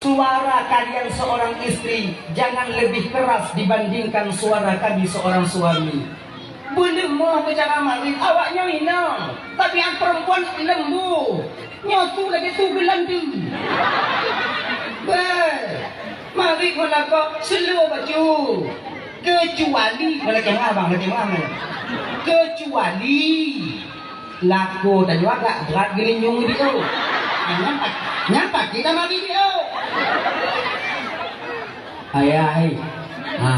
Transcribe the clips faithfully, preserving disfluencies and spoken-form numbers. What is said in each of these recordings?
Suara kalian seorang istri jangan lebih keras dibandingkan suara kami seorang suami. Beuleumoh keu cara marit, awaknyoe inong, tapi nyang perempuan lembu. Nyoe su lagèe su geulanteue. Beuh, marit ngon lakoe slow bacut. Kecuali, lakèe meu'ah bang, lakèe meu'ah. Kecuali lakoe tanyoe agak brat geulinyueng di o. Nyan pa-, nyan pasti tamari di o. Ayah, hai. Ha.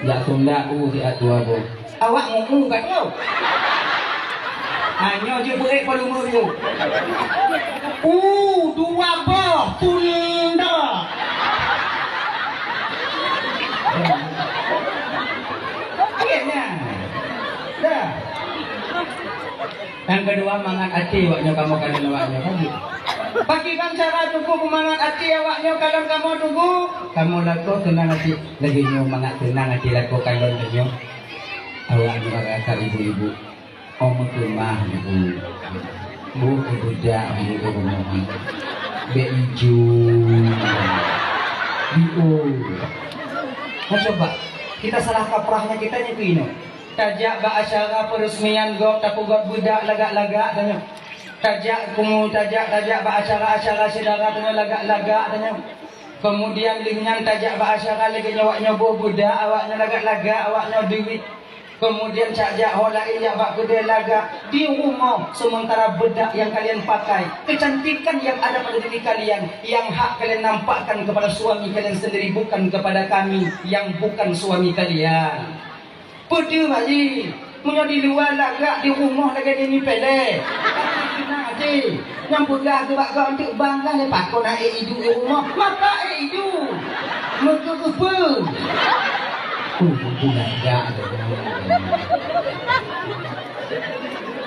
Jak sunda u siat dua boh. Awak ngon u ka troh. Ha, nyoe jeuet beuet volume nyoe. U dua boh sunda. Iya, nah. Dah. Nyang keudua, mangat até awaknyoe kamoe kalon awaknyoe, kan? Pakriban cara Teungku peumangat até awaknyoe kalon kamoe, Teungku? Kamoe lakoe teunang até, lagèe nyoe mangat teunang até lakoe kalon tanyoe. Awaknyoe rakan ibu-ibu, oh meukeumah ibu. Bu, ibu jak, ibu, ibu, ibu. Bèk iju. Ibu. Nah, coba, kita salah kaprahnya kita nyoe keunoe. Tajak bak acara peureuseumaian gob, tapeugöt beudak lagak-lagak tanyoe. Tajak kumu, tajak, tajak bak acara-acara syedara tanyoe lagak-lagak tanyoe. Keumudian lheueh nyan tajak bak acara lagèe nyoe awaknyoe boh beudak, awaknyoe lagak-lagak, awaknyoe deuwit. Keumudian cak jak ho laén jak bak keudè lagak. Di rumoh, sementara bedak yang kalian pakai, kecantikan yang ada pada diri kalian, yang hak kalian nampakkan kepada suami kalian sendiri, bukan kepada kami yang bukan suami kalian. Peue teuma jih? Meunyoe di luwa lagak, di rumoh lagèe nyan peureulèe. Tapi keunan até, nyang peugah keu bak gob, "Anteuk bang, ka lé pakon na ék iduek di rumoh?" Maka ék iduek. Meukeu keupeue? Uh, peue lagak tu.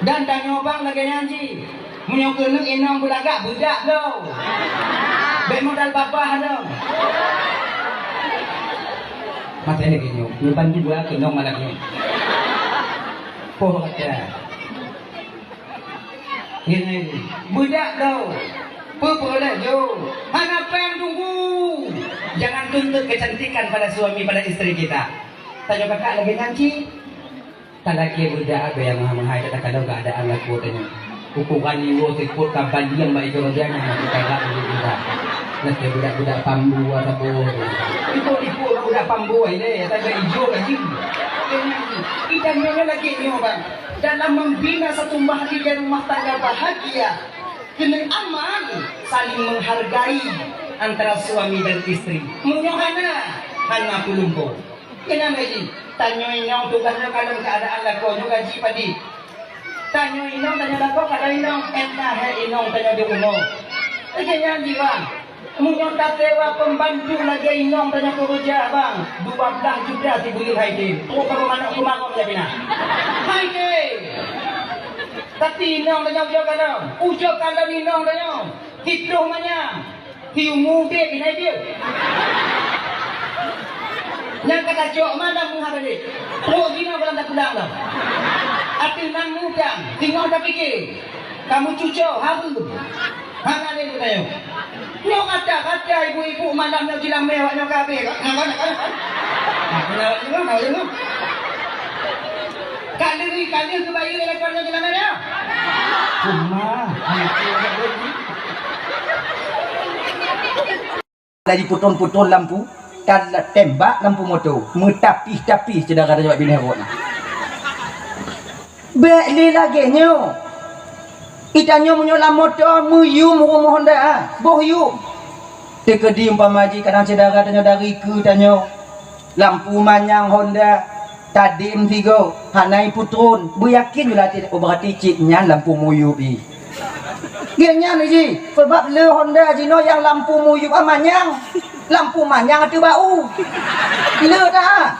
Dan tanyoe bang lagèe nyan jih. Meunyoe keuneuk inong beulagak, beudak lom. Bèk modal babah lom. Maté lagèe nyoe, neubantu gua keu inong malam nyoe. Poh kata. Ngene, beudak lom. Peue-peue lé jo. Hana péng tunggu. Jangan tuntut kecantikan pada suami, pada istri kita. Tanyoe kakak lagèe nyan cit. Talakèe beudak abée nyang meuhai-meuhai, takalon keuadaan lakoe tanyoe. Ukuran nyoe sikot ka balieng bak ijong jang nyang meukarat di beudak. Lakèe beudak-beudak pambua saboh. Ikot-ikot beudak pambua ilèe, ata beudak ijong laju. Ita nyoe lagèe nyoe, bang. Dalam membina satu mahligai rumah tangga bahagia, keuneuk aman, saling menghargai antara suami dan istri. Meunyoe hana, hana peulumpo. Keunan gaji. Tanyoe inong tugaih nyoe kalon keuadaan lakoe nyoe gaji padit. Tanyoe inong, tanyoe lakoe kalon inong, ék na hé inong tanyoe di rumoh. Lagèe nyan jih, bang. Meunyoe tasewa pembantu lagèe inong tanyoe keureuja, bang, dua blah juta sibuleuen hai tem. Trok kamoe manok keumarong jak pinah. Hai tem. Tapi inong tanyoe ujoe kalon. Ujoe kalon inong tanyoe. Siploh manyang. Siumu udeb inan jeuet. Nyang ka tacok mandum meuhah tadi. Trok jinoe goh lom tapulang lom. Ateueh nan mudang, singoh tapike. Ka meucuco, hareuem. Hana lé geutanyoe. Nyoe gata-gata ibu-ibu malam nyoe jilamé awak nyoe ka abéh. Nah, nah, nah, nah. Nah, nah, nah, nah. Ka lheueh, ka lheueh geubayeue lé lakoe nyoe jilamé nyoe. Cuma, anak Laju putron-putron lampu, dan tembak lampu moto, meutapih-tapih syedara tanyoe bak binéh rot na. Bèk lé lagèe nyoe. Geutanyoe meunyoe lam moto, meuyum rumoh honda, boh yum. Teukeudi umpama jih kadang syedara tanyoe dari keu tanyoe, lampu manyang honda, tadem sigoe, hana iputron, beuyakin lam até, oh, beurati cit nyan lampu muyub jih. Geuh nyan jih, sabab le honda jinoe nyang lampu muyub ah manyang. Lampu manyang ateueh bak u. Le dah.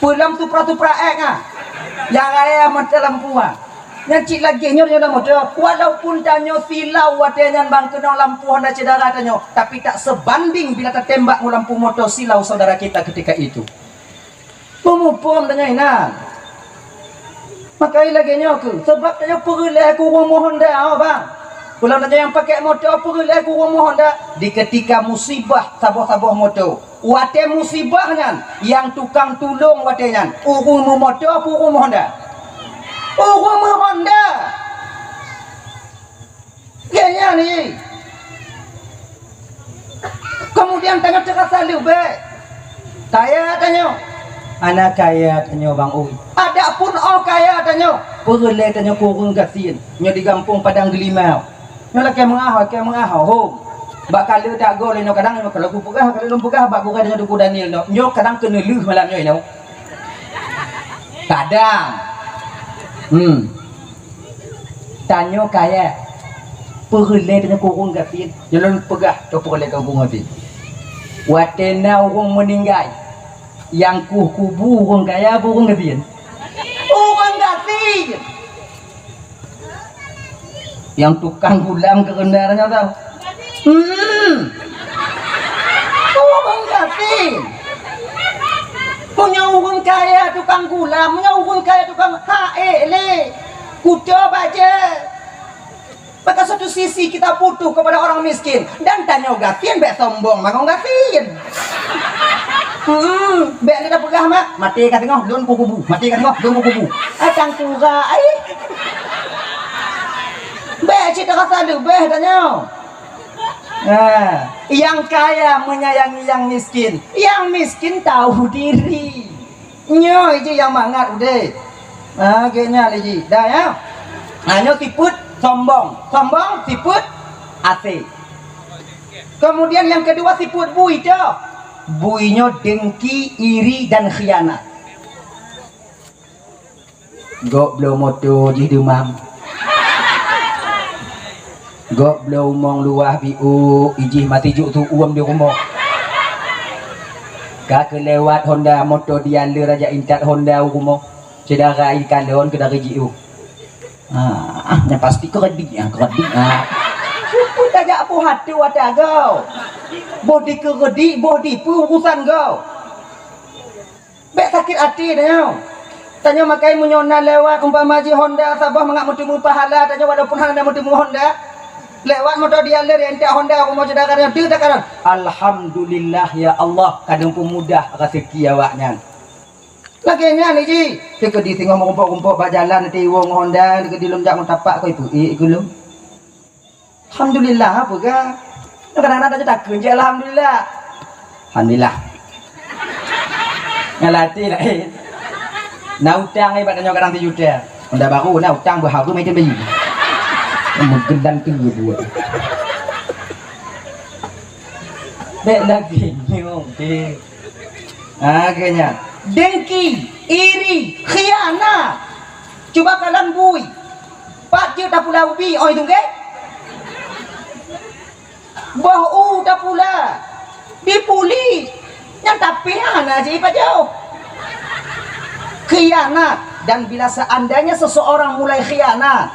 Peue lam Supra-Supra X ah. Nyang raya mata lampu ah. Nyan cit lagèe nyoe, nyoe lam moto. Walaupun tanyoe silau watèe nyan bang keunong lampu honda syedara tanyoe, tapi tak sebanding bila tatembak ngon lampu moto silau saudara kita ketika itu. Peumuphom deungon inan. Maka lagèe nyoe kheueh, sabab tanyoe peureulèe keu rumoh honda, oh, bang. Peulom tanyoe nyang pakai moto peureulée keu ureuëng meuhonda di keutika musibah saboh-saboh moto. Watée musibah nyan, nyang tukang tulông watée nyan, ureuëng meumoto peue ureuëng meuhonda? Ureuëng meuhonda. Gét nyan jih. Keumudian tanyoe teurasa leubeh kaya tanyoe. Hana kaya tanyoe bang ui. Adapun óh kaya tanyoe, peureulée tanyoe keu ureuëng gasien. Nyoe di gampông Padang Geulimau. Nyoe lakée meungaho, lakée meungaho hom. Bak kaleue tagoe lé nyoe kadang nyoe kalau kupeugah, kalau lôn peugah bak gurée tanyoe Teungku Daniel nyoe. Nyoe kadang keuneulheueh malam nyoe nyoe. Kadang. Hmm. Tanyoe kaya. Peureulée tanyoe keu ureuëng gasien. Nyoe lôn peugah, tanyoe peureulée keu ureuëng gasien. Watée na ureuëng meuninggai, nyang kueh kubu ureuëng kaya peue ureuëng gasien? Ureuëng gasien. Nyang tukang gulam keureuna nyoe tau. Hmm. Ureuëng gasien. Meunyoe ureuëng kaya tukang gulam, meunyoe ureuëng kaya tukang hak ék lé. Kuto bajée. Maka satu sisi kita butuh kepada orang miskin dan tanyoe gasien bék sombong mangat gasien. Hmm, bék lé tapeugah mak, maté ka teungoh lôn kukubu, maté ka teungoh lôn kukubu. Ah, tangkura ai. Bék cit rasa leubeh tanyoe. Ha, nyang kaya menyayangi nyang miskin, nyang miskin tahu diri. Nyoe jih nyang mangat udeb. Ha, gét nyan lé jih. Dah ya. Ha, nyoe sifeuet sombong. Sombong sifeuet asé. Kemudian yang kedua sifeuet bui tu. Bui nyoe dengki, iri dan khianat. Gob bloe moto jih deumam. Gob bloe umong luwah biôk, ijih mati juk tuuem di rumoh. Ka keulewat Honda moto dia le raja intat Honda u rumoh. Syedara ikalon keu dari jiôh. Ah, nyang pasti keuredik, ah, keuredik, ah. Peue tajak boh até watée agoe. Boh dikeuredik, boh dipeue urusan goe. Bék sakét até tanyoe. Tanyoe makai meunyoe na lewat umpama jih Honda saboh mangat meuteumé pahala tanyoe walaupun hana meuteumé Honda. Lewat moto dia le entek Honda rumoh syedara tanyoe deuh takalon. Alhamdulillah ya Allah kadang peumudah rezeki awaknyan. Lagée nyan jih, teukeudi singoh meurumpok-rumpok bak jalan teuiwoe ngon Honda, teukeudi lôn jak ngon tapak koi peuék keu lôn. Alhamdulillah, peugah. Kadang-kadang tatakheun cit alhamdulillah. Alhamdulillah. Ngalati laén. Na utang ibat tanyoe kadang sijuta. Honda baru na utang beuharu mai teumbi. Meugeudang tu buet. Bék lagée nyoe, deh. Ha, geuh nyan. Dengki, iri, khianat. Cuba kalon bui. Pat jeuet tapula ubi, oi tungke. Boh u tapula. Dipuli. Nyang tapi hana jipajoh. Khianat. Dan bila seandainya seseorang mulai khianat,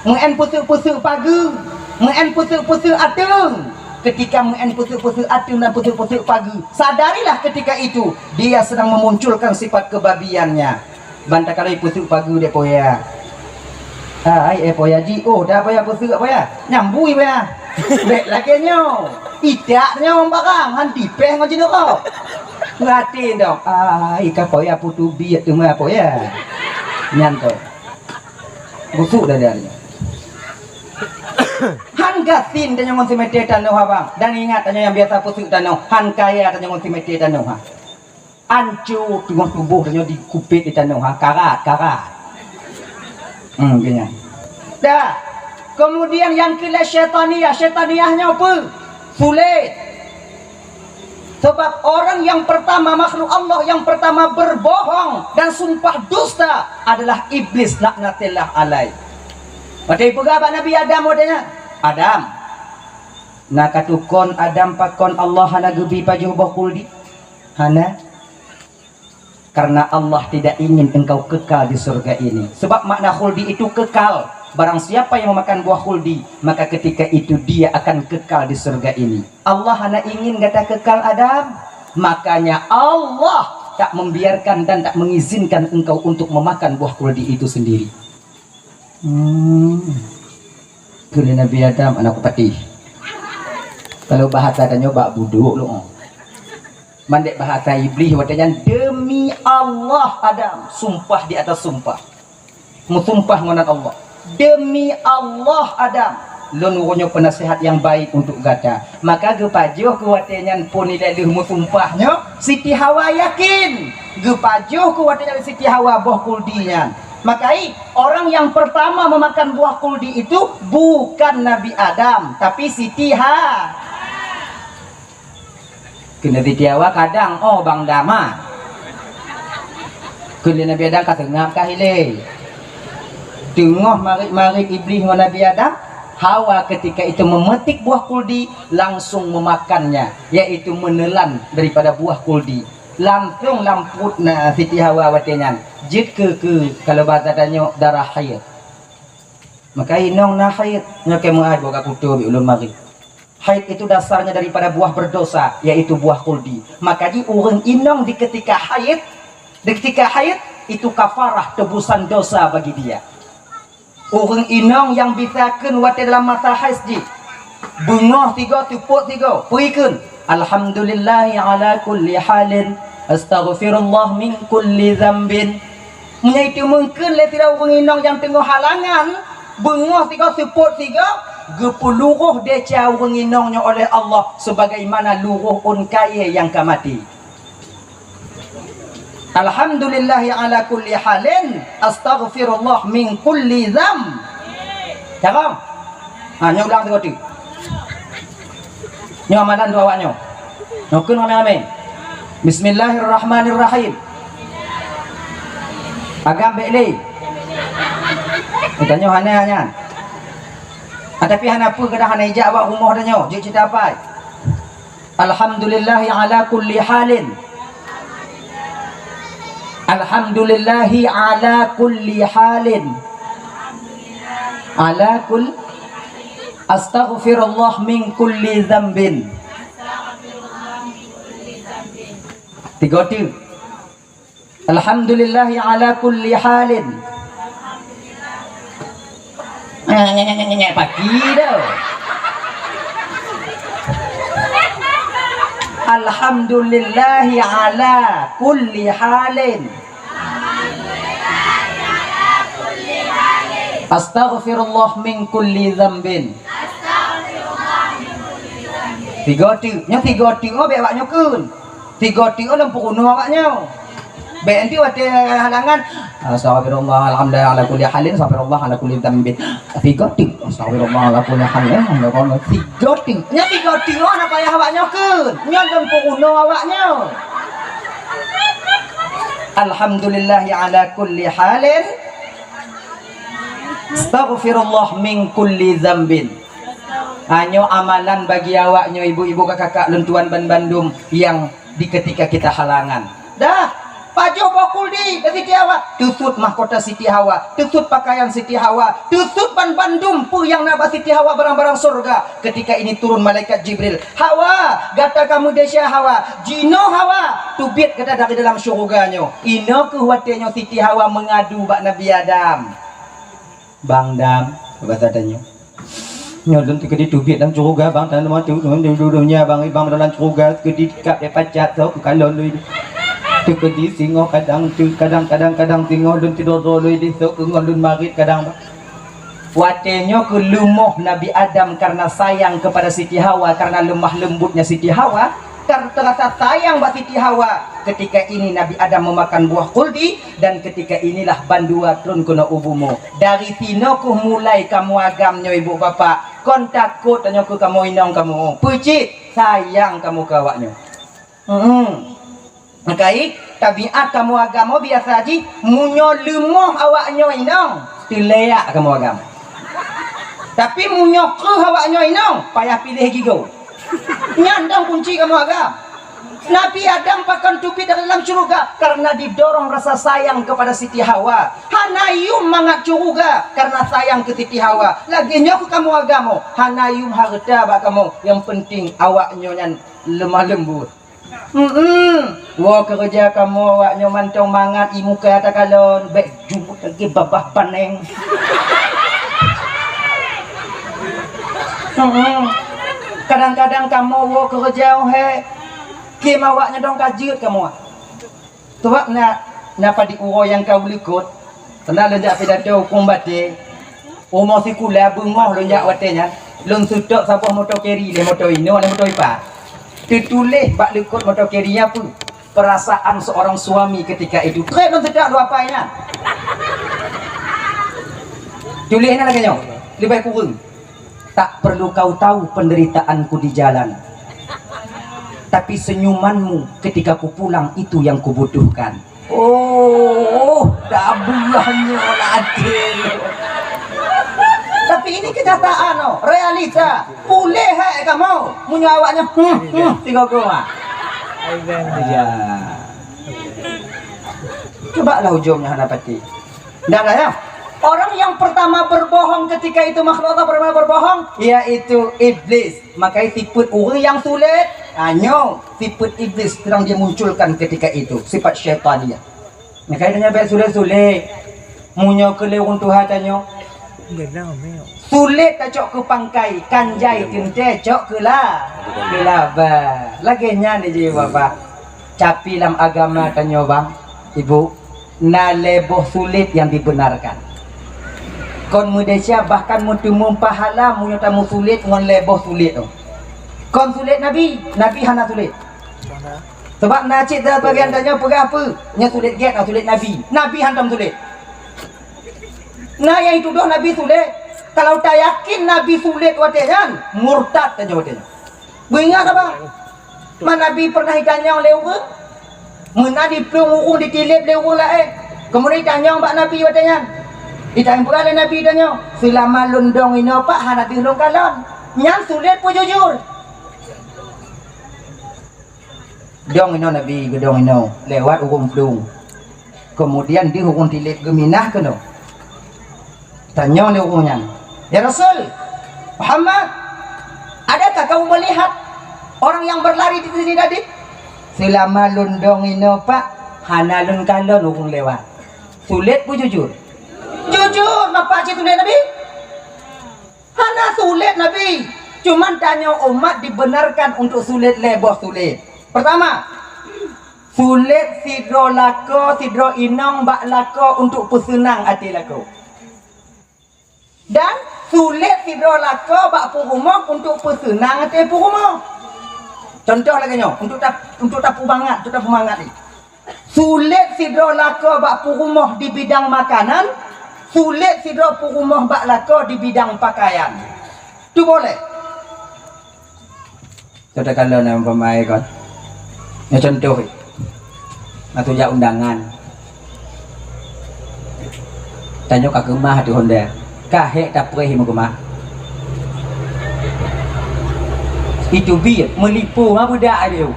meu'en peuseuk-peuseuk pageue, meu'en peuseuk-peuseuk ateueng, ketika meu'en peuseuk-peuseuk ateueng dan peuseuk-peuseuk pageue, sadarilah ketika itu dia sedang memunculkan sifat kebabiannya. Ban takalon peuseuk pageue dek poya. Hai, eh, poya jiôh dah poya peuseuk poya. Nyambui poya. Bék lagée nyoe. Itak nyoe barang han tipéh ngon jineuk kau. Peurati dong. Ai, ka poya putubiet teuma poya. Nyan tu. Busuk dah dia ni. Han gasien tanyoe ngon simete tanoh abang. Dan ingat tanyoe nyang biasa peuseuk tanoh. Han kaya tanyoe ngon simete tanoh ha. Anco teungoh tuboh tanyoe dikupét di tanoh ha, karat, karat. Hmm, geuh nyan. Dah. Kemudian nyang keulhèe syaitaniah, syaitaniah nyoe peue? Sulet. Sebab orang yang pertama, makhluk Allah yang pertama berbohong dan sumpah dusta adalah iblis laknatillah alaih. Watée peugah bak Nabi Adam watée nyan, "Adam, na katukon Adam pakon Allah hana geubi pajoh boh khuldi?" Hana. Karena Allah tidak ingin engkau kekal di surga ini. Sebab makna khuldi itu kekal. Barang siapa yang memakan buah khuldi, maka ketika itu dia akan kekal di surga ini. Allah hana ingin gata kekal Adam. Makanya Allah tak membiarkan dan tak mengizinkan engkau untuk memakan buah khuldi itu sendiri. Hmm. Kheun lé Nabi Adam, "Aneuk kupatih." Kalau bahasa tanyoe, bak budok lôn. Mandek bahasa Iblih watée nyan, "Demi Allah, Adam," sumpah di atas sumpah. Meusumpah ngon nan Allah, "Demi Allah, Adam, lôn uroe nyoe peunasihat nyang baik untuk gata." Maka geupajoh keu watée nyan phon ilée lheueh meusumpah nyoe, Siti Hawa yakin. Geupajoh keu watée nyan Siti Hawa boh kuldi nyan. Maka i, orang yang pertama memakan buah kuldi itu bukan Nabi Adam, tapi Siti Ha. Kheun lé Siti Hawa, "Kadang, oh, Bang Dam, ha." Kheun lé Nabi Adam, "Ka seungab kah ilée?" Teungoh marit-marit Iblih ngon Nabi Adam, Hawa ketika itu memetik buah kuldi, langsung memakannya, yaitu menelan daripada buah kuldi. Langsung lam pruet na Siti Hawa watée nyan jeuet keu, keu, kalau bahasa tanyoe, darah haid. Maka inong na haid, nyoe keu meu'ah boh ka kuto bak ulôn marit. Haid itu dasarnya daripada buah berdosa, yaitu buah kuldi. Maka di ureuëng inong di ketika haid, di ketika haid, itu kafarah tebusan dosa bagi dia. Ureuëng inong nyang bisa kheun watée dalam masa haid jih, beungoh sigoe, seupôt sigoe, peue kheun, "Alhamdulillahi ala kulli halin, astaghfirullah min kulli dzambin." Meunyoe itu mungken lé sidroe ureuëng inong nyang teungoh halangan, beungoh sigoe, seupôt sigoe, geupeuluroh desya ureuëng inong nyoe oleh Allah sebagaimana luroh ôn kayée nyang ka maté. "Alhamdulillahi ala kulli halin, astaghfirullah min kulli dzam." Cakap. Ha, nyoe ulang sigoe teuk. Nyoe amalan dua awak nyoe. Nyoe kheun ramé-ramé. Bismillahirrahmanirrahim. Agam bék lé. Tanyoe hana nyan. Ah, tapi hana peue, kadang hana ijak awak rumoh tanyoe. Jeuet cita pai. Alhamdulillahi ala kulli halin. Alhamdulillahi ala kulli halin. Ala kul-, astaghfirullah min kulli dzambin. Tiga tu. Alhamdulillahi ala kulli halin. Nyek, nyek, nyek, nyek, nyek, pagi dah. Alhamdulillahi ala kulli halin. Astaghfirullah min kulli dzambin. Tiga tu, nyoe tiga tu, oh, bék awak nyoe kheun. Tiga tu, oh, lam peurunoe awak nyoe. Bék nanti watée halangan, "Astaghfirullah, alhamdulillah, ala kulli halin, astaghfirullah, ala kulli dzambin." Tiga tu, "Astaghfirullah, ala kulli halin, astaghfirullah." Tiga tu. Nyoe tiga tu, oh, hana payah awak nyoe kheun. Nyoe lam peurunoe awak nyoe. Alhamdulillahi ala kulli halin. Astaghfirullah min kulli dzambin. Ha, nyoe amalan bagi awak nyoe, ibu-ibu, kakak-kakak lôn tuan banbandum nyang di ketika kita halangan. Dah, pajoh boh kuldi bak Siti Hawa, teusut mahkota Siti Hawa, teusut pakaian Siti Hawa, teusut banbandum peue nyang na bak Siti Hawa, barang-barang syurga. Ketika ini turun malaikat Jibril. "Hawa, gata ka meudesya Hawa. Jinoe Hawa, teubiet gata dari dalam syeuruga nyoe." Inoe kheueh watée nyoe Siti Hawa meungadu bak Nabi Adam. "Bang Dam," bahasa tanyoe. "Nyoe lôn teukeudi teubiet lam syeuruga, Bang, tanyoe mantong, nyoe di dunia, Bang, Bang, dalam syeuruga teukeudi kab deh pacat, soe keu kalon lôn. Teukeudi singoh kadang, kadang, kadang, kadang singoh lôn tidroe-droe lôn di soe keu ngon lôn marit kadang, Bang." Watée nyoe kheueh leumoh Nabi Adam karena sayang kepada Siti Hawa, karena lemah lembutnya Siti Hawa, karena terasa sayang bak Siti Hawa. Ketika ini Nabi Adam memakan buah kuldi, dan ketika inilah bandua trôn keunoe u bumoe. Dari sinoe kheueh mulai kamoe agam nyoe, ibu bapak. Kon takot tanyoe keu kamoe inong kamoe. Peue cit? Sayang kamoe keu awak nyoe. Hmm. Meukai, tabiat kamoe agam biasa jih, meunyoe leumoh awak nyoe inong, teuleuyak kamoe agam. Tapi meunyoe kreueh awak nyoe inong, payah piléh gigoe. Nyan dong kunci kamoe agam. Nabi Adam pakon teubiet dari dalam syeuruga karena didorong rasa sayang kepada Siti Hawa. Hana yuem mangat syeuruga karena sayang keu Siti Hawa. Lagée nyoe keu kamoe agam, hana yuem hareuta bak kamoe, nyang penting awak nyoe nyan lemah lembut. Hmm, woe keureuja kamoe awak nyoe mantong mangat, ie muka takalon, bék jumut lagée babah baneng. Hmm. Kadang-kadang kamoe woe keureuja, oh hai, kém awak nyan dong ka jeuet kamoe. Sabab na, na padit uroe nyang ka likot, pernah lôn jak pidato hukôm batée. Uroe sikula beungoh lôn jak watée nyan, lôn seutôt saboh moto keri lé moto inoe lé moto ipa. Teutuléh bak likot moto keri nyan peue? Perasaan seorang suami ketika itu. Trép lôn seutôt dua pai nyan. Tuléh na lagée nyoe, leubeh kureueng. Tak perlu kau tahu penderitaanku di jalan, tapi senyumanmu ketika ku pulang itu yang kubutuhkan. Oh, dabulah nyoe lagée. Tapi ini kenyataan, oh, realita. Puléh hai kamoe, meunyoe awaknyan, hmm, hmm, tiga goma. Ya. Coba lah ujungnya hana pati. Ndak ada ya. Orang yang pertama berbohong ketika itu makhluk Allah pertama berbohong, yaitu iblis. Makanya sifat orang yang sulit, hanya sifat iblis sedang dia munculkan ketika itu, sifat syaitaniyah. Makanya dia nyampe sulit-sulit. Munyo ke lewat Tuhan tanyo. Sulit tacok ke pangkai, kanjai teuntée cok ke la, ke laba. Lagée nyan di bapak. Tapi lam agama tanyoe bang, ibu, na lhée boh sulet nyang dibenarkan. Kon meudesya bahkan meuteumé pahala meunyoe tameusulet ngon lhée boh sulet tu. Kon sulet Nabi, Nabi hana sulet. Sebab na cit sabagian tanyoe peugah peue, nyoe sulet gét, nyoe sulet Nabi. Nabi hantom sulet. Na nyang jitudoh Nabi sulet. Kalau tayakin Nabi sulet watée nyan, murtad tanyoe watée nyan. Beuingat haba? Man Nabi pernah jitanyong lé ureuëng, meunan jiplueng ureuëng jitileb lé ureuëng laén. Keumudian jitanyong bak Nabi watée nyan. Jitanyong peugah lé Nabi tanyoe, "Seulama lôn dong inoe Pak hana deuh lôn kalon. Nyan sulet peue jujur?" Dong inoe Nabi, geudong inoe, lewat ureuëng plueng. Keumudian deuh ureuëng tileb geuminah keunoe. Tanyong lé ureuëng nyan, "Ya Rasul Muhammad, adakah kamu melihat orang yang berlari di sini tadi?" "Seulama lôn dong inoe Pak, hana lôn kalon ureuëng lewat." Sulet peue jujur? Jujur, mapa cit sulet Nabi? Hana sulet Nabi. Cuman tanyoe umat dibenarkan untuk sulet lhée boh sulet. Pertama, sulet sidroe lakoe, sidroe inong bak lakoe untuk peuseunang até lakoe. Dan sulet sidroe lakoe bak peurumoh untuk peuseunang até peurumoh. Contoh lagée nyoe, untuk tap-, untuk tapeumangat, untuk tapeumangat ni. Sulet sidroe lakoe bak peurumoh di bidang makanan, sulet sidroe peurumoh bak lakoe di bidang pakaian. Tu boleh. Katakanlah nama pemain kan. Nyoe contoh. Atau jak undangan. Tanyoe ka keumah tu honda. Ka hék tapreh meukeumah. Itu bi meulipu ma budak adio.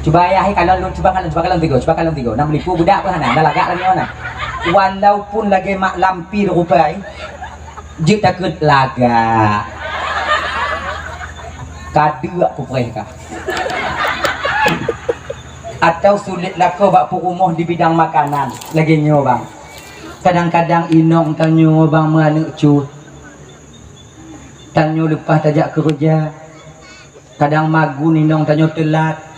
Cuba ayah kalon lôn, cuba kalon, cuba kalon tigo, cuba kalon tigo. Nak meulipu budak pun hana, dah lagak lagi mana. Walaupun lagi mak lampir rupai, jeuet takut lagak. Kadeuk kupreh kah. Atau sulet lakoe bak peurumoh di bidang makanan. Lagée nyoe bang. Kadang-kadang inong tanyoe bang meuaneuk cut. Tanyoe leupah tajak keureuja. Kadang magun inong tanyoe teulat.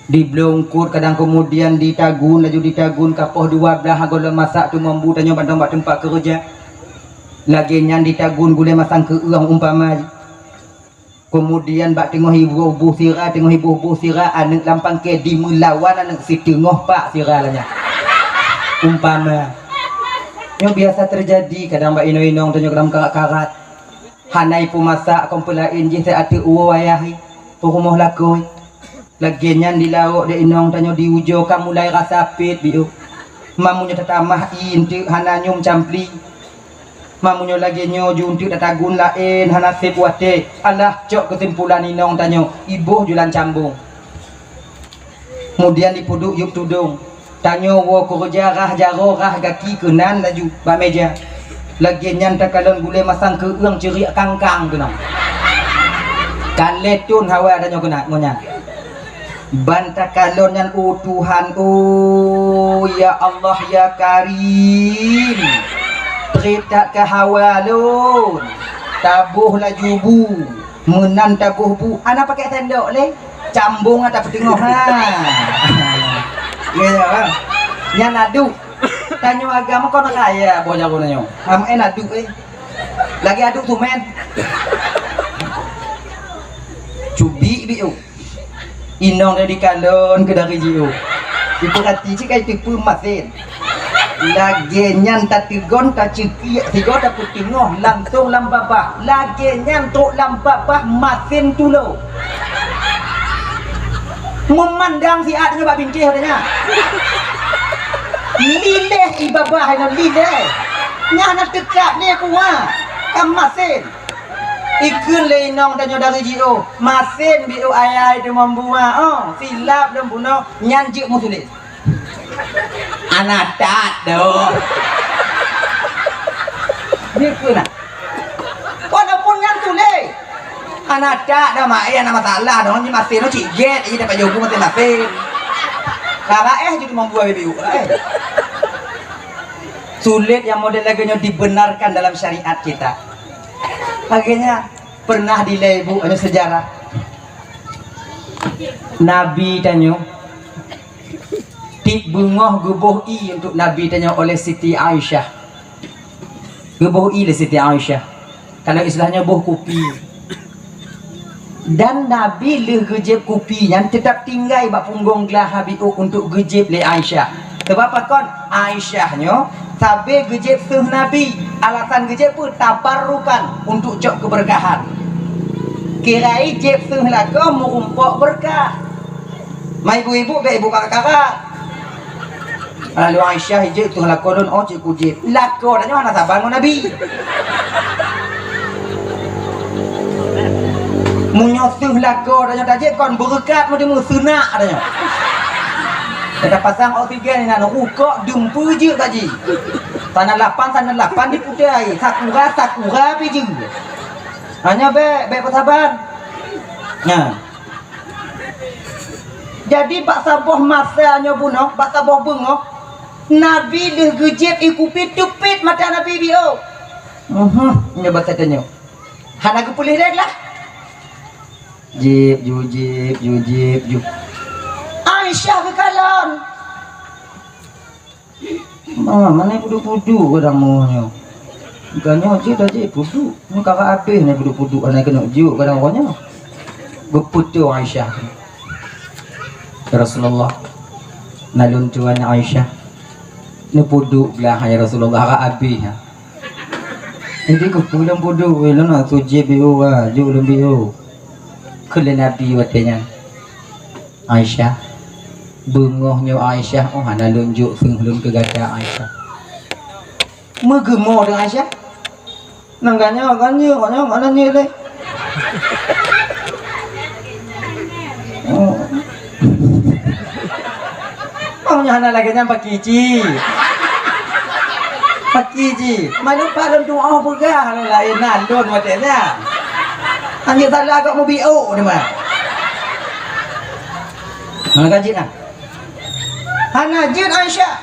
Di bloe eungkot kadang keumudian ditagun, laju ditagun kapoh dua blaih gohlom masak teumambu tanyoe mantong bak teumpat keureuja. Lagée nyan ditagun gulée masang keu ueng umpama. Keumudian bak teungoh iboh-boh sira, teungoh iboh-boh sira, aneuk lam pangke dimeulawan aneuk siteungoh pak sira lagée nyan. Umpama. Nyoe biasa teujadi kadang bak inong-inong tanyoe kadang karat-karat. Hana ipeumasak kon peulaén jih teuh ateueh uwoe ayah i, peurumoh lakoe. Lagée nyan di laôt di inong tanyoe di ujoe ka mulai rasa pet biôh. Mamunyoe tatamah i eunteuk hana nyoe meucampli. Mamunyoe lagée nyoe ju eunteuk tatagun laén hana sép watée. Alah cok keusimpulan inong tanyoe iboh julan cambong. Keumudian dipeuduek yueb tudong. Tanyoe woe keureuja rhah jaroe rhah gaki keunan laju bak meja. Lagée nyan takalon gulée masang keu ueng ceuriek kangkang keunan. Ka lhée thon hawa tanyoe keunan ngon nyan. Ban takalon nyan, "Oh Tuhan, oh ya Allah ya Karim, trép that ka hawa lôn." Taboh laju bu, meunan taboh bu, hana pakai sendok lé, cambong ata peuteungoh ha. Ya, ya, ha. Nyan aduk. Tanyoe agam kon kaya boh jaroe nyoe. Ham en aduk eh. Lagi aduk tumen. Cubi biu. Inong dari kalon ke dari jiôh. Ipeurati cit kai teupeu masen. Lagèe nyan tateugon, taceukiek sigoe, tapeuteungoh langsong lam babah. Lagèe nyan trok lam babah masen tulo. Meumandang siat nyoe bak bintéh watèe nyan. Lileh i babah nyoe lileh. Nyan na teuka lé kuah. Ka masen. Ikheun lé inong tanyoe dari jiôh, masen biôh ayai teumeubuwa, oh, silap lôn bunoe, nyan jeuet meusulet. Hana that doh. Jeuet peue na? Walaupun nyan sulet. Hana that doh, mak, eh, hana masalah doh, nyan masen doh cit gét, eh, dapat jobu masen-masen. Ka raéh jeuet teumeubuwa biôh, eh. Sulet nyang model lagèe nyoe dibenarkan dalam syariat kita. Lagèe nyan, pernah dilèe ibu, anu sejarah. Nabi tanyoe, tiep beungoh geuboh ié untuk Nabi tanyoe oleh Siti Aisyah. Geuboh ié lé Siti Aisyah. Kalau istilah nyoe boh kupi. Dan Nabi lheueh geujieb kupi nyan teutap tinggai bak punggong glah biôh untuk geujieb lé Aisyah. Sabab pakon? Aisyah nyoe sabe geujieb seuh Nabi. Alasan geujieb peue? Tabarrukan, untuk cok keubeurkahan. Kira jieb seuh lakoe meurumpok beurkah. Ma ibu-ibu bèk ibu kakak-kakak. Lalu Aisyah ijeuet tuh lakoe lôn, oh, cit kujieb. Lakoe tanyoe hana saban ngon Nabi. Meunyoe seuh lakoe tanyoe tajieb kon beureukat meuteumé seunak tanyoe. Kita pasang oksigen inan rukok dumpeue jeuet bak jih. Sana lapan, sana lapan diputai. Sakura, sakura pi jeuet. Hanya bèk, bèk peusaban. Nah. Jadi bak saboh masa nyoe bunoe, bak saboh beungoh, Nabi lheueh geujieb ié kupi teupit mata Nabi biôh. Uhum, nyoe basa tanyoe. Hana geupeuleueh lé glah. Jieb, ju jieb, ju jieb, ju. Aisyah geukalon. Ma, mana puduk-puduk kadang mu nyoe. Bukan nyoe cit dah cit puduk. Ni kakak habéh ni puduk-puduk aneuk keuneuk juk kadang orang nyoe. Beupeutoe Aisyah. Ya Rasulullah, nalun tuan Aisyah. Ni puduk belah ya Rasulullah, kakak habéh. Jadi keupeue lôn puduk, lôn nak sujud biu, juk lôn biu. Kheun lé Nabi watèe nyan, "Aisyah, beungoh nyoe Aisyah, oh hana lôn jok seuh lôn keu gata Aisyah." Meugeumo deungon Aisyah. Nang ganyang, ganyang, ganyang, mana nyeuk lé? Oh. Oh, nyan hana lagèe nyan paki ci. Paki ci. Manök pat lôn tuoh peugah lôn laén nan lôn watèe nyan. Anjeuet salah kok meubiôk teuma. Hana ka jeuet nah. Hana jeuet Aisyah.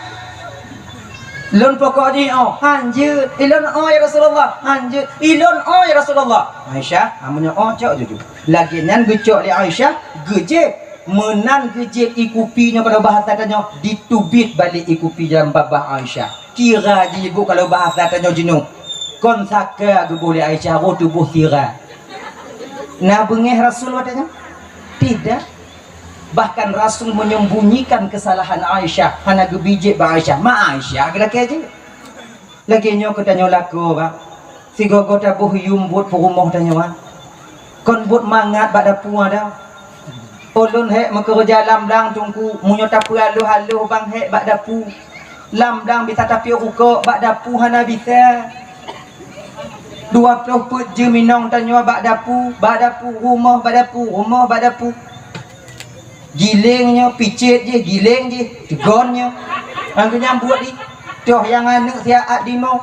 Lôn pokok jih oh, hanjeuet. Ilôn oh ya Rasulullah, hanjeuet. Ilôn oh ya Rasulullah. Aisyah, amun nyoe oh cok juju. Lagèe nyan geucok lé Aisyah, geujieb. Meunan geujieb ié kupi nyoe kalau bahasa tanyoe, diteubiet balek ié kupi dalam babah Aisyah. Kira jih ibu kalau bahasa tanyoe jinoe, kon saka geuboh lé Aisyah, roh tuboh sira. Na beungèh Rasul watèe nyan? Tidak. Bahkan Rasul menyembunyikan kesalahan Aisyah, hana geubi jieb bak Aisyah. Ma Aisyah geulakèe jih. Lagèe nyoe keu tanyoe lakoe, bah. Sigoe-goe taboh yum buet peurumoh tanyoe, ah. Kon buet mangat bak dapu ada. Ulôn hék meukeureuja lam blang teungku, meunyoe tapeualoh-aloh bang hék bak dapu. Lam blang bisa tapiôh rukok, bak dapu hana bisa. Dua ploh peuet jeuem inong tanyoe bak dapu, bak dapu, rumoh bak dapu, rumoh bak dapu. Giléng nyoe, picet jih, giléng jih, teugon nyoe. Ngon geunyang buet jih, toh nyang aneuk siat dimong.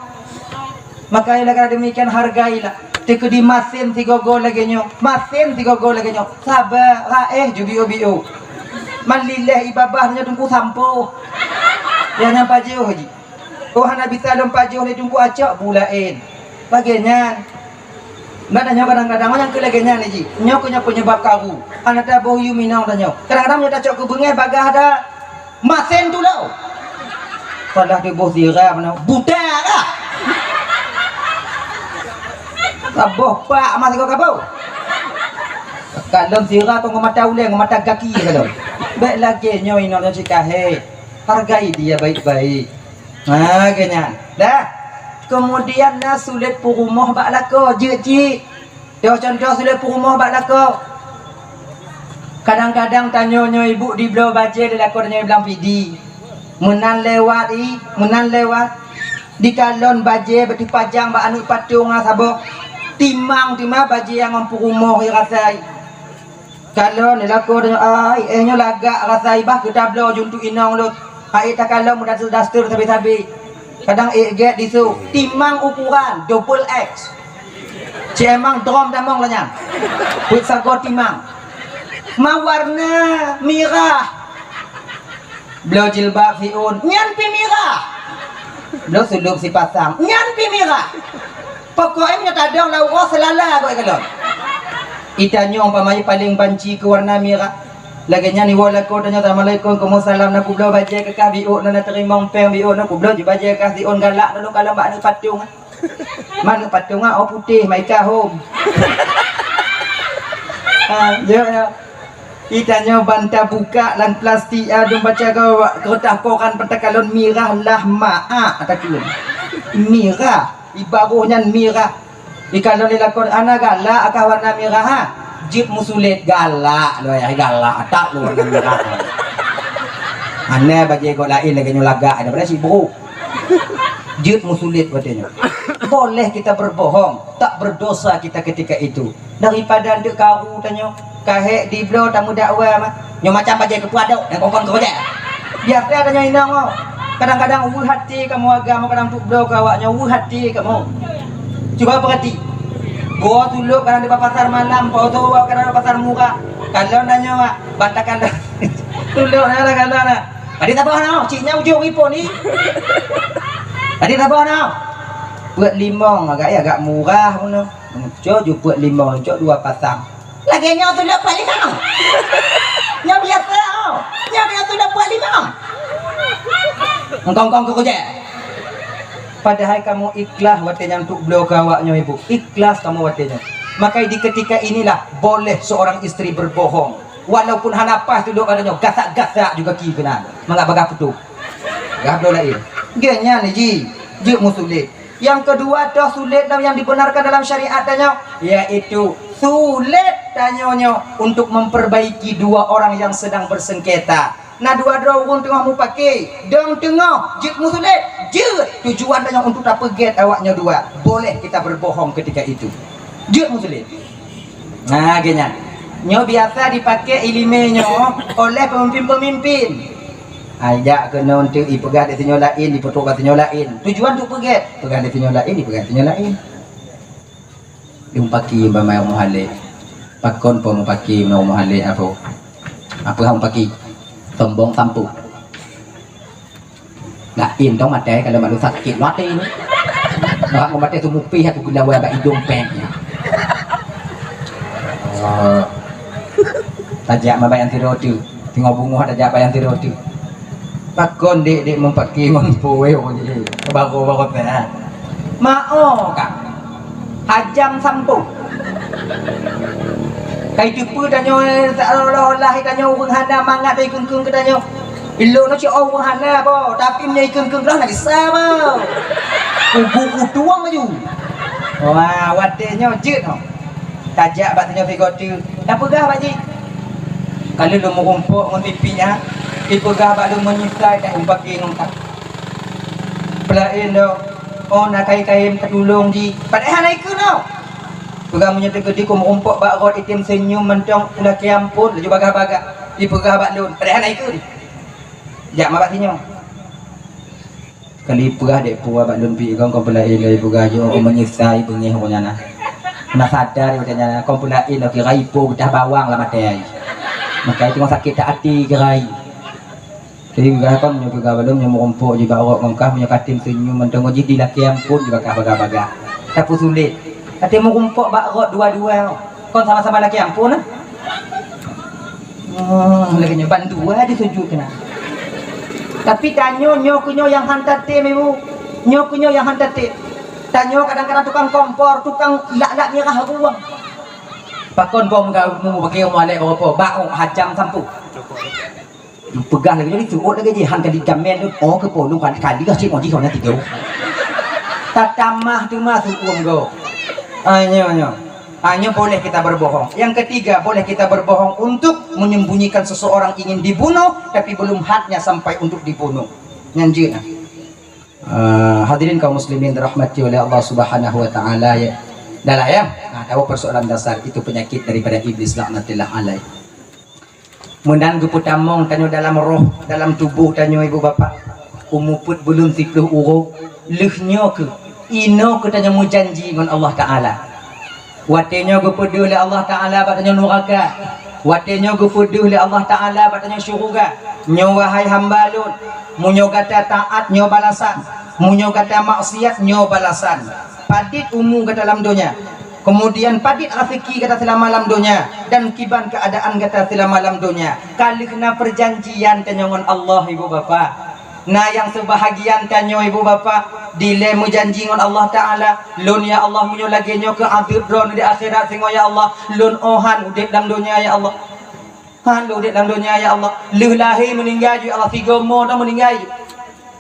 Maka ialah karena demikian hargailah. Teukeudi masen sigoe-goe lagèe nyoe, masen sigoe-goe lagèe nyoe. Saba, raéh ju biôh-biôh. Man lileh ié babah nyoe teungku sampoe. Nyang nyan pajoh jih. Oh hana bisa lôn pajoh lé teungku acok bu laén. Lagèe nyan. Bah tanyoe kadang-kadang nyang keu lagèe nyan jih. Nyoe keuh nyoe penyebab karu. Hana taboh yum inong tanyoe. Kadang-kadang nyoe tacok keu beungèh bagaih ada masen tulông. Padahai tuboh sira meunan buta kah? Taboh pak mah sigoe kaboh. Kalon sira keu ngon mata ulèe, ngon mata gaki kalon. Bèk lagèe nyoe inong nyoe cit ka hèk. Hargai dia baik-baik. Ha, lagèe nyan. Dah. Kemudian na sulet peurumoh bak lakoe, jeuet cit. Toh contoh sulet peurumoh bak lakoe. Kadang-kadang tanyoe nyoe ibu dibloe bajèe lé lakoe tanyoe blang pidi. Meunan lewat i, meunan lewat. Dikalon bajèe beuteupajang bak aneuk patong ah saboh. Timang teuma bajèe nyang ngon peurumoh i rasai. Kalon lé lakoe tanyoe ai, eh nyoe lagak rasai bah keu tabloe ju untuk inong lôn. Hai takalon meudaster-daster sabe-sabe. Kadang ék gèt disu, timang ukuran double X. Cemang drom damong lanyang. Peuet sagoe timang. Ma warna mirah. Bloe jilbab siun, nyan pi mirah. Bloe sulop sipasang, nyan pi mirah. Pokok e meunyoe tadong lam uroe seulala goe kalon. Itanyoe umpama paleng banci keu warna mirah. Lagèe nyan iwoe lakoe tanyoe, "Assalamualaikum." "Waalaikumsalam." "Na kubloe bajèe keu kah?" "Biôk na, na teurimong pèng." "Biôk na." "Kubloe ju bajèe kah siun galak nyoe kalon bak aneuk patong." Aneuk patong ah, oh putéh, maika hom. Ha, ya, ya. Itanyoe ban tabukak lam plastik, ah, dum baca keu, keureutah koran peuet takalon mirah lah maak takheun. Mirah, ibaroh nyan mirah. Ikalon lé lakoe, "Hana galak kah warna mirah, ha?" "Jeuet meusulet." "Galak lôn, ai galak that lôn warna mirah." Hana bajèe gob laén lagèe nyoe lagak, daripada sibuk. Jeuet meusulet watèe nyoe. Boleh kita berbohong, tak berdosa kita ketika itu. Daripada eunteuk karu tanyoe, ka hèk dibloe tameudakwa mah. Nyoe macam bajèe keupeue adok, nyang kon-kon keu bajèe. Biasa tanyoe inong, oh. Kadang-kadang weueh até kamoe agam, kadang untuk bloe keu awak nyoe weueh até kamoe. Cuba peurati. Goe tulop kadang di pasar malam, poh kadang di pasar murah. Kalon tanyoe, ah, bantakan tulop na, kalon na. Tadi tabah na, cik nyan ujong ipon ni. Tadi tabah na. Peuet limong agak, ya, agak murah pun. Cok ju peuet limong, cok dua pasang. Lagèe nyoe tulop peuet limong. Nyoe biasa, oh. Nyoe biasa tulop peuet limong. Engkong-kong keu kujak. Padahai kamoe ikhlas watèe nyan untuk bloe keu awak nyoe, Ibu. Ikhlas kamoe watèe nyan. Maka di ketika inilah boleh seorang istri berbohong. Walaupun hana paih tulop gata nyoe, gasak-gasak juga ki keunan. Mangat bagah putôh. Gah bloe laén. Geuh nyan ji, jeuet meusulet. Yang kedua, toh sulet lam yang dibenarkan dalam syariat tanyoe, yaitu sulet tanyoe nyoe untuk memperbaiki dua orang yang sedang bersengketa. Na dua droe ureueng teungoh mupake, dong teungoh jeuet meusulet, jeuet tujuan tanyoe untuk tapeugèt awak nyoe dua. Boleh kita berbohong ketika itu. Jeuet meusulet. Nah, geuh nyan. Nyoe biasa dipake ileumèe nyoe oleh peumimpin-peumimpin. Ai jak keunoe teuk ipeugah di sinyoe laén, ipeutrok bak sinyoe laén. Tujuan untuk peugèt, peugah di sinyoe laén, ipeugah di sinyoe laén. Lôn paki bak mai rumoh alek. Pakon po mupaki ngon rumoh alek apo? Apeugah mupaki? Sombong sampôh. Laén dong maté, kalau malu sakét maté ni. Bak maté tu mupih aku gula wai bak idong pèng. Oh. Tajak mabai anti roti. Tengok bungoh tajak bai anti roti. Pakon dek-dek mempaki mampu weh orang ni. Baru-baru teh. Mao ka. Hajam sampôh. Kai teupeu tanyoe seolah-olah tanyoe ureueng hana mangat ikheun-kheun keu tanyoe. Ilôn nyoe cit ureueng hana boh, tapi meunyoe ikheun-kheun lah na gisa boh. Ugu kutuang laju. Wah, watèe nyoe jeuet nyoe. Tajak bak tanyoe sigoe teuk. Tapeugah bak jih. Ka lheueh lôn meurumpok ngon pipi nyan, ipeugah bak lôn meunyeusai that umpaki ngon ka. Peulaén dong, oh na kayém-kayém tatulông jih. Padahai hana ikheun nyoe. Peugah meunyoe teukeudi ku meurumpok bak rot item seunyum mantong ulakèe ampôn laju bagah-bagah. Ipeugah bak lôn, padahai hana ikheun. Jak ma bak sinyoe. Kali peugah dek pue bak lôn pih, kon peulaén lôn peugah jih, oh, meunyeusai beungéh ureueng nyan na. Na sadar ureueng nyan na, kon peulaén lôn kira ipo geutah bawang lam até ai. Maka itu sakét that até kira ai. Jadi peugah kon nyoe peugah bak lôn nyoe meurumpok jih bak rot ngon kah, meunyoe katem seunyum mantong jih di lakèe ampôn jih bak kah bagah-bagah. Tapeusulet. Até meurumpok bak rot dua-dua. Kon sama-sama lakée amphon, nah. Oh, lagée nyoe bandua disujut keunan. Tapi tanyoe, nyoe keuh nyoe nyang han tatem, Ibu. Nyoe keuh nyoe nyang han tatem. Tanyoe kadang-kadang tukang kompor, tukang lak-lak mirah ruang. Pakon bom kamu bagi umalek bawa po, bak hajam sampu. Peugah lagée nyoe, disuot lagée jih, han ka dijamin tu, oh, keu po, lôn kali, kali cit, oh, jih, oh, na tiga. Tatamah tu mah suum go. Ah, nyoe, nyoe. Ah, nyoe boleh kita berbohong. Yang ketiga, boleh kita berbohong untuk menyembunyikan seseorang ingin dibunuh, tapi belum hadnya sampai untuk dibunuh. Nyan jeuet nah. Ah, hadirin kaum muslimin dirahmati oleh Allah Subhanahu wa taala, ya. Dah lah, ya. Nah, tahu persoalan dasar itu penyakit daripada iblis laknatillah alaih. Meunan geupeutamong tanyoe dalam roh, dalam tuboh tanyoe, ibu bapak. Umu peuet buleuen siplôh uroe, lheueh nyoe keuh, inoe keuh tanyoe meujanji ngon Allah Taala. Watée nyoe geupeudeuh lé Allah Taala bak tanyoe nuraka. Watée nyoe geupeudeuh lé Allah Taala bak tanyoe syeuruga. Nyoe, wahai hamba Lôn, meunyoe gata taát, nyoe balasan. Meunyoe gata maksiat, nyoe balasan. Padit umu gata lam donya. Keumudian padit raseuki gata seulama lam donya dan kiban keuadaan gata seulama lam donya. Ka lheueh na peujanjian tanyoe ngon Allah, ibu bapak. Na nyang seubahagian tanyoe, ibu bapak, dilée meujanji ngon Allah Taala, "Lôn, ya Allah, meunyoe lagée nyoe keuh azeub Droeneuh di akhirat singoh, ya Allah, lôn 'oh han udeb lam donya, ya Allah. Han lôn udeb lam donya, ya Allah. Lheueh lahé meuninggai ju, ya Allah, sigoe mo dong meuninggai ju.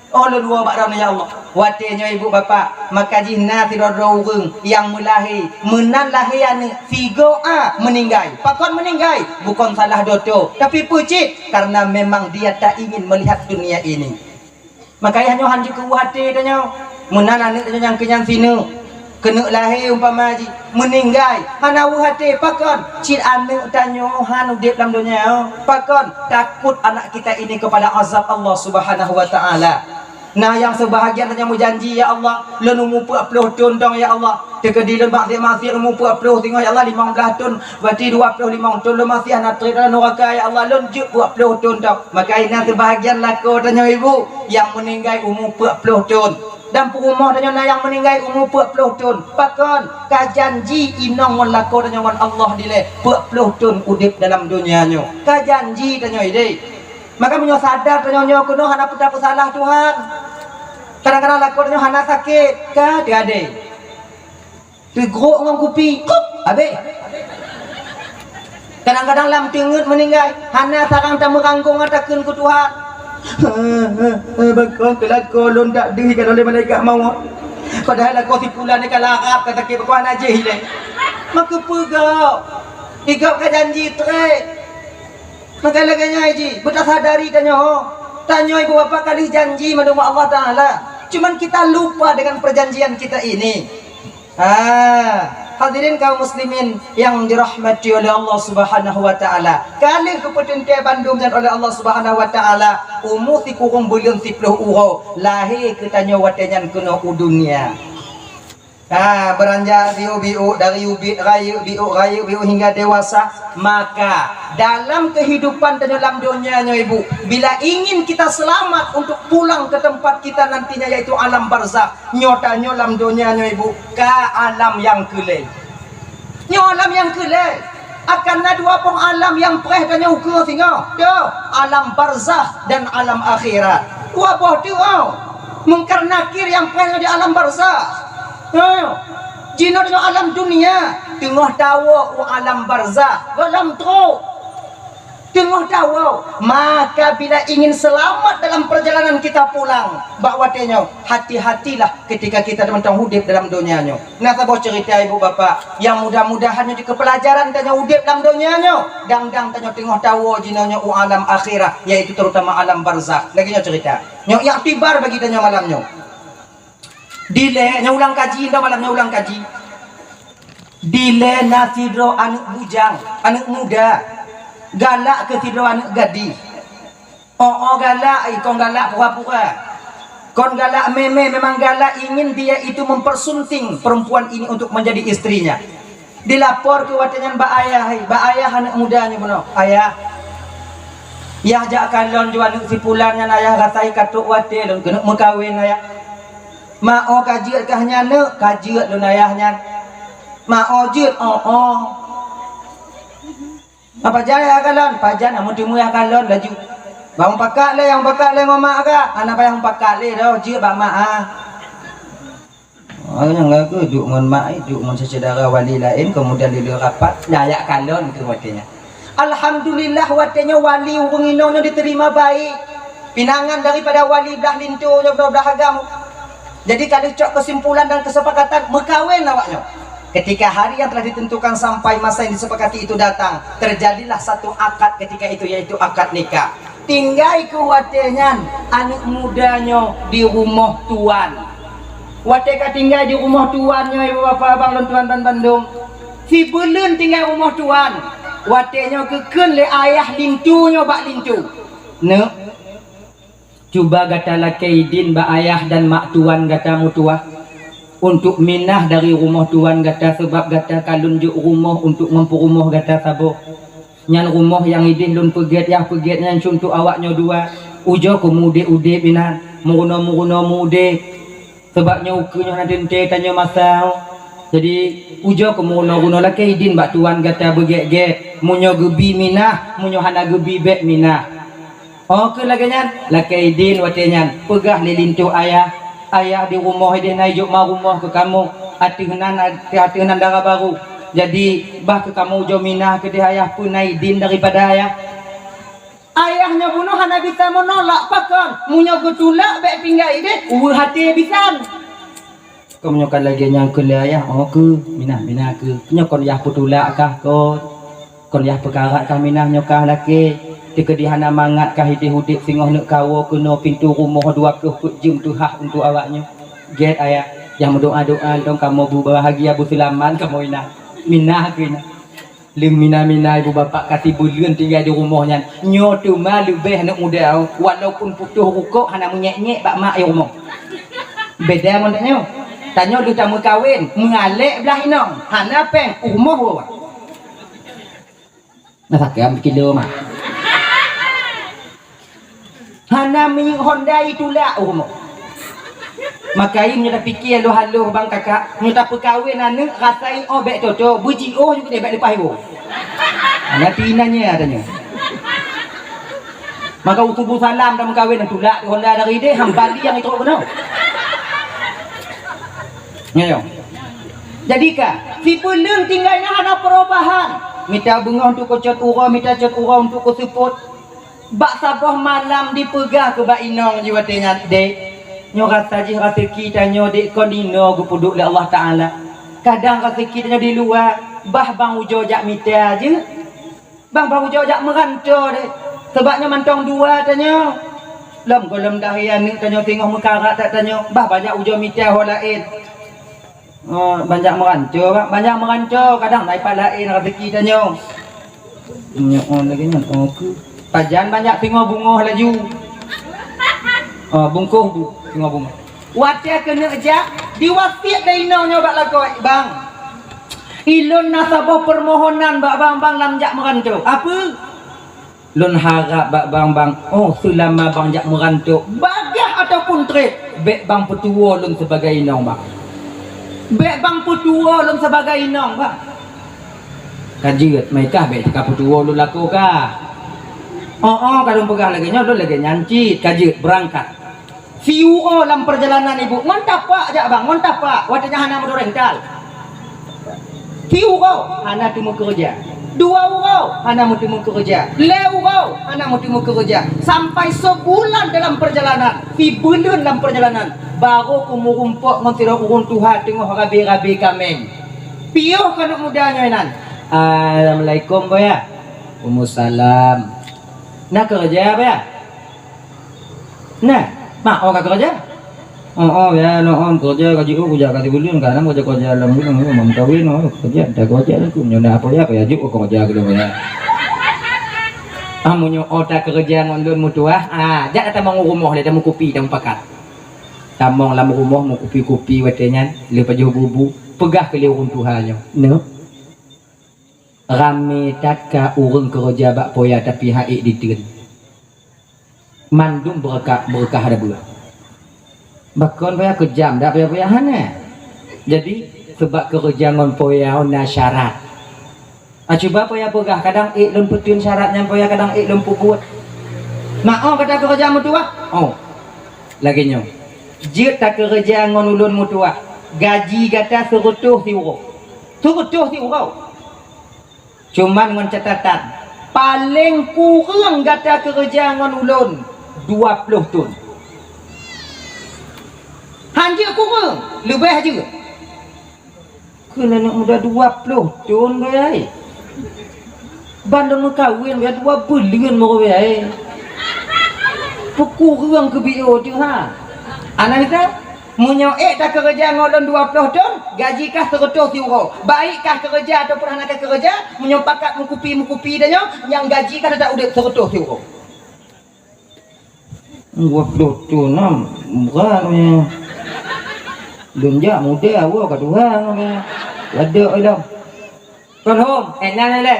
'Oh lôn woe bak Droeneuh, ya Allah.'" Watée nyoe, ibu bapak, maka jih na sidroe-droe ureuëng nyang meulahé, meunan lahé aneuëk, sigoe a meuninggai. Pakon meuninggai? Bukon salah doto, tapi peue cit? Karena memang dia tak ingin melihat dunia ini. Maka nyoe han jikeuweuh até tanyoe. Meunan aneuëk tanyoe nyang keunyan sineuk, keuneuk lahé umpama jih, meuninggai, hana weuh até. Pakon? Cit aneuëk tanyoe han udeb lam donya. Pakon? Takut anak kita ini kepada azab Allah Subhanahu wa Taala. Na nyang seubahagian tanyoe meujanji, "Ya Allah, lôn umu peuet ploh thon dong, ya Allah. Teukeudi lôn maksiat-maksiat umu peuet ploh singoh, ya Allah, limong blaih thon, berarti dua ploh limong thon lôn maksiat, hana treb lam nuraka, ya Allah, lôn jeuet peuet ploh thon dong." Maka na seubahagian lakoe tanyoe, ibu, nyang meuninggai umu peuet ploh thon. Dan peurumoh tanyoe na nyang meuninggai umu peuet ploh thon. Pakon? Ka janji inong ngon lakoe tanyoe ngon Allah dilée peuet ploh thon udeb dalam donya nyoe. Ka janji tanyoe ideh. Maka meunyoe sadar tanyoe nyoe keunoe hana peue tapeusalah Tuhan. Kadang-kadang lakoe tanyoe hana sakét, ka teuadée. Teugrok ngon kupi, kup, habéh. Kadang-kadang lam teungeut meuninggai, hana sarang tameuranggong takheun keu Tuhan. Bakon keu lakoe lôn dak deuh ka lé malaikat mawöt. Padahai lakoe si pulan nyoe ka larab, ka sakét, bakon hana jéh ilée. Maka peugah, igab ka janji treb. Maka lagée nyan jih, beutasadari tanyoe. Tanyoe ibu bapak ka lheueh janji mandum Allah Taala. Cuman kita lupa dengan perjanjian kita ini. Ah, hadirin kaum muslimin yang dirahmati oleh Allah Subhanahu wa Taala. Ka lheueh geupeuteuntée bandum nyan oleh Allah Subhanahu wa Taala, umu sikureueng buleuen siplôh uroe, lahé keu tanyoe watée nyan keunoe u dunia. Ha, beuranjak biôk-biôk dari ubit rayeuk biôk, rayeuk biôk hingga dewasa. Maka dalam kehidupan tanyoe lam donya nyoe, ibu, bila ingin kita selamat untuk pulang ke tempat kita nantinya, yaitu alam barzakh, nyoe tanyoe lam donya nyoe, ibu, ka alam nyang keu lhée. Nyoe alam nyang keu lhée. Akan na dua boh alam nyang preh tanyoe ukeue singoh. Dua, alam barzakh dan alam akhirat. Dua boh tu, oh. Mungkar Nakir nyang preh di alam barzakh. Oh. Jinoe nyoe alam dunia, teungoh tawoe u alam barzakh, goh lom trok. Teungoh tawoe, maka bila ingin selamat dalam perjalanan kita pulang, bak watée nyoe, hati-hatilah ketika kita mantong udeb dalam donya nyoe. Na saboh cerita ibu bapak, nyang mudah-mudahan nyoe jeuet keu pelajaran tanyoe udeb lam donya nyoe. Dang-dang tanyoe teungoh tawoe jinoe nyoe u alam akhirat, yaitu terutama alam barzakh. Lagée nyoe cerita. Nyoe iktibar bagi tanyoe malam nyoe. Dilée, nyoe ulang kaji, nyoe malam nyoe ulang kaji. Dilée na sidroe aneuëk bujang, aneuëk muda, galak keu sidroe aneuëk gadih. Oh, oh, galak, eh, kon galak pura-pura. Kon galak mé-mé, memang galak ingin dia itu mempersunting perempuan ini untuk menjadi istrinya. Dilapor keu watée nyan bak ayah, hai, bak ayah aneuëk muda nyoe bunoe. "Ayah, yah jak kalon ju aneuëk si pulan nyan, ayah, rasai ka trok watée lôn keuneuk meukawen, ayah." "Ma, oh, ka jeuet kah nyan, neuk?" "Ka jeuet lôn, ayah, nyan." Mak, oh, jeuet, oh, oh. Apa pajan ya kalon? Pajan, amun teumé ya kalon laju. Bang pakat lé, yang pakat lé ngon mak ka. Anak payah pakat lé dah, jeuet bak mak ah. Oh, nyang lagu duk ngon mak, eh, duk ngon syedara wali laén, kemudian di luar rapat, nyan ya kalon keu watée nyan. Alhamdulillah, watée nyoe wali ureuëng inong nyoe diterima baik. Pinangan daripada wali blah linto nyoe, blah agam. Jadi, ka lheueh cok kesimpulan dan kesepakatan, meukawen awak nyoe. Ketika hari yang telah ditentukan sampai masa yang disepakati itu datang, terjadilah satu akad ketika itu, yaitu akad nikah. Tinggai keu watée nyan aneuëk muda nyoe di rumoh tuan. Watée ka tinggai di rumoh tuan nyoe, ibu bapak, abang lôn tuan ban bandum, sibeuleuen tinggai rumoh tuan, watée nyoe geukheun lé ayah linto nyoe bak linto, "Neuk, cuba gata lakée idin bak ayah dan mak tuan gata meutuwah, untuk minah dari rumoh tuan gata, sabab gata ka lôn jok rumoh untuk ngon peurumoh gata saboh. Nyan rumoh nyang ideh lôn peugét, yah peugét nyan cuntoh awak nyoe dua. Ujoe keu meuudeb-udeb inan, meurunoe-meurunoe meuudeb. Sabab nyoe ukeue nyoe hana teuntée tanyoe masa." Jadi, ujoe keu meurunoe-runoe, lakée idin bak tuan gata beugét-gét. Meunyoe geubi minah, meunyoe hana geubi bék minah. Oh, keu lagée nyan, lakée idin watée nyan, peugah lé linto ayah, "Ayah di rumoh ideh na ijok ma rumoh keu kamoe, ateueh nan, ateueh nan dara barô. Jadi, bah keu kamoe ujoe minah keudeh ayah, peue na idin daripada ayah." Ayah nyoe bunoe hana bisa meunolak, pakon? Meunyoe geutulak bék tinggai ideh, uweuh até bisan. Kon nyoe ka lagée nyan keu lé ayah, oh keu, minah-minah keu. Nyoe kon yah peutulak kah kon? Kon yah peukarat kah minah nyoe kah lakée? Teukeudi hana mangat kah ideh udeb singoh neuk kawoe keunoe pintoe rumoh dua ploh peuet jeuem teuhah untuk awak nyoe? Gét ayah, nyang meudoá-doá lom kamoe beubahagia beuseulamat kamoe inah. Minah keu inah. Lheueh mina-mina ibu bapak ka sibeuleuen tinggai di rumoh nyan. Nyoe teuma leubeh aneuk muda, walaupun putôh rukok hana meunyék-nyék bak mak i rumoh. Beda ngon tanyoe. Tanyoe lheueh tameukawen, meualek blah inong, hana péng, u rumoh woe. Na sakém sikilo mak. Hana minyeuk honda itulak u rumoh. Maka nyoe tapike haloh-haloh bang kakak, nyoe tapeukawen aneuk rasa i oh bék toto, beujiôh nyoe keudeh bék leupah iwoe. Hana pi inan nyan tanyoe. Maka u suboh salam tameukawen, tulak honda dari deh, ham bali nyang itrok keunoe. Nyoe. Jadi ka, sibeuleuen tinggai na hana perubahan. Mita beungoh untuk keucot uroe, mita cot uroe untuk keuseupôt. Bak saboh malam dipeugah keu bak inong jih watée nyan, "Dek, nyoe rasa jih raseuki tanyoe dek kon inoe geupeuduek lé Allah Taala. Kadang raseuki tanyoe di luwa, bah bang ujoe jak mita jeuet. Bang, bang ujoe jak meuranto dek. Sabab nyoe mantong dua tanyoe. Lom gohlom dahé aneuk tanyoe singoh meukarat that tanyoe, bah banyak ujoe mita ho laén." Oh, banyak meuranto, Bang. Banyak meuranto, kadang na ipat laén raseuki tanyoe. Nyoe, oh, lagée nyan, oh, keu. Pajan banyak singoh bungoh laju. Oh, bungkôh bu, singoh bungoh. Watée keuneuk jak, diwasiet lé inong nyoe bak lakoe, "Bang, ilôn na saboh peumohonan bak bang, bang lam jak meuranto." "Apeue?" "Lôn harab bak bang, bang, oh, seulama bang jak meuranto, bagaih ataupun treb, bék bang peutuwoe lôn sibagai inong, bang. Bék bang peutuwoe lôn sibagai inong, bang." "Ka jeuet, meukah bék ka peutuwoe lôn lakoe kah?" "Oh, oh, ka lôn peugah lagée nyoe, lôn lagée nyan cit, ka jeuet, beurangkat." Siuroe lam peurjalanan ibu, ngon tapak jak bang, ngon tapak, watée nyan hana meudo rental. Siuroe hana teumeukeureuja, dua uroe hana meuteumeukeureuja, lhée uroe hana meuteumeukeureuja, sampai seubulan dalam peurjalanan, sibeuleuen lam peurjalanan, barô keu meurumpok ngon sidroe ureuëng tuha teungoh rabe-rabe kaméng. Piôh keuneuk muda nyoe nan. "Assalamualaikum, Boya." "Waalaikumsalam." "Na keureuja, Boya?" "Nah, mak, oh ka keureuja?" "Oh, oh, ya, no, oh, keureuja ka jiôh, keureuja ka sibuleuen, ka na keureuja-keureuja lam rumah, oh, meukawen, oh, keureuja, dah keureuja lom, nyoe na apa ya, apa ya, jok keureuja keudua ya." "Ah, meunyoe oh ta keureuja ngon lôn meutuah, ah, jak tamong u rumoh lé, tamong kupi, tamong pakat." Tamong lam rumoh meukupi-kupi watée nyan, lheueh pajoh bubu, peugah keu lé ureuëng tuha nyoe, "Neuk, ramé that ka ureuëng keureuja bak poya tapi ha'ék diteun." Mandum beureukat, beureukat ada buah. Bakon payah keujam dak payah-payah hana. Jadi, Sabab keureuja ngon poya na syarat. Ah, cuba poya peugah, kadang ék lôn peuteun syarat nyan, poya, kadang ék lôn peubuet. Mak, oh, gata keureuja meutuwah? Oh. Lagée nyoe. Jeuet takeureuja ngon ulôn meutuwah. Gaji gata seureutôh siuroe. Seureutôh siuroe. Cuman ngon catatan, paleng kureueng gata keureuja ngon ulôn dua ploh thon. Han jeuet kureueng, leubeh jeuet. Kheun aneuk muda dua ploh thon, wahai. Ban lôn meukawen, wahai, dua buleuen, wahai. Peukureueng keubiet teuh, ha. Ana mita? Meunyoe ék takeureuja ngon lôn dua ploh thon, gaji kah seureutôh siuroe. Baik kah keureuja ataupun hana kah keureuja, meunyoe pakat meukupi-meukupi tanyoe, nyang gaji kah teutap udeb seureutôh siuroe. Dua ploh thon nam, brat nyoe. Lôn jak muda, awak ka tuha nyoe. Ladek ilong. Kon hom, eh, nyan lé.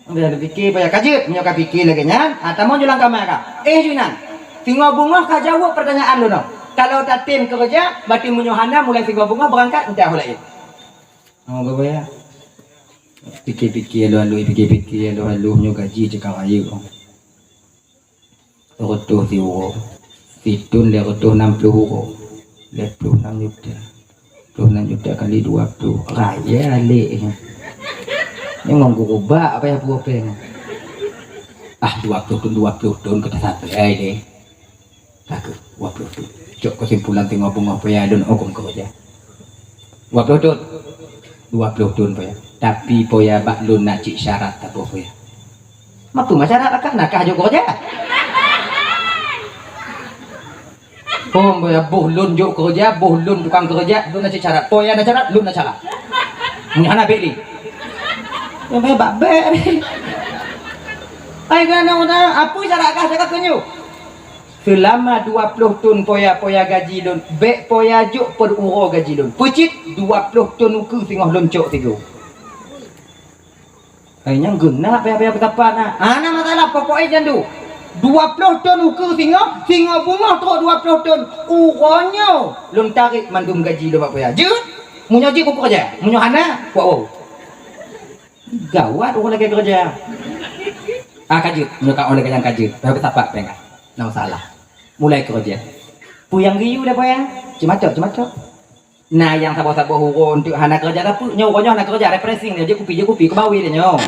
Udah dipike payah ka jeuet, meunyoe ka pike lagée nyan, ah, tamong ju lam kama ka. Eh, ju inan. Singoh beungoh ka jaweueb peurtanyaan lôn nyoe. Kalau tatem keureuja, berarti meunyoe hana mulai singoh beungoh beurangkat, entah ho laén. Oh, gawé ya. Pike-pike lalu, pike-pike lalu, lalu nyoe gaji cekak rayeuk. Reutôh siuroe. Sithon lhée reutôh nam ploh uroe. Lhée ploh nam juta. Ploh nam juta kali dua ploh. Raya lé. Nyoe ngon gurubak apa ya buah peng. Ah, dua ploh thon, dua ploh thon ka tasapai lé. Ka keuh, dua ploh thon. Cok keusimpulan teungoh beungoh paya lôn hukôm keureuja. Dua ploh thon. Dua ploh thon paya. Tapi paya bak lôn na cit syarat saboh paya. Mapeue ma syarat akah na kah jok keureuja? Hom paya boh lôn jok keureuja, boh lôn tukang keureuja, lôn na cit syarat. Paya na syarat, lôn na syarat. Nyan hana bek lé. Nyan bek bak bek. Ai kana na, apeue syarat kah cakap keu nyoe? Seulama dua ploh thon poya-poya gaji lôn, bék poya jok peururoe gaji lôn. Peucit dua ploh thon ukeue singoh lôn cok sigoe. Hai nyang geunak payah-payah peusapat na. Hana masalah, pokok e jandu. Dua ploh thon ukeue singoh, singoh beungoh trok dua ploh thon. Uroe nyoe lôn tarek mandum gaji lôn bak poya. Jeuet? Meunyoe jeuet kukeureuja, meunyoe hana, kuwoe. Gawat ureueng lagèe keureuja. Ah, ka jeuet, meunyoe ka ureueng lagèe nyan ka jeuet, payah peusapat péng ka. Na masalah. Mulai keureuja. Peue nyang geuyue lé poya? Ceumatok, ceumatok. Na nyang saboh-saboh uroe eunteuk hana keureuja sapeue, nyoe uroe nyoe hana keureuja, refreshing nyoe, jép kupi, jép kupi, keumawe lé nyoe.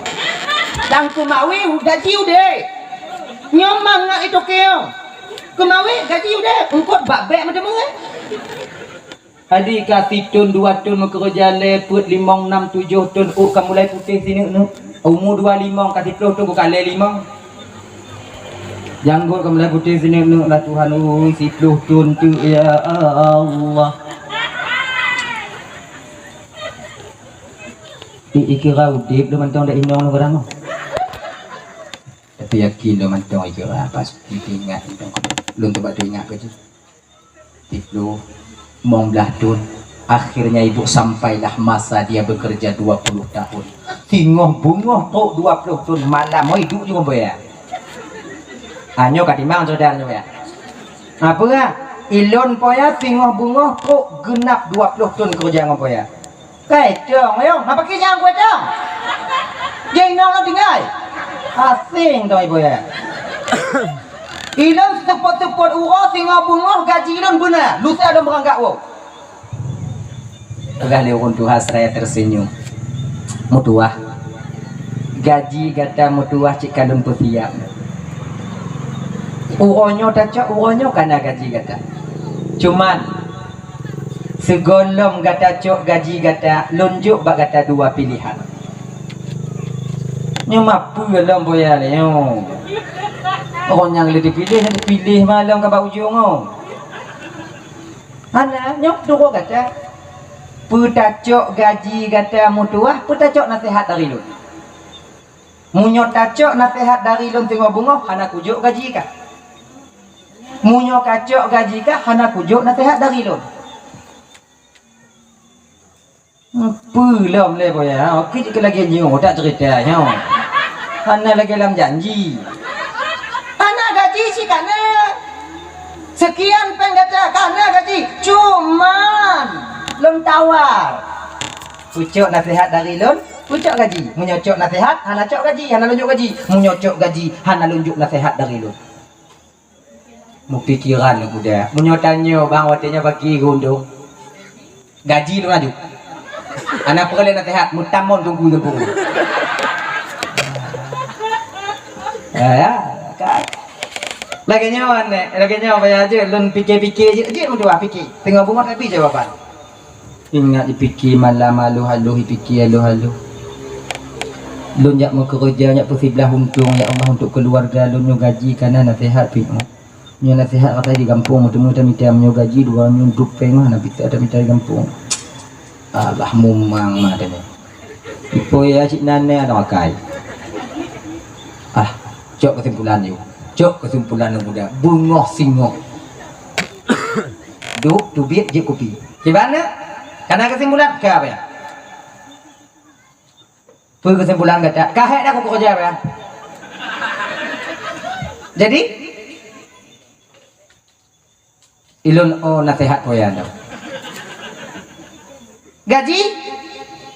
Dan keumawe gaji udép. Nyoe mangat itoke nyoe. Keumawe gaji udép, eungkôt bak bèk meuteumé. Adi ka sithon dua thon meukeureuja lé peuet limong nam tujoh thon ôk ka mulai putéh sineuk-neuk. Umu dua limong ka siploh thon ka lé limong. Janggot ka mulai putéh sineuk-neuk lah Tuhan ui, siploh thon teuk ya Allah. Di ikira udép lé mantong dak inong lé barang. Tapi yakin lé mantong ikira pasti teuingat mantong. Lôn teubat teuingat keu jih. Siploh, limong blaih thon. Akhirnya ibu sampailah masa dia bekerja dua puluh tahun. Singoh beungoh trok dua ploh thon malam, oi, duek jih ngon poya. Ah, nyoe ka timang syedara nyoe ya. Apa? Ilôn poya singoh beungoh trok geunap dua ploh thon keureuja ngon poya. Kai tong, ayong, ngapa kijang kuai tong? Jeng nong nong tinggai. Asing tong ibu ya. Ilôn seupôt-seupôt uroe singoh beungoh gaji lôn beuna, lusa lôn beurangkat woe. Peugah lé ureueng tuha seraya tersenyum. Meutuwah. Gaji gata meutuwah cit ka lôn peusiap. Uroe nyoe tacok, uroe nyoe ka na gaji gata. Cuman, sigohlom gata cok gaji gata, lôn jok bak gata dua pilehan. Nyoe mapeue lom boya lé nyoe. Ureueng nyang lé dipiléh, dipiléh ma lom ka bak ujong nyoe. Hana, nyoe turoe gata. Peue tacok gaji gata meutuwah, peue tacok naseuhat dari lôn. Meunyoe tacok naseuhat dari lôn singoh beungoh, hana kujok gaji kah. Meunyoe kacok gaji kah, hana kujok naseuhat dari lôn. Peue lom lé boya, oke jeuet lagèe nyoe, tak cerita nyoe. Hana lagèe lam janji. Hana gaji cit ka na. Sekian péng gata ka na gaji. Cuman lôn tawar. Pucok naseuhat dari lôn, pucok gaji. Meunyoe cok naseuhat, hana cok gaji, hana lôn jok gaji. Meunyoe cok gaji, hana lôn jok naseuhat dari lôn. Meupikiran lôn kuda. Meunyoe tanyoe bang watée nyoe bagi geuundong. Gaji lôn aju. Hana peureulée naseuhat, meutamong teungku teungku. Ya, ya, kan. Lagée nyoe, lagée nyoe payah jeuet lôn pike-pike jeuet, jeuet meutuah pike. Teungoh beungoh tapi jawaban. Ingat jipike malam aloh-aloh, jipike aloh-aloh. Lôn jak meukeureuja, jak peusiblah untông, ya Allah, untuk keuluwarga lôn nyoe gaji kana naseuhat pih. Nyoe naseuhat katai di gampông, meuteumé tamita meunyoe gaji dua nyoe duek péng hana bisa tamita di gampông. Alah mumang mah tanyoe. Ipo ya cit nan nyoe adak makai. Ah, cok keusimpulan yuk. Cok keusimpulan nyang muda. Beungoh singoh. Duek teubiet jeuet kupi. Kiban na? Kana keusimpulan ka apa ya? Peue keusimpulan gata? Ka hék dah kukeureuja apa ya? Jadi ilôn oh naseuhat poyan dah. Gaji?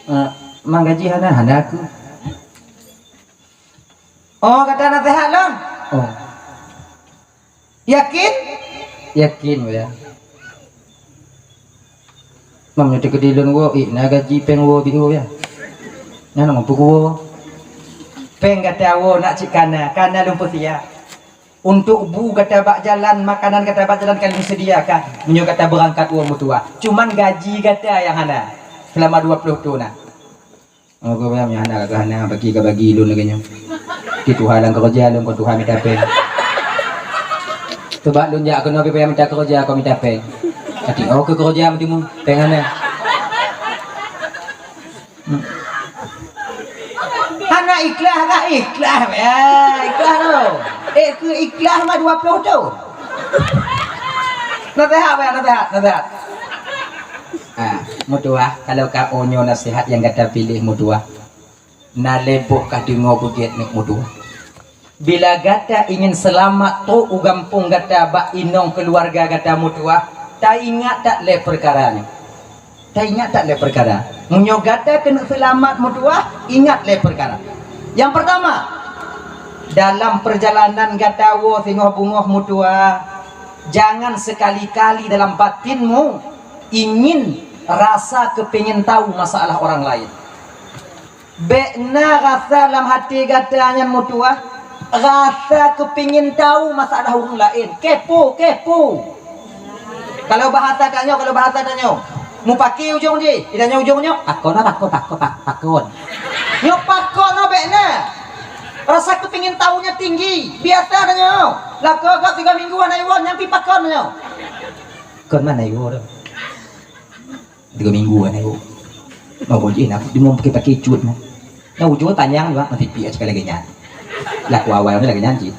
Eh, mang gaji hana, hana aku. Oh, gata naseuhat lôn? Oh. Yakin? Yakin, ya. Mam nyoe teukeudi lôn woe, ih, na gaji péng woe biôh, ya. Nyan mampu kuwoe. Péng gata woe nak cit kana, kana lôn peusiap. Untuk bu gata bak jalan, makanan gata bak jalan ka lôn sediakan. Meunyoe gata beurangkat woe meutuah. Cuman gaji gata nyang hana selama dua ploh thon na. Oh, kau bayang nyang hana, ka hana bagi, ka bagi lôn lagée nyoe. Di tuha lam keureuja lôn, kon tuha mita péng. Sebab lôn jak keunoe pih payah mita keureuja, kon mita péng. Tapi oh, keu keureuja meuteumé péng hana. Hmm. Hana ikhlas kah? Ikhlas, ya, ikhlas tu. Eh, keu ikhlas mah dua ploh tu. Naseuhat, ya, naseuhat, naseuhat. Ha, meutuah, kalau ka oh nyoe naseuhat nyang gata piléh meutuah. Na lhée boh ka deungoe beugét nyoe meutuah. Bila gata ingin seulamat trok u gampông gata bak inong keuluwarga gata meutuah, taingat that lhée peukara nyoe. Taingat that lhée peukara. Meunyoe gata keuneuk seulamat meutuah, ingat lhée peukara. Nyang peurtama, dalam peurjalanan gata woe singoh beungoh meutuah, jangan sekali-kali dalam batinmu ingin rasa keupingin tahu masalah orang lain. Bék na rasa lam até gata nyan meutuah, rasa keupingin tahu masalah ureuëng laén. Kepo, kepo. Kalau bahasa tanyoe, kalau bahasa tanyoe, mupaki ujong jih, itanyoe ujong nyoe, pakon, pakon, pakon, pakon. Nyoe pakon bék na. Rasa keupingin tahu nyan tinggi. Biasa tanyoe. Lakoe gob tiga minggu hana iwoe, nyan pi pakon nyoe. Kon mana iwoe tu? Tiga minggu kan aku. Mau boh jih nak demam pakai-pakai cut nah. Nah ujung panyang juga masih piak sekali lagi nyan. Laku awal ni lagi nyan cit.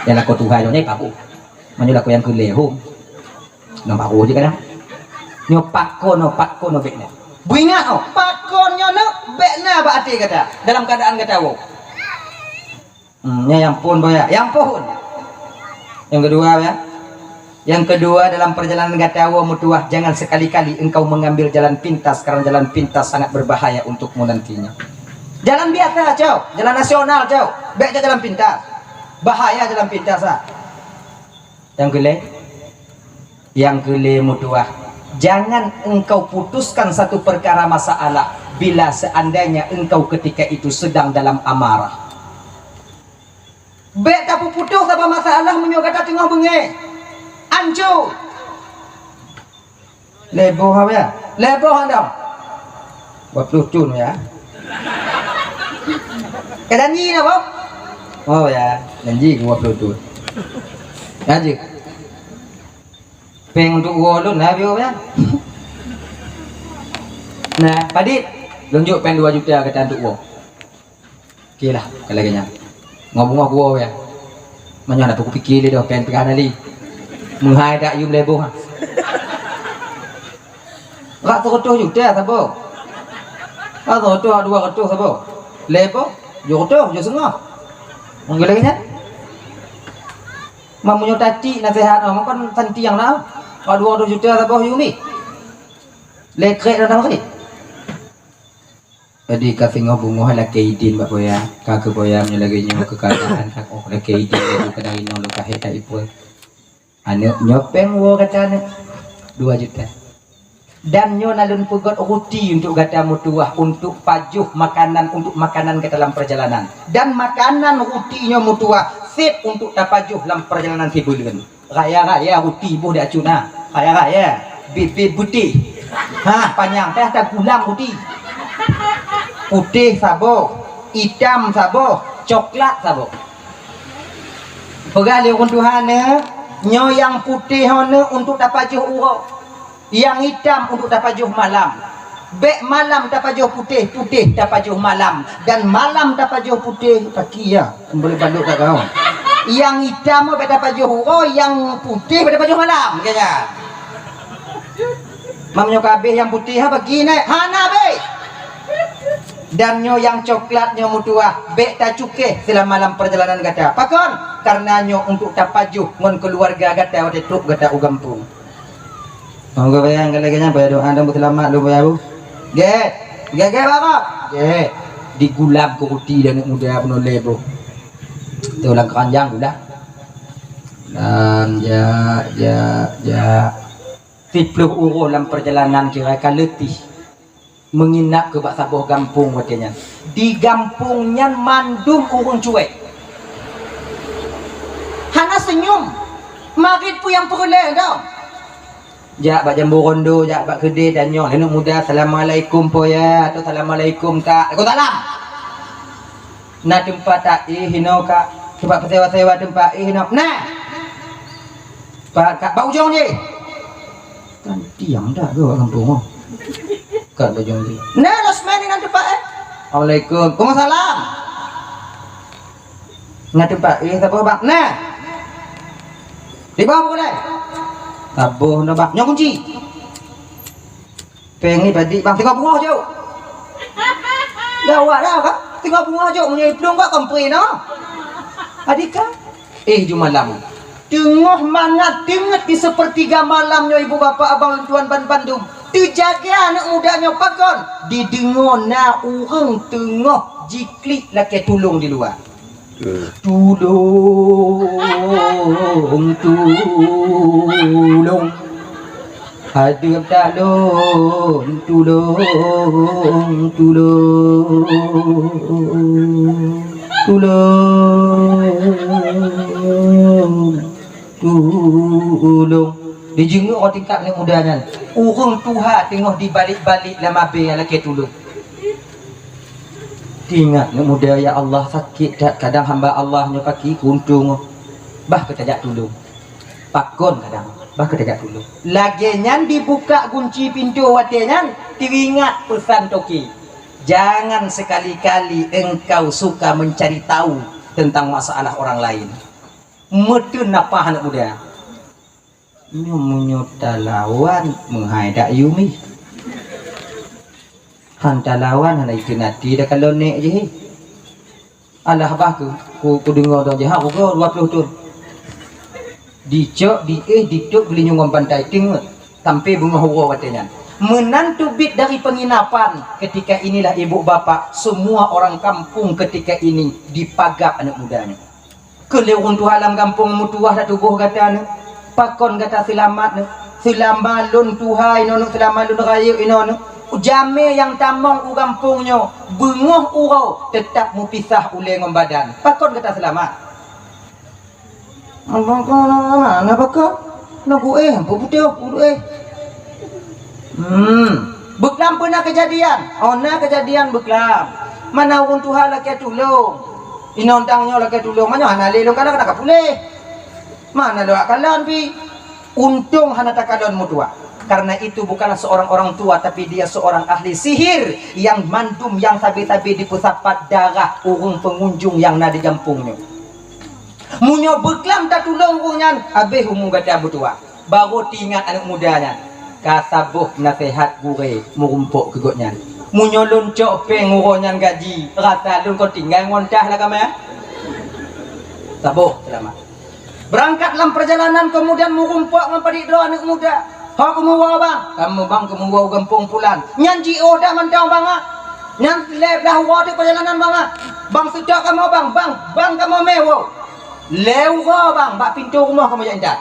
Dan laku tuha jong ni paku. Manyo laku yang kele ho. Nampak ho je kadang. Nyo pakon, nyo pakon, nyo bek nyo. Buingat oh, pakon nyo nak bek na bak ati kata. Dalam keadaan kata wo. Hmm, ya, ya ampun, Boya. Ya ampun. Yang kedua, ya. Yang kedua, dalam perjalanan gata woe meutuah, jangan sekali-kali engkau mengambil jalan pintas, karena jalan pintas sangat berbahaya untukmu nantinya. Jalan biasa, cok. Jalan nasional, cok. Bek cok jalan pintas. Bahaya jalan pintas, ah. Yang keulhèe, yang keulhèe meutuah, jangan engkau putuskan satu perkara masalah bila seandainya engkau ketika itu sedang dalam amarah. Bèk tapeuputoh saboh masalah meunyoe gata teungoh beungèh. Anco. Lhèe boh haba ya? Lhèe boh hana? Dua puluh thôn ya. Ka janji na boh? Oh ya, janji dua puluh thôn. Lanjut. Pèng untuk uroe lôn na biôh ya. Nah, padit lôn jok pèng dua juta gata untuk uroe. Oke lah, kalau lagèe nyan. Ngo beungoh geuwoe ya. Meunyoe na peupiké lé doh, pèng pih hana lé. Meuhai dak yum lhèe boh ha. Rak seureutôh juta saboh. Rak seureutôh, rak dua reutôh saboh. Lhèe boh, jôh reutôh, jôh seungoh. Meunyoe lagèe nyan. Meunyoe tatik naseuhat, oh, makon santiang na. Rak dua reutôh juta saboh yum lé. Lhèe krek na tamah krek. Jadi ka singoh beungoh lakée idin bak boya, ka keu boya meunyoe lagée nyoe keuadaan ka oh lakée idin laju kadang inong lôn kahé that ipeue. Aneuk nyoe péng woe gata aneuk, dua juta. Dan nyoe na lôn peugöt ruti untuk gata meutuwah, untuk pajoh makanan, untuk makanan gata lam perjalanan. Dan makanan ruti nyoe meutuwah, sép untuk tapajoh lam perjalanan sibuleuen. Raya-raya ruti boh di acut na. Raya-raya. Bit-bit putih. Ha, panyang teuh tagulang ruti. Putih saboh, itam saboh, coklat saboh. Peugah lé ureuëng tuha neuh, nyoe nyang putih ho neuh untuk tapajoh uroe. Nyang itam untuk tapajoh malam. Bék malam tapajoh putih, putih tapajoh malam. Dan malam tapajoh putih, paki ya. Boleh balok kat kau. Nyang itam bék tapajoh uroe, nyang putih bék tapajoh malam. Kaya. Mam nyoe kabeh nyang putih ha bagi neh. Hana bék. Dan nyoe nyang coklat nyoe meutuwah, bék tacukéh seulama lam perjalanan gata. Pakon? Karena nyoe untuk tapajoh ngon keuluwarga gata watée trok gata u gampông. Monggo bayang ka lagée nyan, payah doa dan beuseulamat lôn payah bu. Gét. Gét, gét, Bapak. Gét. Digulam keu ruti dan aneuk muda peunoh lé boh. Tu lam keuranjang gulam. Dan jak, jak, jak. Siplôh uroe lam perjalanan kira ka leutih. Meunginap keu bak saboh gampông watée nyan. Di gampông nyan mandum ureuëng cuek. Hana seunyum. Marit peue nyang peureulée dong. Jak bak jambu rondo, jak bak keudè dan nyoe aneuk muda, "Assalamualaikum po ya," atau "Assalamualaikum kak." "Waalaikumsalam." "Na teumpat taéh inoe kak?" "Teumpat peusewa-sewa teumpat éh inoe." "Na." "Pat kak?" "Bak ujong jih." Kan tiang dak geuh bak gampông oh. Kat bajong jih. "Na losmen inan teumpat éh." "Assalamualaikum." "Waalaikumsalam." "Na teumpat éh saboh bang?" "Na." "Di bawah pukul eh?" "Saboh na bang." "Nyoe kunci." "Péng ni badi bang, singoh beungoh jok." "Dah awak dah kan? Singoh beungoh jok, meunyoe iplueng bak kompre noh." Adika, éh ju malam. Teungoh mangat teungeut di seupeurtiga malam nyoe ibu bapak abang lôn tuan ban bandum. Teujaga aneuk muda nyoe pakon? Dideungoe na ureuëng teungoh jiklik lakée tulông di luwa. Tulông, tulông. Hadeueng talon, tulông, tulông. Tulông, tulông. Dijeungeuk rot tingkat aneuk muda nyan. Ureuëng tuha teungoh dibalik-balik lam abée lakée tulông. Teuingat aneuk muda, ya Allah, sakét that kadang hamba Allah nyoe paki keuntông. Bah keu tajak tulông. Pakon kadang, bah keu tajak tulông. Lagée nyan dibukak gunci pintoe watée nyan, teuingat peusan toke. Jangan sekali-kali engkau suka mencari tahu tentang masalah orang lain. Meuteun nafah aneuk muda. Nyoe meunyoe talawan meuhai dak yumi. Han talawan hana iteun até dak kalon nek jih. Alah bah ku, ku, ku deungoe dong jih ha ugoe dua ploh thon. Dicok, diéh, ditôb geulinyueng ngon bantai teungeut sampai beungoh uroe watée nyan. Meunan teubiet dari penginapan, ketika inilah ibu bapak semua orang kampung ketika ini dipagab aneuk muda nyoe. Keu lé ureuëng tuha lam gampông meutuwah dak tuboh gata nyoe, pakon gata seulamat nyoe? Seulama lôn tuha inoe nyoe, seulama lôn rayeuk inoe nyoe, jamé nyang tamong u gampông nyoe beungoh uroe teutab meupisah ulée ngon badan. Pakon gata seulamat? Abang ko na pakon? Na ku éh, ampôn putéh, ku éh. Hmm, beuklam peue na keujadian? Oh, na keujadian beuklam. Mana ureuëng tuha lakée tulông. Inong tang nyoe lakée tulông, meunyoe hana lé lôn kalon, ka puléh. Mana lôn kalon pih? Untông hana takalon meutuwah. Karena itu bukanlah seorang orang tua, tapi dia seorang ahli sihir yang mandum, yang sabe-sabe dipeusapat darah ureuëng pengunjung yang na di gampông nyoe. Meunyoe beuklam tatulông ureuëng nyan, habéh umu gata meutuwah. Barô teuingat aneuk muda nyan, ka saboh naseuhat gurée meurumpok keu gobnyan. Meunyoe lôn cok péng uroe nyan gaji, rasa lôn kon tinggai ngon tah lam kamé. Saboh seulamat. Beurangkat lam peurjalanan, keumudian meurumpok ngon padit droe aneuk muda. "Ho keumeuwoe bang?" "Kamoe bang keumeuwoe u gampông pulan." "Nyan jiôh dah mantong bang ah?" Nyan lhèe blah uroe teuk peurjalanan bang ah. Bang seutôt kamoe bang, bang, bang kamoe mè woe. Lhèe uroe bang, bak pintoe rumoh kamoe jak intat.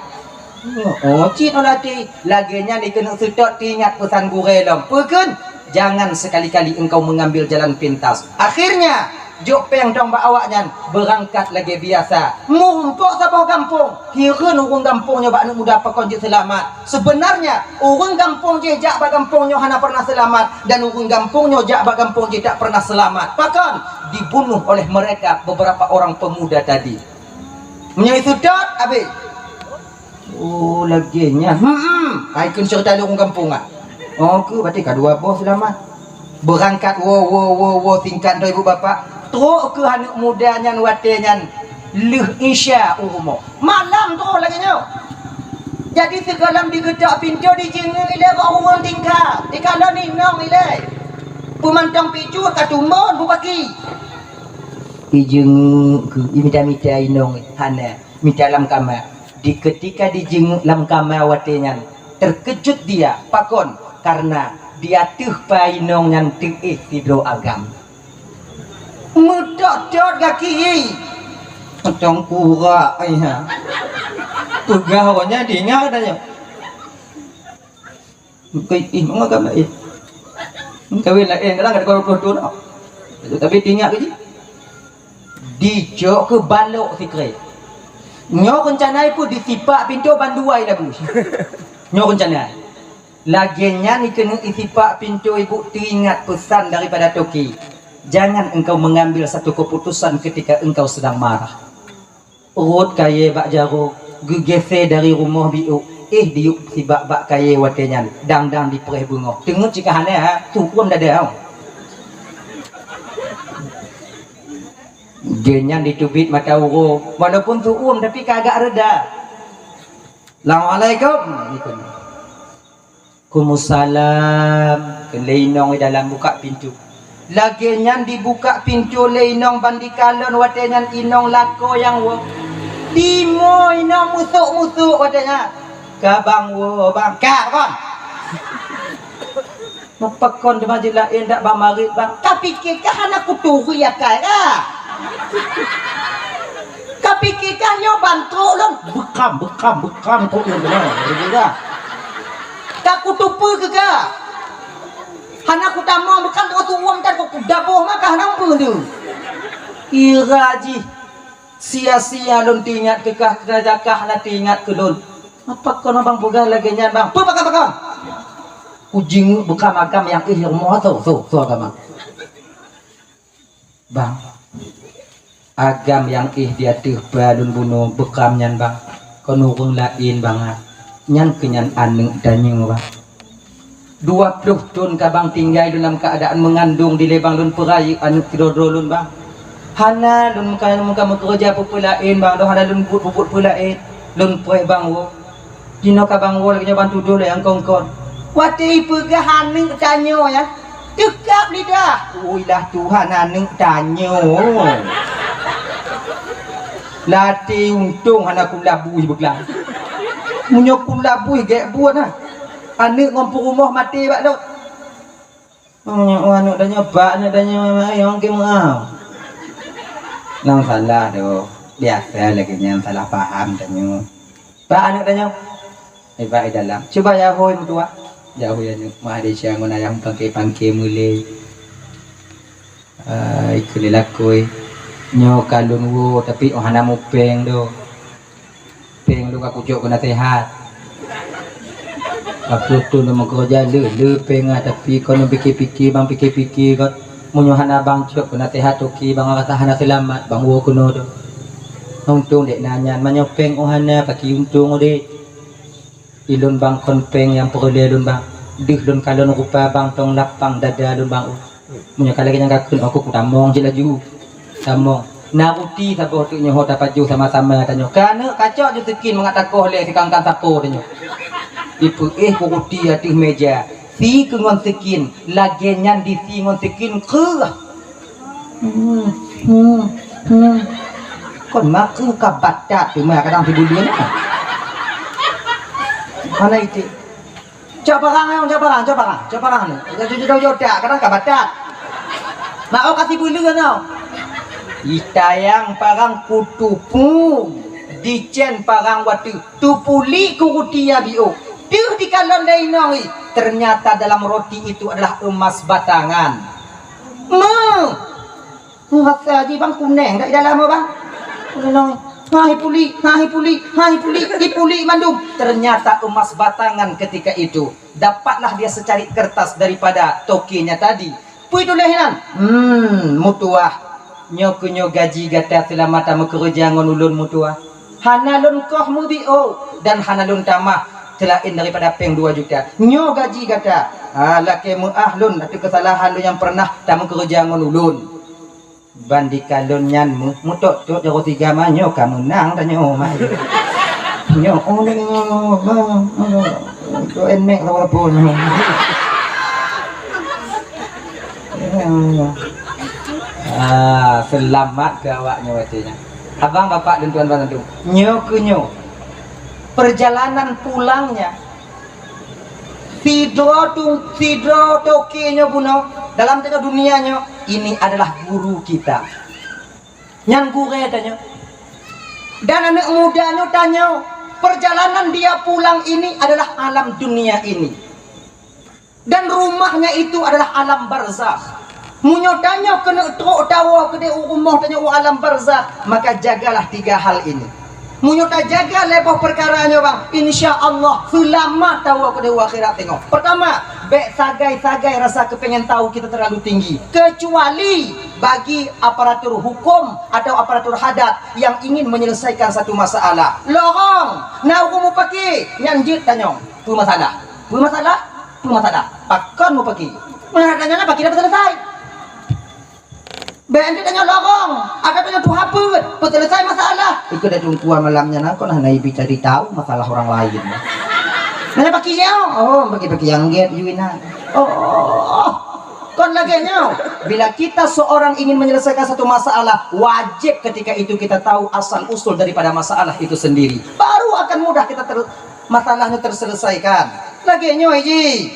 Oh, cit lati. Lagèe nyan dikeuneuk seutôt teuingat peusan gurèe lom. Peue kheun? Jangan sekali-kali engkau mengambil jalan pintas. Akhirnya, jok péng dong bak awaknyan, beurangkat lagèe biasa. Meurumpok saboh gampông, hireuen ureueng gampông nyoe bak aneuk muda pakon jeuet seulamat. Sebenarnya, ureueng gampông jih jak bak gampông nyoe hana pernah seulamat, dan ureueng gampông nyoe jak bak gampông jih tak pernah seulamat. Pakon? Dibunuh oleh mereka beberapa orang pemuda tadi. Meunyoe seutôt, abéh. Oh, lagèe nyan. Hmm, hmm. Hai kheun ceurita lé ureueng gampông ah. Oh, keu berarti ka dua boh seulamat. Beurangkat woe, woe, woe, woe, singkat droe ibu bapak. Trok keu aneuk muda nyan watèe nyan lheueh Isya u rumoh. Malam trok lagèe nyoe. Jadi sigohlom digeutok pintoe dijeungeuk ilèe bak ureueng tingkat. Dikalon inong ilèe. Peumantong picut ka tumbon bubaki. Ijeungeuk keu, imita-mita inong hana. Mita lam kama. Di ketika dijeungeuk lam kama watèe nyan, terkejut dia. Pakon? Karena di ateueh pa inong nyan teuéh sidroe agam. Meutot-tot gaki. Macam kurak, ai ha. Peugah awaknyan diingat dah nyoe. Bukan, ih, mangat agam laén. Kawin laén, kadang ka dua puluh tahun dah. Tapi teuingat keu jih. Dijok keu balok sikrek. Nyoe rencana peue disipak pintoe bandua i labu. Nyoe rencana. Lagèe nyan dikeuneuk isipak pintoe ibu teuingat peusan daripada toke. Jangan engkau mengambil satu keputusan ketika engkau sedang marah. Rhot kayèe bak jaroe, geugisé dari rumoh biôk, éh diyueb sibak bak kayèe watèe nyan, dang-dang dipreh beungoh. Teungeut cit ka hana, ha, tuom dada, ha. Geuh nyan diteubiet mata uroe, walaupun tuom tapi ka agak reda. Assalamualaikum. Waalaikumsalam. Kheun lé inong di dalam buka pintoe. Lagèe nyan dibuka pintoe lé inong ban dikalon watèe nyan inong lakoe nyang woe. Timoh inong musôk-musôk watèe nyan. Ka bang woe bang. Ka kon. Meupakon teuma jilaén dak bang marit bang. Ka pike kah hana kuturi akai kah? Ka pike kah nyoe ban trok lôn? Beukam, beukam, beukam trok lôn keunoe. Begitu kah? Ka kutupeue keu kah? Hana kutamong beukam trok tuom tan ku daboh mah kah hana peue tu. Ira jih sia-sia lôn teuingat keu kah, teuingat keu kah hana teuingat keu lôn. Apa kon abang peugah lagèe nyan bang? Peue pakon-pakon? Kujingeuk beukam agam nyang éh rumoh tho, tho, tho agam. Bang, agam nyang éh di ateueh ba lôn bunoe beukam nyan bang, kon ureueng laén bang ah. Nyan keuh nyan aneuk tanyoe bang. Dua ploh thon ka bang tinggai lôn lam keuadaan meungandong dilèe bang lôn peurayeuk aneuk keudroe-droe lôn bang. Hana lôn muka, muka meukeureuja peue-peue laén bang, lôn hana lôn buet-buet peue laén. Lôn preh bang woe. Jinoe ka bang woe lagèe nyoe ban tudoh lé angkon-kon. Watèe ipeugah aneuk tanyoe nyan, teukab lidah. Ui lah Tuhan aneuk tanyoe. Latèe untông hana kulabui beuklam. Meunyoe kulabui gèk buet nah. Aneuk ngon peurumoh maté bak lôn. Oh, nyoe, oh, aneuk tanyoe, bak aneuk tanyoe, ayong keu meu'ah. Nyang salah tu, biasa lagèe nyan salah paham tanyoe. Bak aneuk tanyoe, eh, bak i dalam. Cuba ya hôi meutuah. Ya hôi aneuk, mah Malaysia ngon ayah pangke-pangke mulai. Ai, keu lé lakoe. Nyoe ka lôn woe, tapi oh hana mupeng doh. Péng lôn ka kucok keu naseuhat. Ka peuet thon lôn meukeureuja le, le péng ah, tapi kon lôn pike-pike, bang pike-pike kon. Meunyoe hana bang cok keu naseuhat toke, bang rasa hana seulamat, bang woe keunoe teuh. Untông dek na nyan, meunyoe péng oh hana, pakri untông udép. Ilôn bang kon péng nyang peureulèe lôn bang. Deuh lôn kalon rupa bang tông lapang dada lôn bang. Meunyoe ka lagèe nyan ka kheun, oh, kutamong cit laju. Tamong. Na ruti saboh teuk nyoe ho tapajoh sama-sama tanyoe. Ka aneuk kacok ju sikin mangat takoh lé sikangkang sapo tanyoe. Ipeuéh ku ruti ateueh meja. Si keu ngon sikin, lagèe nyan disi ngon sikin kreueh. Hmm, hmm, hmm. Kon makeu ka batat teuma kadang sibuleuen. Hana iték. Cok parang, cok parang, cok parang, cok parang ni. Kadang ka batat. Ma'o ka sibeuleu nyoe. Itayang parang kutupu, dicen parang watèe, tupuli kuruti ya biôh. Deuh dikalon lé inong i, ternyata dalam roti itu adalah emas batangan. Meuh! Rasa ji bang kuneng dak di dalam bang. Kuneng. Hai puli, hai puli, hai puli, ipuli mandum. Ternyata emas batangan ketika itu. Dapatlah dia secarik kertas daripada tokenya tadi. Peue tuléh inan? Hmm, meutuah. Nyoe keuh nyoe gaji gata seulama tameukeureuja ngon ulôn meutuah. Hana lôn koh meubiôh dan hana lôn tamah seulaén daripada péng dua juta. Nyoe gaji gata. Ha, lakée meuáh lôn ateueh keusalahan lôn nyang peureunah tameukeureuja ngon ulôn. Ban dikalon nyan meu-, meutot-tot jaroe tiga ma nyoe ka meunang tanyoe mak. Nyoe, oh, nyoe, nyoe, nyoe, nyoe, nyoe, nyoe, nyoe, nyoe, nyoe, nyoe, nyoe, nyoe. Ah, seulamat keu awak nyoe watèe nyan. Abang, bapak, dan tuan-tuan, nyoe keuh nyoe. Perjalanan pulangnya Sidroe tu, sidroe toke nyoe bunoe dalam tengah dunia nyoe, ini adalah guru kita. Nyan gurèe tanyoe. Dan aneuk muda nyoe tanyoe, perjalanan dia pulang ini adalah alam dunia ini. Dan rumahnya itu adalah alam barzakh. Meunyoe tanyoe keuneuk trok tawoe keudeh u rumoh tanyoe u alam barzakh, maka jagalah tiga hal ini. Meunyoe tajaga lé boh peukara nyoe bang, insya Allah seulamat tawoe keudeh u akhirat teungoh. Pertama, bèk sagai-sagai rasa kepengen tahu kita terlalu tinggi. Kecuali bagi aparatur hukum atau aparatur adat yang ingin menyelesaikan satu masalah. Lorong, na ureueng mupaki, nyan jeuet tanyong. Peue masalah? Peue masalah? Peue masalah? Pakon mupaki? Meunan tanyong na paki dah selesai. Bèk anteuk tanyoe lorong, atau tanyoe tuha peuet, peuseuleusai masalah. Ikeu dah teungku malam nyan, kon hana ibi cari tahu masalah orang lain. Nanya paki nyoe, oh, paki-paki nyang gèt ju inan. Oh, kon lagèe nyoe. Bila kita seorang ingin menyelesaikan satu masalah, wajib ketika itu kita tahu asal usul daripada masalah itu sendiri. Baru akan mudah kita ter-, masalahnya terselesaikan. Lagèe nyoe ji.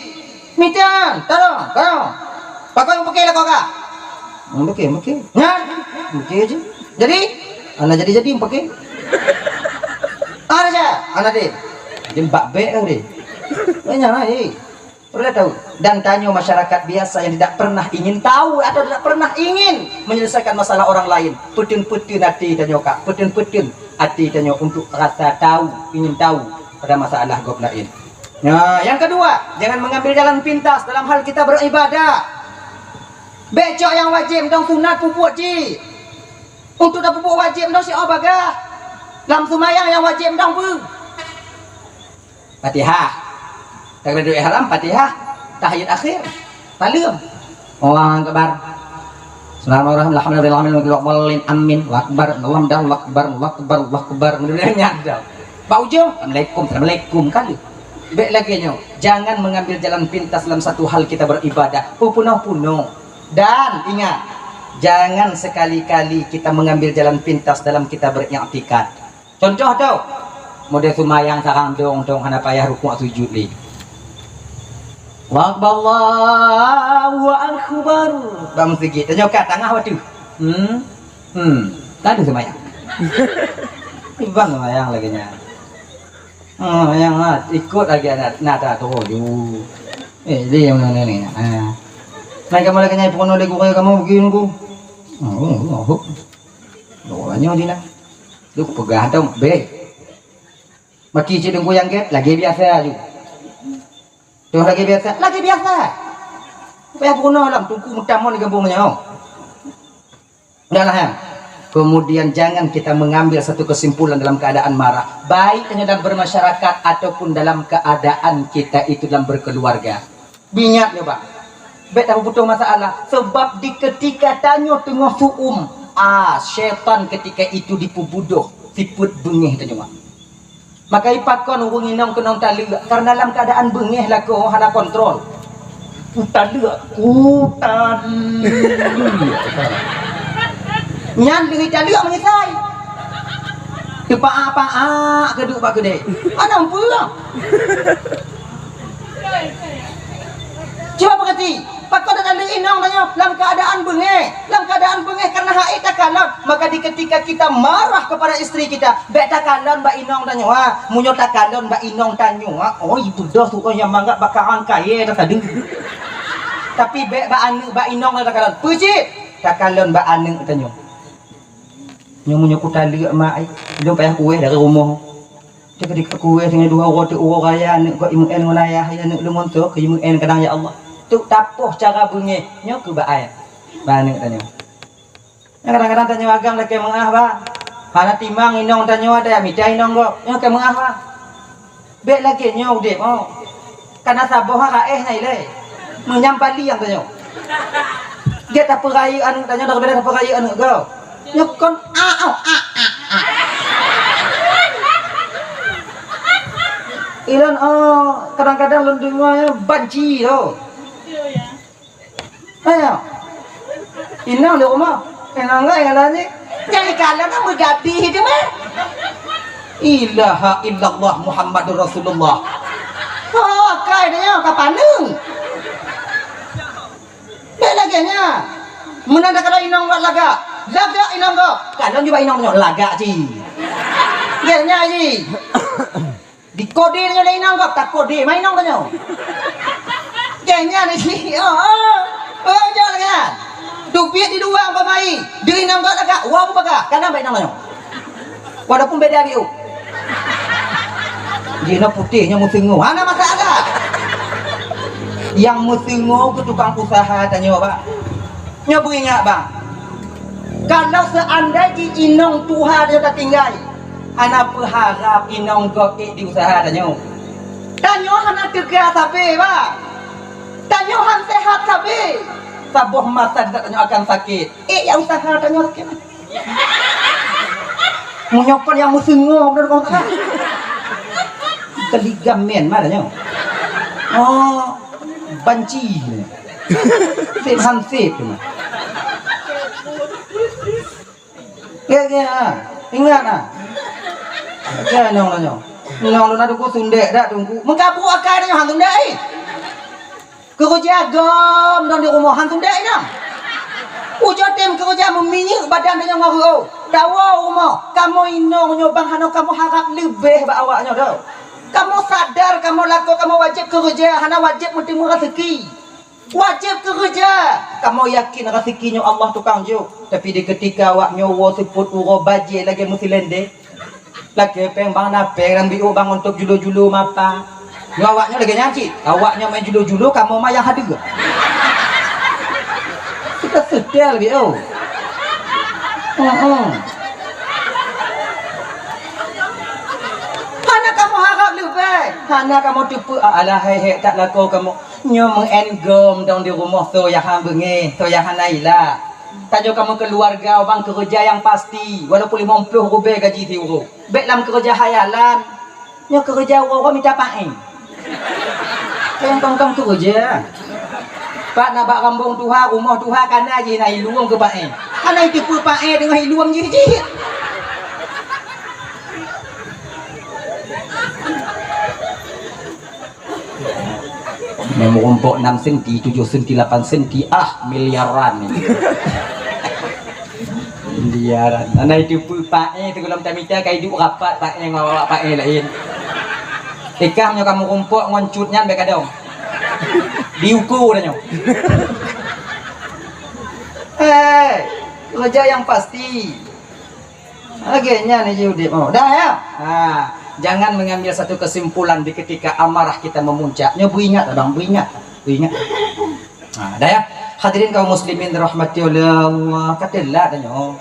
Mita, tarong, tarong. Pakon peuke lakoe kah? Hmm, peuke, peuke. Nyan, peuke je. Jadi, hana jadi-jadi peuke. Hana je, hana deh. Jadi bak bek kan deh. Banyak lah, eh. Perlu tahu. Dan tanyoe masyarakat biasa yang tidak pernah ingin tahu atau tidak pernah ingin menyelesaikan masalah orang lain. Peuteuon-peuteuon até tanyoe kak. Peuteuon-peuteuon até tanyoe untuk rasa tahu, ingin tahu pada masalah gob laén. Nah, yang kedua, jangan mengambil jalan pintas dalam hal kita beribadah. Bèk cok nyang wajéb dong sunat peubuet cit. Untuk tapeubuet wajéb dong si'oh bagah. Lam seumayang nyang wajéb dong peue? Fatihah. Takbiratul ihram, Fatihah, tahiyat akhir. Saleuem. Allahu Akbar. Bismillahirrahmanirrahim. Alhamdulillahirabbil alamin. Amin. Allahu Akbar. Allahu Akbar. Allahu Akbar. Allahu Akbar. Mudah-mudahan nyadar. Bak ujong, assalamualaikum, assalamualaikum kali. Bèk lagèe nyoe. Jangan mengambil jalan pintas dalam satu hal kita beribadah. Peupunoh-punoh. Dan ingat, jangan sekali-kali kita mengambil jalan pintas dalam kita beriktikad. Contoh tu, model seumayang sarang dong-dong hana payah rukuk sujud lé. Allahu Akbar, Allahu Akbar. Bak meuseujid, tanyoe kat tangah watèe. Hmm. Hmm. Tadi seumayang. Ibang seumayang lagèe nyan. Oh, yang ah, ikut lagi anak nada tu ju. Eh, dia yang mana ni? Ha. Mai kamu lagi nyai pun oleh guru kamu begini ku. Oh, oh, oh. Doanya di lah. Lu pegang tu, be. Maki cik dengku yang get, lagi biasa ju. Tu lagi biasa, lagi biasa. Payah bunuh lah, tungku mutamon di kampung nyoe. Udahlah, ya. Kemudian jangan kita mengambil satu kesimpulan dalam keadaan marah. Baik hanya dalam bermasyarakat ataupun dalam keadaan kita itu dalam berkeluarga. Ingat nyoe, Pak. Bèk tapeubutoh masalah. Sebab di ketika tanyoe teungoh su'um, ah, syaitan ketika itu dipeubudoh sifeuet beungéh tanyoe, Pak. Maka ipakon ureueng inong keunong taleuek, karena lam keadaan beungéh lakoe hana kontrol. Kutaleuek, kutaleuek. Nyan leueh taleuek meungisai. Teupaak-paak keuduek bak keudè. Hana peue. Cuba peugati. Pakon takalon inong tanyoe lam keuadaan beungéh? Lam keuadaan beungéh kareuna hana takalon. Maka di ketika kita marah kepada istri kita, bèk takalon bak inong tanyoe, ha. Meunyoe takalon bak inong tanyoe, ha, oh, itu dah tu, oh, nyang mangat bak karang kayèe dah tadi. Tapi bèk bak aneuk, bak inong takalon. Peue cit? Takalon bak aneuk tanyoe. Nyoe meunyoe kutaleuek mak ai, lôn payah kuéh dari rumoh. Cit keudéh kuéh singoh dua uroe teuk uroe raya aneuk kok imeu'en ngon ayah, ya aneuk lôn ngon soe keu imeu'en kadang ya Allah. Teuk tapoh cara beungéh nyoe keu bak ai. Bak aneuk tanyoe. Nyan kadang-kadang tanyoe agam lakèe meu'ah, bah. Hana timang inong tanyoe ada mita inong gob. Nyoe keu meu'ah, bah. Bèk lagèe nyoe udép, oh. Kana saboh ha raéh nyan ilèe. Meunyang bali nyang tanyoe. Gèt tapeurayeuk aneuk tanyoe daripada tapeurayeuk aneuk gob. Nyoe kon a, oh, a, a, a. Ilôn, oh, kadang-kadang lôn deungö nyan banci tho. Ayo. Inong di rumoh. Inong enggak yang lain ni. Jadi kalau nak meugadih tu mah. Ilaha illallah Muhammadur Rasulullah. Oh, kai dia ka paneuk. Bèk lagèe nyan. Meunan dak kala inong buat lagak. Lagak inong gob. Kalau juga inong nyoe lagak cit. Gèt nyan cit. Dikode tanyoe lé inong gob, takode ma inong tanyoe. Gèt nyan cit, oh, oh. Oh, jok lagèe nyan. Teubiet di luwa umpama i, di inong gob lagak, wa bubagah, kana bak inong tanyoe. Walaupun beda biu. Jinoe putéh, nyoe meuteungoh, hana masalah. Nyang meuteungoh keu tukang usaha tanyoe, bah. Nyoe beuingat, bah. Kalau seandai jih inong tuha tanyoe tatinggai, hana peuharab inong gob ék di usaha tanyoe. Tanyoe hana teuga sabe, bah. Tanyoe han sehat sabe. Saboh masa di saat tanyoe akan sakét. Ék ya usaha tanyoe sakét. Meunyoe kon nyang meuteungoh beuna kong. Teuligamen ma tanyoe. Oh, banci. Sép han sép tu. Gèt, gèt, ah. Ingat, ah. Gèt, nong, nong, nong. Nong, nong, nong, sundek dak, Teungku. Meukabu akai nyoe, han sundek, eh. Keureuja gom dong di rumoh, han sundek inong. Ujoe tem keureuja meuminyeuk badan tanyoe ngon reuôh. Tawoe u rumoh, kamoe inong nyoe bang hana kamoe harab leubeh bak awak nyoe, do. Kamoe sadar, kamoe lakoe, kamoe wajéb keureuja, hana wajéb meuteumé raseuki. Wajéb keureuja. Kamoe yakin raseuki nyoe Allah tukang jok. Tapi di keutika awak nyoe woe seupôt uroe bajèe lagèe meusilendé. Lakèe pèng bang na pèng, lam biôk bang untôb julo-julo mata. Nyoe awak nyoe lagèe nyan cit. Awak nyoe meu'en julo-julo, kamoe ma nyang hadeue. Kita setel biôk. Heeh. Hana kamoe harab leubeh. Hana kamoe teupeue, alah, hék-hék that lakoe kamoe. Nyoe meu'en gom dong di rumoh, soe nyang han beungéh, soe nyang hana ila. Tanyoe kamoe keuluwarga, bang keureuja nyang pasti, walaupun limong ploh rubèe gaji siuroe. Bèk lam keureuja khayalan. Nyoe keureuja uroe-uroe mita paéh. Nyang tong-tong keureuja. Pat na bak rambong tuha, rumoh tuha, kana jih na iluem keu paéh. Hana iteupeue paéh teungoh iluem jih-jih. Nyang meurumpok enam senti, tujoh senti, lapan senti, ah, miliaran. Miliaran. Hana iteupeue paéh, teugohlom tamita ka iduek rapat paéh ngon awak paéh laén. Ikah nyoe ka meurumpok ngon cut nyan bèk gadong. Diuko dah nyoe. Hei, keureuja nyang pasti. Lagèe nyan jih udép, oh. Dah, ya? Ha, jangan mengambil satu kesimpulan di ketika amarah kita memuncak. Nyoe beuingat, abang, beuingat. Beuingat. Ha, dah, ya? Hadirin kaum muslimin dirahmati oleh Allah. Ka teulat dah nyoe.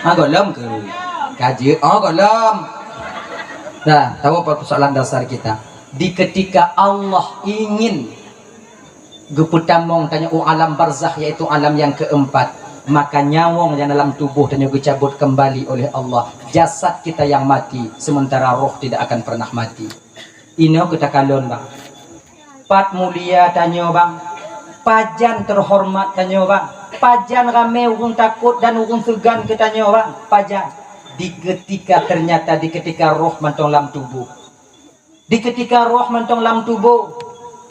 Ha, gohlom ke? Ka jeuet. Oh, gohlom. Dah, tahu apa persoalan dasar kita? Di ketika Allah ingin geupeutamong tanyoe u alam barzakh, yaitu alam yang keempat, maka nyawöng nyang dalam tuboh tanyoe geucabot kembali oleh Allah. Jasad kita yang mati, sementara roh tidak akan pernah mati. Inoe keu takalon, bang. Pat mulia tanyoe, bang. Pajan terhormat tanyoe, bang. Pajan ramé ureuëng takot dan ureuëng seugan keu tanyoe, bang. Pajan. Di ketika ternyata, di ketika roh mantong lam tuboh. Di ketika roh mantong lam tuboh,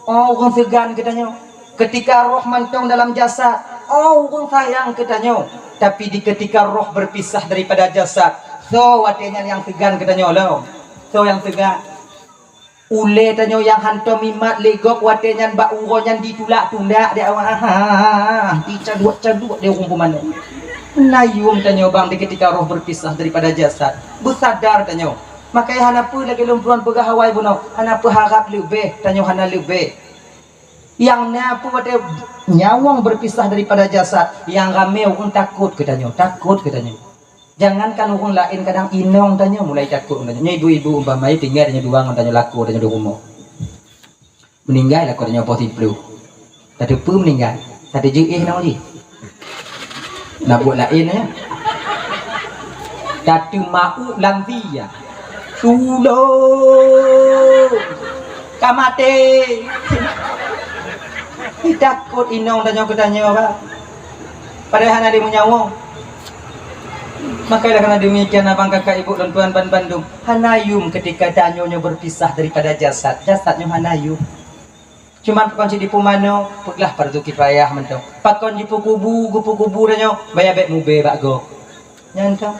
oh, ureuëng seugan keu tanyoe. Ketika roh mantong dalam jasad, oh, ureuëng sayang keu tanyoe. Tapi di ketika roh berpisah daripada jasad, so watée nyan nyang seugan keu tanyoe lom. So nyang seugan. Ulée tanyoe nyang hantom mimat lé gob watée nyan bak uroe nyan ditulak-tulak di awak, ha, dicaduek-caduek di ureuëng pumanö. Na yuem tanyoe bang di ketika roh berpisah daripada jasad. Beusadar tanyoe. Makanya hana peue lagée lôn tuan peugah awai bunoe, hana peuharab leubeh, tanyoe hana leubeh. Nyang na peue watée nyawöng berpisah daripada jasad, nyang ramé ureuëng takot keu tanyoe, takot keu tanyoe. Jangankan ureuëng laén, kadang inong tanyoe mulai takot keu tanyoe. Nyoe ibu-ibu umpama tinggai tanyoe dua ngon tanyoe lakoe tanyoe di rumoh. Meuninggai lakoe tanyoe poh siplôh. Tateupeue meuninggai, tateujeue éh nyoe jih. Na buet laén, ya. Tateuma'u lansia. Tulông! Ka maté! Takot inong tanyoe keu tanyoe, Pak. Padahai hana lé meunyawoe. Maka oleh karena demikian, abang kakak ibu lôn tuan ban bandum, hana yuem ketika tanyoe nyoe berpisah daripada jasad. Jasad nyoe hana yuem. Cuman pakon cit jipeumanoe, peugah fardu kifayah mantong. Pakon jipeukubu, geupeukubu tanyoe, baya bék mubée bak gob. Nyan kan?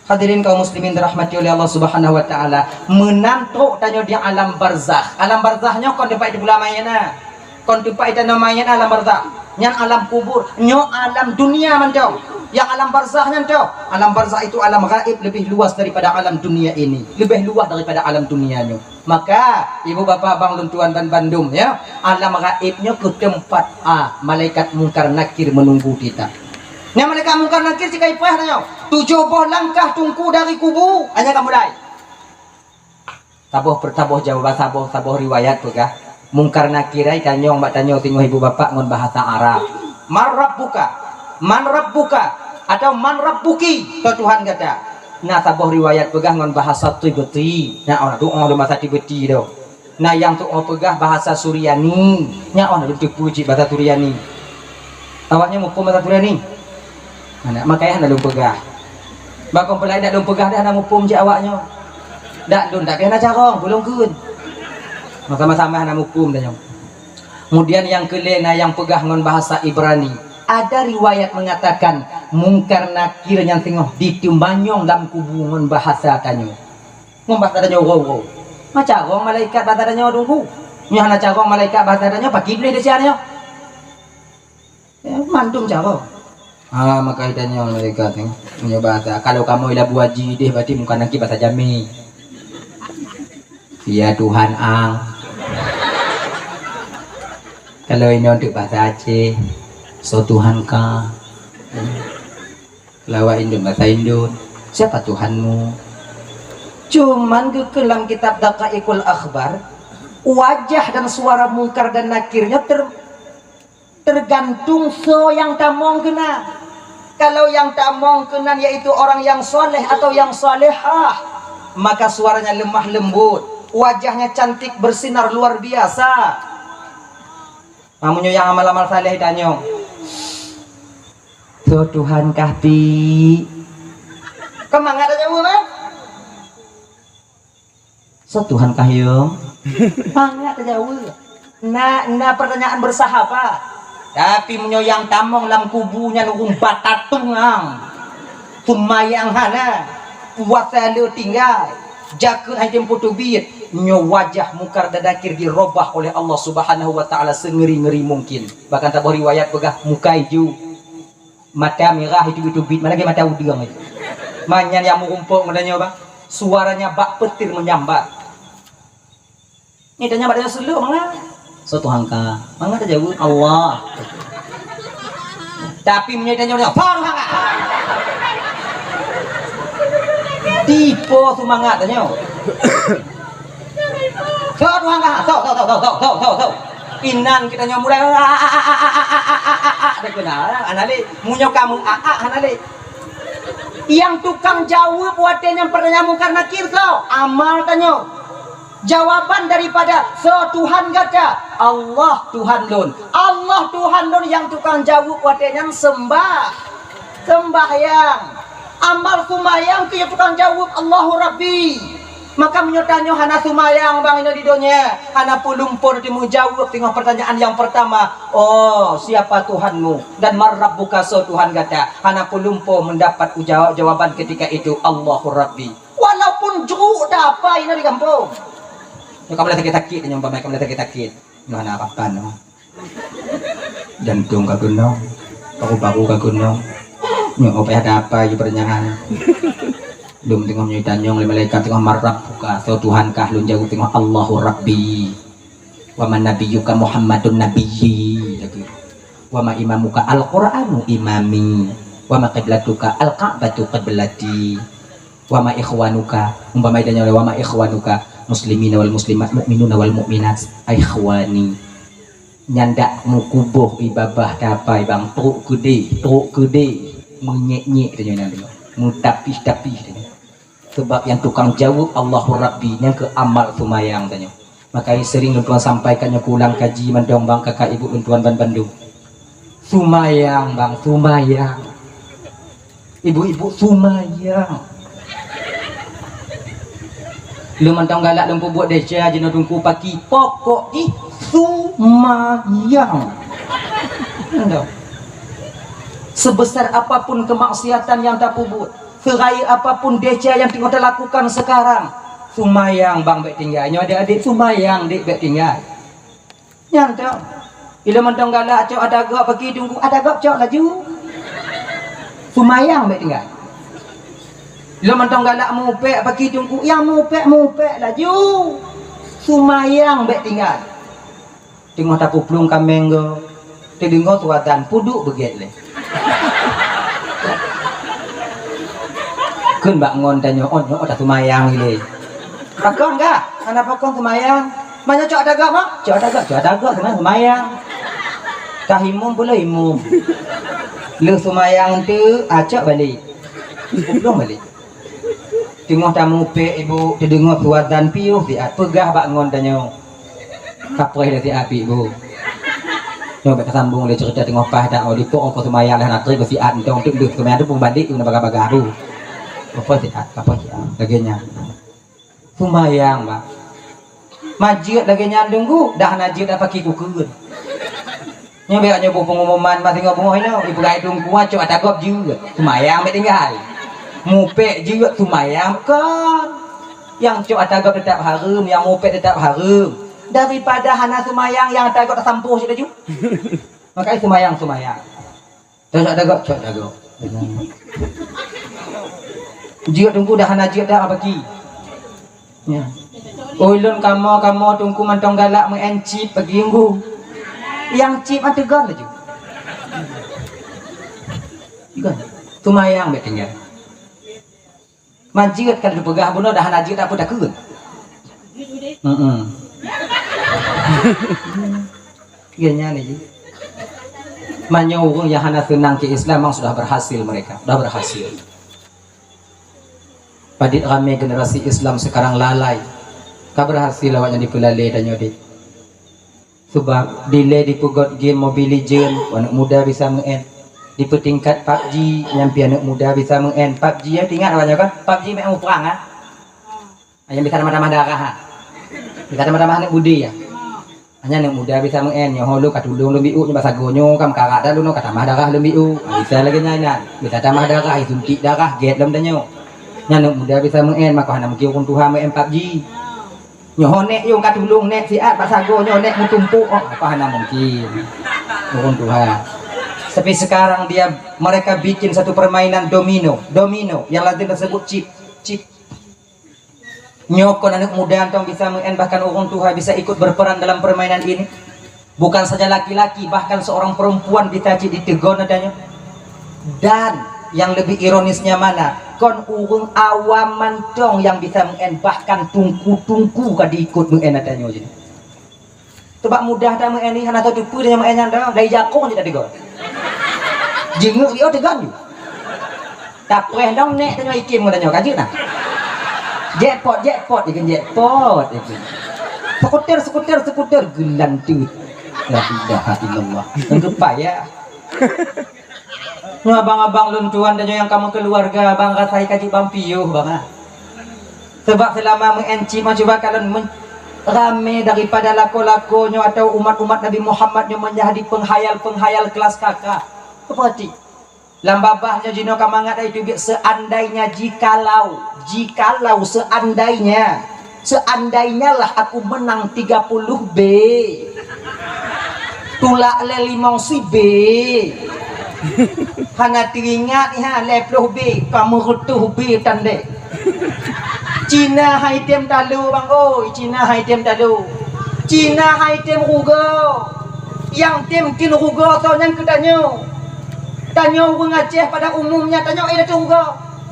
Hadirin kaum muslimin dirahmati oleh Allah Subhanahu wa taala, meunan trok tanyoe di alam barzakh. Alam barzakh nyoe kon teumpat iteupeue mayét na. Kon teumpat itanoe mayét na alam barzakh. Nyan alam kubur, nyoe alam dunia mantong. Yang alam barzakh nyan toh. Alam barzakh itu alam gaib, lebih luas daripada alam dunia ini, lebih luas daripada alam dunia nyoe. Maka, ibu bapak bang lôn tuan ban bandum, ya, alam gaib nyoe keu teumpat, ah, malaikat Mungkar Nakir menunggu kita. Nyan malaikat Mungkar Nakir sikai paih tanyoe. Tujoh boh langkah teungku dari kubu, hanya ka mulai. Saboh per-, saboh jawaban, saboh, saboh riwayat peugah, Mungkar Nakir ai tanyong bak tanyoe singoh ibu bapak ngon bahasa Arab. "Man rabbuka?" "Man rabbuka?" Atau "Man rabbuki?" Soe Tuhan gata? Na saboh riwayat peugah ngon bahasa Qibti. Nyan oh, doa lom bahasa Qibti tu. Na nyang tuoh peugah bahasa Suryani. Nyan oh, lôn teupeue cit bahasa Suryani. Awaknyan muphom bahasa Suryani? Hana, makanya hana lôn peugah. Bah kon peulai dak lôn peugah dah hana muphom cit awaknyoe. Dak lôn, tapi hana carông, peue lôn kheun. Sama-sama hana muphom dah nyoe. Kemudian nyang keulhèe na nyang peugah ngon bahasa Ibrani. Ada riwayat mengatakan Mungkar Nakir nyan singoh diteumanyong lam kubu ngon bahasa tanyoe. Ngon bahasa tanyoe, "Wow, wow." Ma carông malaikat bahasa tanyoe, Teungku? Nyoe hana carông malaikat bahasa tanyoe, pakri Iblih desya nyoe? Ya, mandum carông. Ah, maka itanyong malaikat nyoe, meunyoe bahasa, kalau kamoe i Labuhan Bajo deh, berarti Mungkar Nakir bahasa Jamé. Ya Tuhan ang. Kalau inoe teuk bahasa Aceh, soe Tuhan ka. Kalau awak Indon bahasa Indon, siapa Tuhanmu? Cuman geukheun lam kitab Daqaiqul Akhbar, wajah dan suara Mungkar dan Nakir nyoe ter-, tergantung soe nyang tamong keunan. Kalau nyang tamong keunan yaitu orang yang soleh atau yang solehah, maka suaranya lemah lembut, wajahnya cantik bersinar luar biasa. Meunyoe nyang amal-amal saleh tanyong, "Soe Tuhan kah, Pi?" Kan mangat tajaweueb, kan? "Soe Tuhan kah, Yong?" Mangat tajaweueb. Na, na pertanyaan bersahabat. Tapi meunyoe nyang tamong lam kubu nyan ureueng batatung ang, seumayang hana, puasa le tinggai, jakeuet hana jitem peuteubiet, nyoe wajah Mungkar dan Nakir dirobah oleh Allah Subhanahu wa Taala seungeri-ngeri mungkin. Bahkan saboh riwayat peugah muka ijo, mata mirah, itu-itu bit, mana lagi mata udeueng itu. Manyan nyang meurumpok ngon tanyoe, bah. Suaranya bak peutir menyambar. Nyan tanyoe bak tanyoe seuleuek mangat. "Soe Tuhan kah?" Mangat tajaweueb, "Allah." Tapi meunyoe tanyoe, "Soe Tuhan kah?" Dipo seumangat tanyoe. "Soe Tuhan kah? Soe, soe, soe." Inan kita nyoe mulai, "A, a, a, a, a, a, a, a, a, a, a." Dak keunan, hana lé. Meunyoe kamoe a, a, hana lé. Nyang tukang jaweueb watée nyan pertanyaan Mungkar Nakir soe? Amal tanyoe. Jawaban daripada soe Tuhan gata? "Allah Tuhan lôn." Allah Tuhan lôn nyang tukang jaweueb watée nyan sembah. Sembahyang. Amal seumayang keu nyang tukang jaweueb, "Allahu Rabbi." Maka meunyoe tanyoe hana seumayang bang inoe di donya, hana peue lumpoe teumeujaweueb teungoh peurtanyaan nyang peurtama, "Oh, siapa Tuhanmu?" Dan "Man Rabbuka?", soe Tuhan gata? Hana peue lumpoe meudapat ujawa-, jawaban ketika itu, "Allahu Rabbi." Walaupun jruk dah apa inoe di gampông. Nyoe ka mulai sakét-sakét nyoe, umpama ka mulai sakét-sakét. Nyoe hana apa-apa nyoe. Jantong ka keunong, paru-paru ka keunong. Nyoe payah dapai jih peurtanyaan. Lom teungoh nyoe tanyong lé malaikat teungoh, "Man Rabbuka?" Soe Tuhan kah? Lôn jaweueb teungoh, "Allahu Rabbi." "Wa man nabiyyuka?" "Muhammadun nabiyyi." Lagèe, "Wa ma imamuka?" "Al-Qur'anu imami." "Wa ma qiblatuka?" "Al-Ka'batu qiblati." "Wa ma ikhwanuka?" Umpama ida nyoe, "Wa ma ikhwanuka?" "Muslimina wal muslimat, mu'minuna wal mu'minat, ikhwani." Nyan dak meukuboh ié babah dapai bang, trok keudeh, trok keudeh, meunyék-nyék tanyoe nyan, meutapih-tapih tanyoe. Sabab nyang tukang jaweueb Allahu Rabbi, nyang keu amal seumayang tanyoe. Maka sering lôn tuan sampaikan nyoe, keu ulang kaji mantong bang, kakak ibu lôn tuan ban bandum. Seumayang bang, seumayang. Ibu-ibu seumayang. Lôn mantong galak lôn peubuet desya jinoe Teungku paki, pokok jih seumayang. Endo. Sebesar apapun kemaksiatan yang tapeubuet, seraya apapun desya yang teungoh talakukan sekarang, seumayang bang bèk tinggai. Nyoe adik-adik seumayang dek bèk tinggai. Nyan teuh. Ilôn mantong galak cok ata gob paki Teungku, ata gob cok laju. Seumayang bèk tinggai. Ilôn mantong galak mupèk paki Teungku, nyang mupèk-mupèk laju. Seumayang bèk tinggai. Teungoh tapeuplueng kaméng gob, teudeungoe suara azan, peuduek beugèt lé. Kheun bak ngon tanyoe, "Oh, nyoe taseumayang ilèe." Pakon kah? Hana pakon seumayang. Meunyoe cok ata gob, ha? Cok ata gob, cok ata gob, seumayang, seumayang. Kah imum, peue lé imum. Lheueh seumayang teuk, a, cok balek. Peuplueng balek. Teungoh tamupèk ibu, teudeungoe suara azan piôh siat, peugah bak ngon tanyoe. Kapreh lé siat pih bu. Nyoe bèk tasambong lé ceurita teungoh paih dak, oh, dipok oh, seumayang lé hana trép siat, entong teuk lheueh seumayang teuk peubalek keu na bagah-bagah bu. Kapreh siat, kapreh siat. Lagèe nyan. Seumayang, bah. Ma jeuet lagèe nyan Teungku, dah hana jeuet dak paki kukheun. Nyoe bèk nyoe boh pengumuman bah singoh beungoh inoe, ipeugah Teungku cok ata gob jeuet, seumayang bèk tinggai. Mupèk jeuet, seumayang kon. Nyang cok ata gob teutap hareuem, nyang mupèk teutap hareuem. Daripada hana seumayang, nyang ata gob tasampôh cit laju. Makajih seumayang, seumayang. Cok ata gob, cok ata gob. Jeuet Teungku dah hana jeuet dak paki. Ya. Ulôn kamoe-kamoe Teungku mantong galak meu'en chip pagi Teungku. Nyang chip mantong gon laju. Gon. Seumayang bèk tinggai. Ma jeuet ka lheueh peugah bunoe dah hana jeuet dak peue takheun. Heeh. Iya nyan lagi. Meunyoe ureueng nyang hana seunang keu Islam memang sudah berhasil mereka, sudah berhasil. Padit ramé generasi Islam sekarang lalai. Ka berhasil awaknyan dipeulalé tanyoe deh. Sabab dilèe dipeugot game Mobile Legend, aneuk muda bisa meu'en. Dipeutingkat PUBG, nyan pih aneuk muda bisa meu'en. PUBG ya, ingat awaknyan kan? PUBG meu'en muprang ah. Nyang bisa tamah-tamah darah ah. Bisa tamah-tamah aneuk budi ya. Hanya aneuk muda bisa meu'en, nyoe ho lôn ka tulông lôn bi'uk, nyoe bak sagoe nyoe ka meukarat dah lôn ka tamah darah lôn bi'uk. Ha, bisa lagèe nyan, nyan. Bisa tamah darah, suntik darah, gèt lom tanyoe. Nyan aneuk muda bisa meu'en, maka hana mungkin ureueng tuha meu'en PUBG. Nyoe ho nèk yong ka tulông nèk siat bak sagoe nyoe nèk meutumpôk, oh, maka hana mungkin. Ureueng tuha. Tapi sekarang dia, mereka bikin satu permainan domino, domino yang lazim tersebut chip, chip. Nyoe kon aneuk muda mantong bisa meu'en, bahkan ureueng tuha bisa ikut berperan dalam permainan ini. Bukan saja laki-laki, bahkan seorang perempuan bisa cit jiteugon ata nyoe. Dan yang lebih ironisnya mana? Kon ureueng awam mantong nyang bisa meu'en, bahkan teungku-teungku ka jiikot meu'en ata nyoe jih. Sabab mudah that meu'en nyan, hana tatupeue nyang meu'en nyan dah, dari jakong jih tateugon. Jeungeuk jih, oh, teugon jih. Tapreh dong nèk tanyoe ikim ngon tanyoe, ka jeuet nah. Jackpot, jackpot, ikin jackpot, ikin. Skuter, skuter, skuter, geulanteut. La ilaha illallah. Nyang keupai ya. Nyoe abang-abang lôn tuan tanyoe nyang ka meukeuluwarga, abang rasai ka jeuet bang piôh, bang ah. Sebab seulama meu'en cit meucuba kalon men-, ramé daripada lakoe-lakoe nyoe atau umat-umat Nabi Muhammad nyoe menjadi penghayal-penghayal kelas kakak. Peurati. Lam babah nyoe jinoe ka mangat ai teubiet, seandainya, jikalau, jikalau, seandainya, seandainya lah aku menang tiga puluh B, tulak lé limong si B, hana teuingat ha lhèe ploh B, ka meureutôh B tandék. Cina hai tem talo bang oi, Cina hai tem talo. Cina hai tem rugoe. Nyang tem keu rugoe soe nyan keu tanyoe. Tanyoe ureueng Aceh pada umumnya tanyoe eh dak rugoe.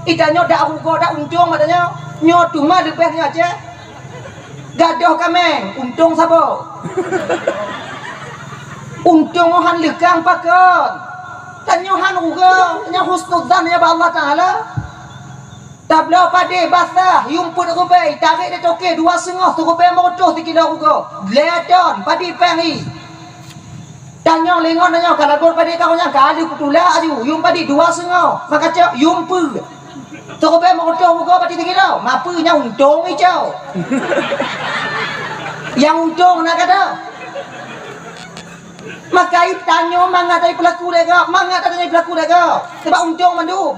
Eh tanyoe dak rugoe dak untông bak tanyoe. Nyoe teuma leubeh nyoe Aceh. Gadôh kaméng, untông saboh. Untông han leukang pakon. Tanyoe han rugoe, nyoe husnuzan nyoe bak Allah Taala. Tabloe padé basah, yum peuet rubée, tarek di toke dua seungoh, sirubée meureutôh sikilo rugoe. Lhèe ton, padé péng hi. Tanyong lingon nyoe ka lagot padé ka nyan ka lheueh kutulak aju, yum padé dua seungoh, maka cok yum peue. Sirubée meureutôh rugoe padé sikilo, ma peue nyang untông icok. Nyang untông na gata. Maka i tanyoe mangat ai peulaku lé gob, mangat ai peulaku lé gob. Sebab untông mandum.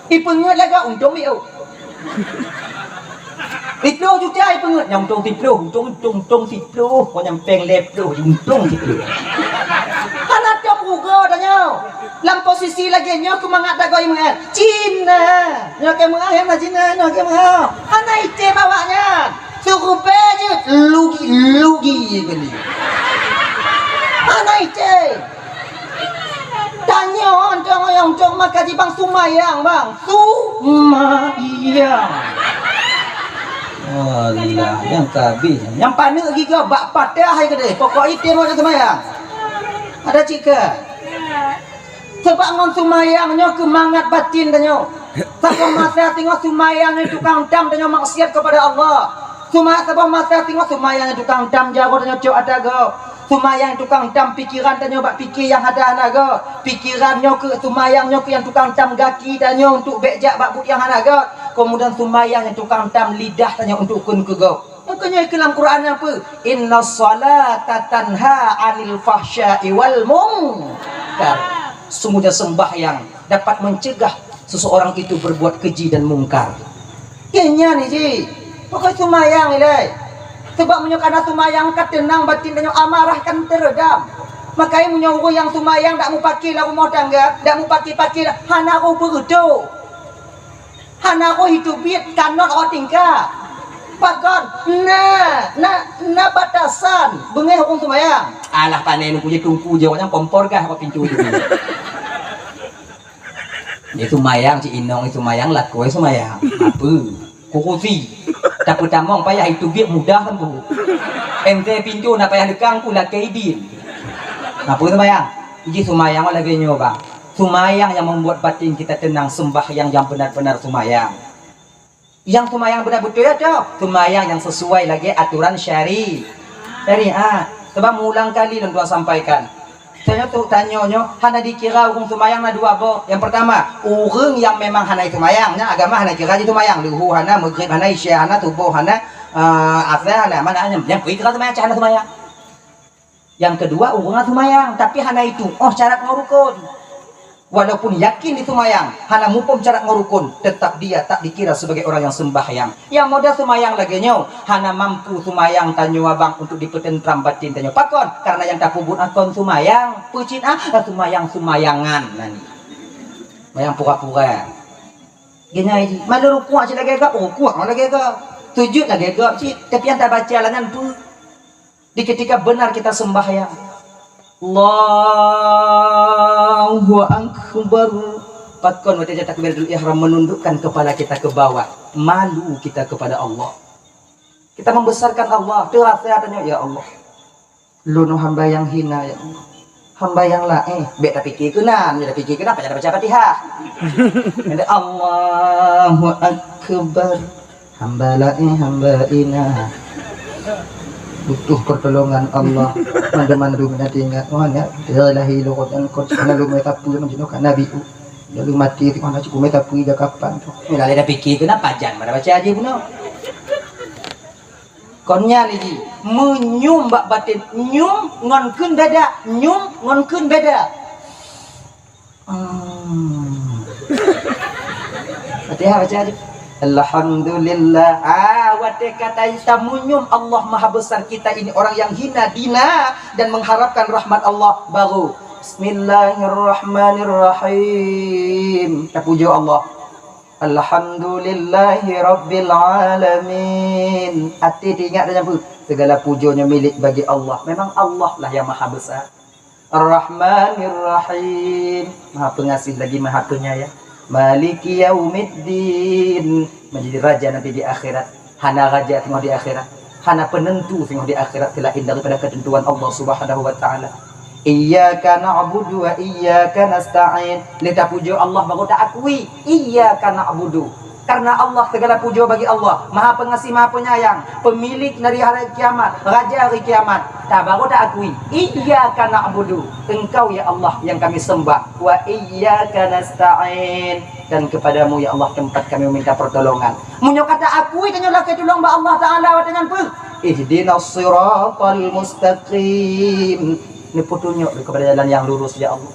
Ipeungeut lé gob untông biôh. Siploh juta ipeungeut, nyang untông siploh, untông, untông, untông siploh, kon nyang péng lhèe ploh, untông siploh. Hana tom rugoe tanyoe. Lam posisi lagèe nyoe keu mangat dagoe meu'en. Cina. Nyoe keu meu'en, na Cina, nyoe keu meu'en. Hana item awak nyan. Sirubée jeuet lugi, lugi kali. Hana item. Tanyoe, tanyoe, tanyoe maka jibang sumayang, bang. Sumayang. Alah, nyang ka abéh. Nyang paneuk gigoe bak patah hai keudeh. Pokok item ada sumayang. Ada cika. Sebab ngon sumayang nyoe keu mangat batin tanyoe. Saboh masa singoh sumayang nyoe tukang tam tanyoe maksiat kepada Allah. Suma-, saboh masa singoh sumayang nyoe tukang tam jaroe tanyoe cok ata gob. Sumayang tukang tam pikiran tanyoe bak pike nyang hana-hana gob. Pikiran nyoe keu sumayang nyoe keu nyang tukang tam gaki tanyoe untuk bék jak bak buet nyang hana gob. Kemudian sumayang nyang tukang tam lidah tanyoe untuk kheun keu gob. Makanya ke dalam Quran apa? Inna salata tanha anil fahsya'i wal munkar. Sungguhnya sembahyang dapat mencegah seseorang itu berbuat keji dan mungkar. Kenya ni ji, pokok sumayang ilai. Sebab meunyoe kana sumayang ka tenang batin tanyoe amarah kan teredam. Makanya meunyoe ureueng nyang sumayang dak mupaki lam rumah tangga, dak mupaki-paki hana roh beureuto. Hana roh itu biet kanot roh tingka. Pakon? Na, na, na batasan beungéh ureueng sumayang. Alah pané nungku je tungku je awaknyan kompor gah bak pintu je. Dia sumayang cik inong sumayang lakoe sumayang. Apa? Kurusi. Tapi tamong payah itu biet mudah kan bu. Ente pintu na payah lekang ku lakei idin. Apa sumayang? Iji sumayang lagèe nyoe bang. Sumayang yang membuat batin kita tenang, sembahyang yang benar-benar sumayang. Yang sumayang benar betul ya tu, sumayang yang sesuai lagi aturan syari-, syariat. Sebab meulang kali lôn tuan sampaikan. Tanyoe tu, tanyoe nyoe hana dikira ureueng sumayang na dua boh. Yang pertama, ureueng yang memang hana sumayang, nya agama hana kira ji sumayang. Luhu hana, maghrib hana, isya hana, suboh hana, eh, asar hana, mana hana. Yang pertama sumayang, hana sumayang. Yang kedua, ureueng sumayang, tapi hana itu, oh syarat ngon rukun. Walaupun yakin di sumayang, hana muphom syarat ngon rukun, tetap dia tak dikira sebagai orang yang sembahyang. Yang model sumayang lagèe nyoe, hana mampu sumayang tanyoe abang untuk dipeutentram batin tanyoe. Pakon? Karena yang tapeubuet akon sumayang, peucit ah, sumayang-sumayangan nani. Sumayang pura-pura. Geunyai ji, malu rukuk cit lagèe gop, rukuk lagèe gop. Sujud lagèe gop cit, tapi yang tabaca langan tu. Di ketika benar kita sembahyang, Allahu Akbar. Pakon watèe takbiratul ihram menundukkan kepala kita ke bawah, malu kita kepada Allah. Kita membesarkan Allah, terasa katanya, "Ya Allah, lôn hamba yang hina, ya Allah. Hamba yang laén." Bèk tapike keunan, bèk tapike keunan, pajan baca Fatihah. Ada Allahu Akbar. Hamba laén, hamba hina. Butuh pertolongan Allah. Mandum-mandum nanti ingat. Oh, nak, dia lahir lurus dan kau sana lu meta pun macam tu kan Nabi tu. Lalu mati tu mana cukup meta pun dia kapan tu. Ni lalu dah fikir ke nak pajan mana baca aja pun. Kon nyan jih, meunyoe bak baten, nyoe ngon kheun beda, nyoe ngon kheun beda. Hmm. Fatihah baca aja. Alhamdulillah. Ah, watée kata tamunyum Allah Maha Besar, kita ini orang yang hina dina dan mengharapkan rahmat Allah, baru Bismillahirrahmanirrahim. Tapujoe Allah. Alhamdulillahirabbil alamin. Até teuingat dan nyampu, segala pujoe nyoe milék bagi Allah. Memang Allah lah yang maha besar. Ar-Rahmanir Rahim, Maha Pengasih lagi Maha Penyayang. Maliki yaumiddin, menjadi raja nanti di akhirat. Hana raja singoh di akhirat, hana penentu singoh di akhirat selain daripada ketentuan Allah Subhanahu wa Taala. Iyyaka na'budu wa iyyaka nasta'in. Lé tapujoe Allah baru taakui, iyyaka na'budu. Karena Allah, segala pujoe bagi Allah, Maha Pengasih, Maha Penyayang, pemilik dari hari kiamat, raja hari kiamat. Ta baru taakui, iyyaka na'budu, Engkau ya Allah yang kami sembah, wa iyyaka nasta'in, dan kepadamu ya Allah tempat kami meminta pertolongan. Meunyoe ka taakui, tanyoe lakée tulông bak Allah Taala watée nyan peue? Ihdinas siratal mustaqim. Neupetunjuk keupada jalan yang lurus ya Allah.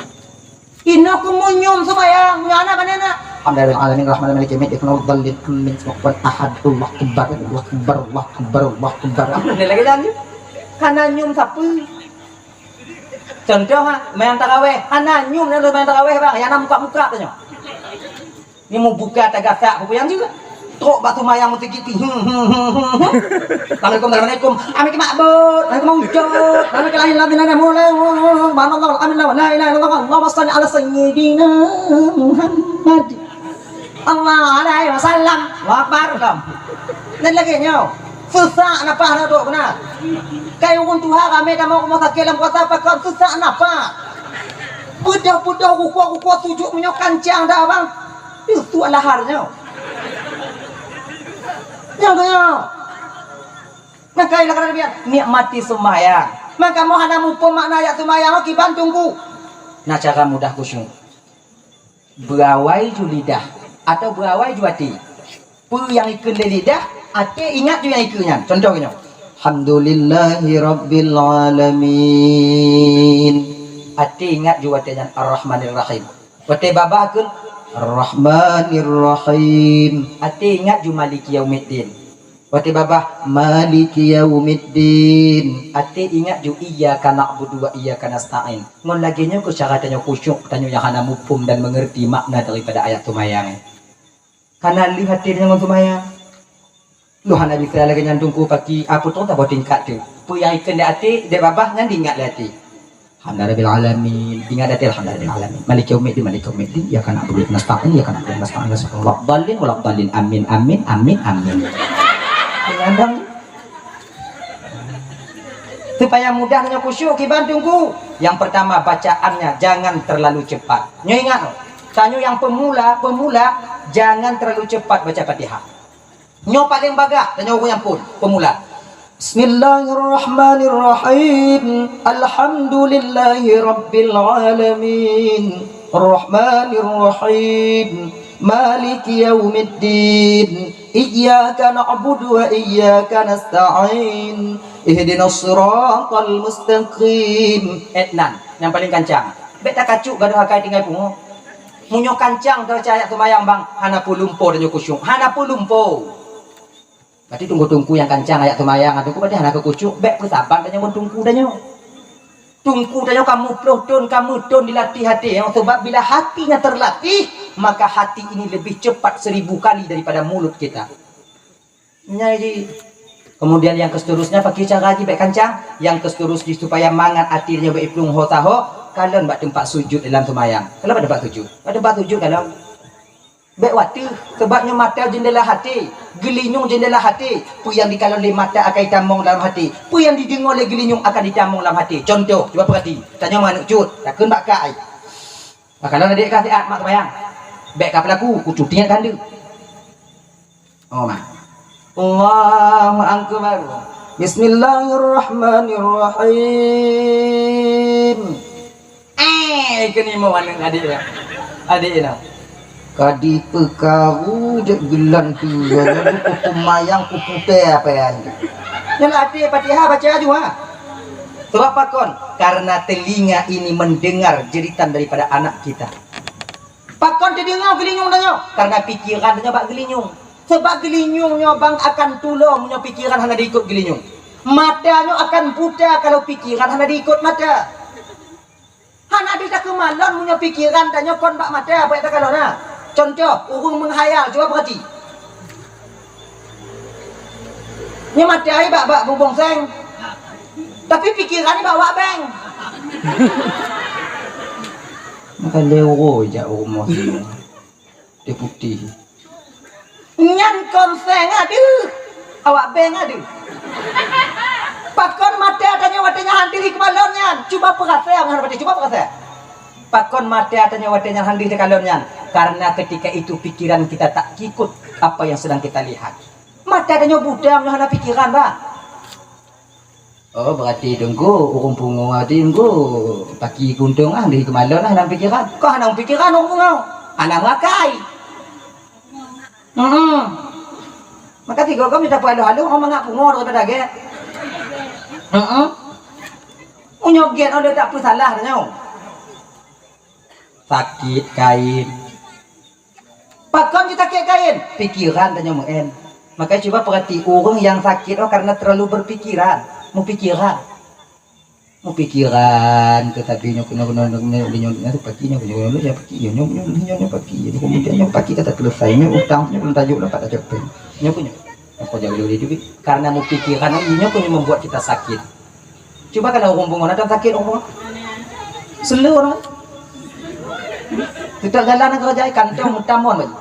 Inoe keuh meunyoe seumayang, meunyoe hana bak neuk. Alhamdulillahirabbil alamin, arrahmanirrahim, maliki yaumiddin, iyyaka na'budu wa iyyaka nasta'in, ihdinas siratal mustaqim, ihdinas siratal mustaqim, Allahu akbar, Allahu akbar. Ni lagée nyan. Hana nyoe sapeue. Contoh ha, main taraweh, hana nyoe na main taraweh bang, nyang na muka-muka tu nyoe. Ni mubuka tagasak peue nyang jeuet. Trok bak seumayang meusigit ti. Hmm, hmm, hmm, hmm, hmm. Assalamualaikum, assalamualaikum. Ami keu makbut, ami keu maujud, ami keu lahé lam binatang mulai. Subhanallah, alhamdulillah, la ilaha illallah, Allahumma shalli ala sayyidina Muhammad. Allahu alaihi wasallam. Allahu akbar. Dan lagée nyoe. Sesak nafah na trok beuna. Kai ureuëng tuha ramé tamong rumoh sakét lam puasa pakon sesak nafah. Beudôh-beudôh rukuk-rukuk sujud meunyoe kancang dah abang. Yusuf lahar nyoe. Nyang keu nyoe. Maka ilah kata Nabi, nikmati sembahyang. Maka kamoe hana muphom makna ayat sembahyang, kiban teungku. Na cara mudah khusyuk. Beuawai ju lidah atau beuawai ju até. Peue nyang ikheun lé lidah, até ingat ju nyang ikheun nyan. Contoh nyoe. Alhamdulillahirabbil alamin. Até ingat ju watée nyan Ar-Rahmanir Rahim. Watée babah kheun Ar-Rahmanir Rahim. Até ingat ju Maliki Yaumiddin. Watée babah Maliki Yaumiddin. Até ingat ju iyyaka na'budu wa iyyaka nasta'in. Ngon lagée nyoe keuh cara tanyoe khusyuk, tanyoe nyang hana muphom dan mengerti makna daripada ayat seumayang. Kana lheueh até tanyoe ngon seumayang. Lôn hana bisa lagée nyan teungku paki, apa tu saboh tingkat tu. Peue nyang ikheun di até, di babah nyan diingat lé até. Alhamdulillahirabbil alamin. Ingat até alhamdulillahirabbil alamin. Maliki yaumiddin, maliki yaumiddin. Iyyaka na'budu wa iyyaka nasta'in, iyyaka na'budu wa iyyaka nasta'in. Waladdallin, waladdallin. Amin, amin, amin, amin. Kadang supaya mudah tanyoe khusyuk kiban teungku. Yang pertama bacaannya jangan terlalu cepat. Nyoe ingat, tanyoe nyang pemula, pemula jangan terlalu cepat baca Fatihah. Nyoe paléng bagah, tanyoe ureuëng nyang phon, pemula. Bismillahirrahmanirrahim. Alhamdulillahirabbil alamin. Rahmanirrahim. Maliki yaumiddin. Iyyaka na'budu wa iyyaka nasta'in. Ihdinas siratal mustaqim. Etnan, nyang paléng kancang. Bék takacuk gadôh akai tinggai pungo. Meunyoe kancang teubaca ayat seumayang bang, hana peue lumpo tanyoe khusyuk, hana peue lumpo. Berarti teungku-teungku nyang kancang ayat seumayang, teungku berarti hana keu khusyuk, bék peusaban tanyoe ngon teungku tanyoe. Teungku tanyoe ka muplôh thon, ka meuthon dilatih até, sebab bila hatinya terlatih, maka hati ini lebih cepat seribu kali daripada mulut kita. Nyai ji. Kemudian yang keseterusnya, pakai cara ji bék kancang. Yang keseterusnya supaya mangat até nyoe bék iplueng ho taho, kalon bak teumpat sujud dalam seumayang. Kalon bak teumpat sujud. Bak teumpat sujud kalon. Bék wateuh, sebab nyoe mata jendela hati, geulinyueng jendela hati. Peue nyang dikalon lé mata akan ditamong dalam hati. Peue nyang dideungoe lé geulinyueng akan ditamong dalam hati. Contoh, cuba peurati. Tanyoe manok cut, takheun bak kai. Maka lôn adék ka siat mak seumayang. Bék ka peulaku, kucuti nyan kandeuh. Oh, mak. Allahu Akbar. Bismillahirrahmanirrahim. Eh, keuneuk mau aneuk adék ya. Adék ya. Ka dipeukaru dek geulan tu, ya, kupu mayang, kupu teh apa ya? Nyan até Fatihah baca aju, ha. Sebab pakon? Karena telinga ini mendengar jeritan daripada anak kita. Pakon teudeungoe geulinyueng tanyoe? Karena pikiran tanyoe bak geulinyueng. Sebab geulinyueng nyoe bang akan tulo meunyoe pikiran hana diikot geulinyueng. Mata nyoe akan buta kalau pikiran hana diikot mata. Hana deuh takeumalon meunyoe pikiran tanyoe kon bak mata, bak takalon na. Contoh, ureuëng meuhayal, cuba peurati. Nyoe mata bak, bak bubong seng. Tapi pikiran bak wak beng. Maka lé uroe jak rumoh sinoe. Dia putih. Nyan kon seng adeuh. Awak beng adeuh. Pakon mata tanyoe watée nyan hana deuh keumalon nyan. Cuba peurasa ngon watée, cuba peurasa. Pakon mata tanyoe watée nyan hana deuh takalon nyan? Karena ketika itu pikiran kita tak ikut apa yang sedang kita lihat. Mata tanyoe buta meunyoe hana pikiran, bah. Oh, berarti Teungku, ureuëng pungo tadi Teungku, paki kuntung ah, deuh keumalon ah, hana pikiran. Kok hana pikiran ureuëng pungo? Hana makai. Heeh. Maka tiga gom kita peuhalo-halo, oh, mangat pungo daripada gét. Heeh. Meunyoe gét, oh, dia tak peue salah tanyoe. Sakét kain. Pakon jisakét kain? Pikiran tanyoe meu'en. Makanya cuba perhati, ureuëng nyang sakét oh karena terlalu berpikiran, mupikiran. Mupikiran, tetapi nyoe keunoe, keunoe, keunoe, nyoe, nyoe, nyoe, paki, nyoe, nyoe, nyoe, nyoe, paki, nyoe, nyoe, nyoe, nyoe, nyoe, paki. Jadi kemudian nyoe paki kata selesai, nyoe utang, nyoe belum tajuk dapat tajuk pen. Nyoe pun nyoe. Apa jadi jadi juga? Karena mupikiran, nyoe pun membuat kita sakit. Cuba kalau ureuëng pungo, na sakét ureuëng pungo? Seuleu ureuëng. Teutap jalan keureuja kantong mutamon laju.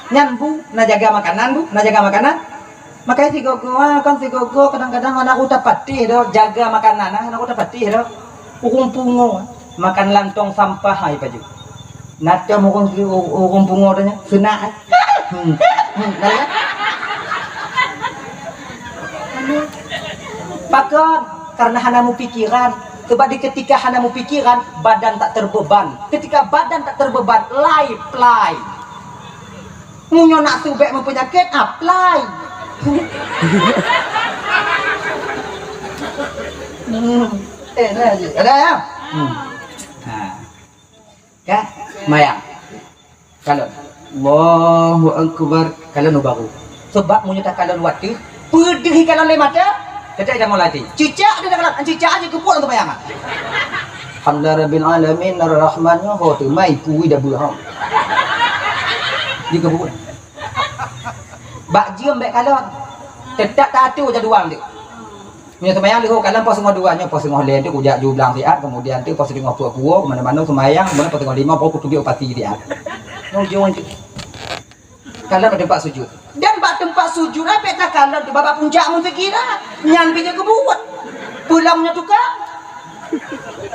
Nyan bu, na jaga makanan bu, na jaga makanan. Makanya sigogo, ah, kan sigogo kadang-kadang hana utak patéh doh jaga makanan, ah, hana utak patéh doh. Ureuëng pungo, ah, makan lantong sampah hai paju. Na tem ureuëng, ureuëng pungo tanya, seunang, eh. Hmm. Hmm. Nah, ya. Pakon? Karena hana mupikiran. Sebab di ketika hana mupikiran, badan tak terbeban. Ketika badan tak terbeban, lai plai. Meunyoe nak subek meupenyakit, apply. Hmm. Eh, nah, ada ya? Hmm. Ha. Kan? Mayang. Kalon. Allahu Akbar. Kalon baru. Sebab meunyoe takalon watèe, peudeuh kalon lé mata, teutap ida mulai. Cicak dia takalon, cicak aja keubuet untuk mayang. Alhamdulillah Rabbil Alamin, Ar-Rahman, ho teumai kui dah beuhom. Dia keubuet. Bak jeuem bèk kalon. Teutap taatur jadual dia. Meunyoe seumayang leuhô, kadang poh singoh dua, nyoe poh singoh lhèe tu kujak ju blang siat, kemudian tu poh singoh peuet kuwoe, keumanö-manö seumayang, kemudian poh singoh limong baru kutubiet u pasi siat. Nyoe ujong tu. Kalon bak teumpat sujud. Dan bak teumpat sujud, bèk takalon tu bak puncak meusikira. Nyan pih jeuet keubuet. Pulang nyoe tukang.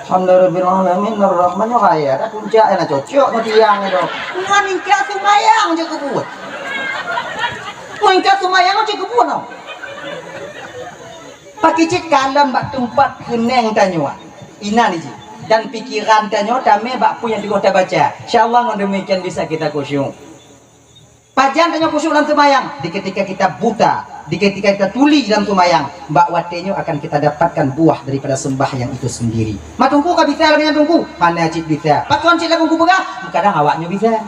Alhamdulillahirabbil alamin, arrahman, nyoe raya, dah puncak, eh, na cocok, nyoe tiang, nyoe. Nyan ingka seumayang jeuet keubuet. Nyan ingka seumayang jeuet keubuet, noh. Pakri cit kalon bak teumpat keunong tanyoe, inan jih, dan pikiran tanyoe tamè bak peue nyang teungoh tabaca. Insya Allah, ngon demikian bisa kita khusyuk. Pajan tanyoe khusyuk lam seumayang? Di ketika kita buta, di ketika kita tuli lam seumayang, bak watèe nyoe akan kita dapatkan buah daripada sembahyang itu sendiri. Mak Teungku ka bisa lagèe nyan Teungku? Hana cit bisa. Pakon cit lagèe Teungku peugah? Kadang awak nyoe bisa.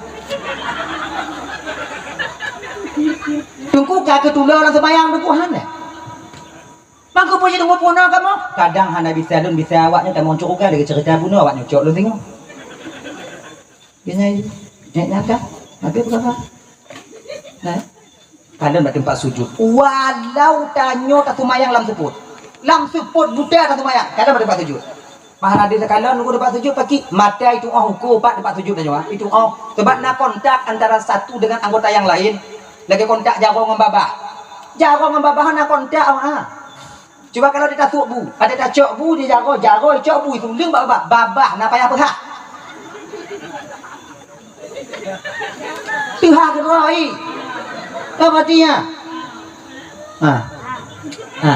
Teungku ka keutulo lam seumayang Teungku hana. Mangko peue jeuet mubunoe kamoe? Kadang hana bisa lôn, bisa awak nyoe tamong syeuruga lagèe ceurita bunoe awak nyoe cok lôn singoh. Nyan, nyan, nyan kan? Habis berapa? Nah, kalon bak teumpat sujud. Walau tanyoe taseumayang lam seupôt. Lam seupôt buta taseumayang, kalon bak teumpat sujud. Mah na deuh takalon nunggu teumpat sujud, pakri mata itu'oh uko pat teumpat sujud tanyoe, ah. Itu'oh. Sebab na kontak antara satu dengan anggota yang lain. Lagèe kontak jaroe ngon babah. Jaroe ngon babah na kontak, ah. Cuba kalau di tasôk bu, ada tacok bu di jaroe, jaroe cok bu itu leueng bak babah. Babah na payah peugah. Teuhah keudroe, i. Apa artinya? Ha. Ha.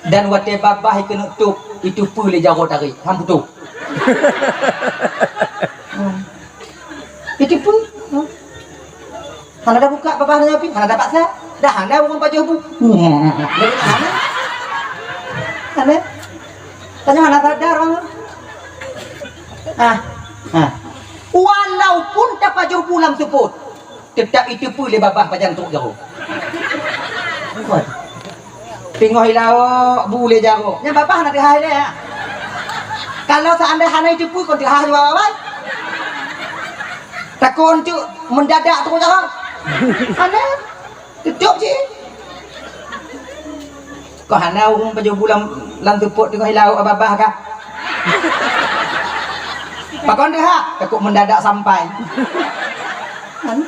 Dan watèe babah ikeuneuk tôp, itu peue lé jaroe tarék, han putôh. Hmm. Itu peue? Hmm. Hana tabuka babah nyan pih, hana tapaksa. Dah hana ureueng pajoh bu. Hana. Hana. Tanyoe hana sadar ureueng. Ah. Ah. Walaupun tapajoh bu lam seupôt, teutap iteupeue lé babah pajan trok jaroe. Teungoh ilaok bu lé jaroe. Nyan babah na teuhah ilée, ya. Kalau seandai hana iteupeue, kon teuhah jua babah. Takon cuk mendadak trok jaroe. Hana. Tutup cit. Kok hana ureueng pajoh bu lam, lam seupôt teungoh ilaok babah kah? Pakon teuhah? Takot mendadak sampai. Kan?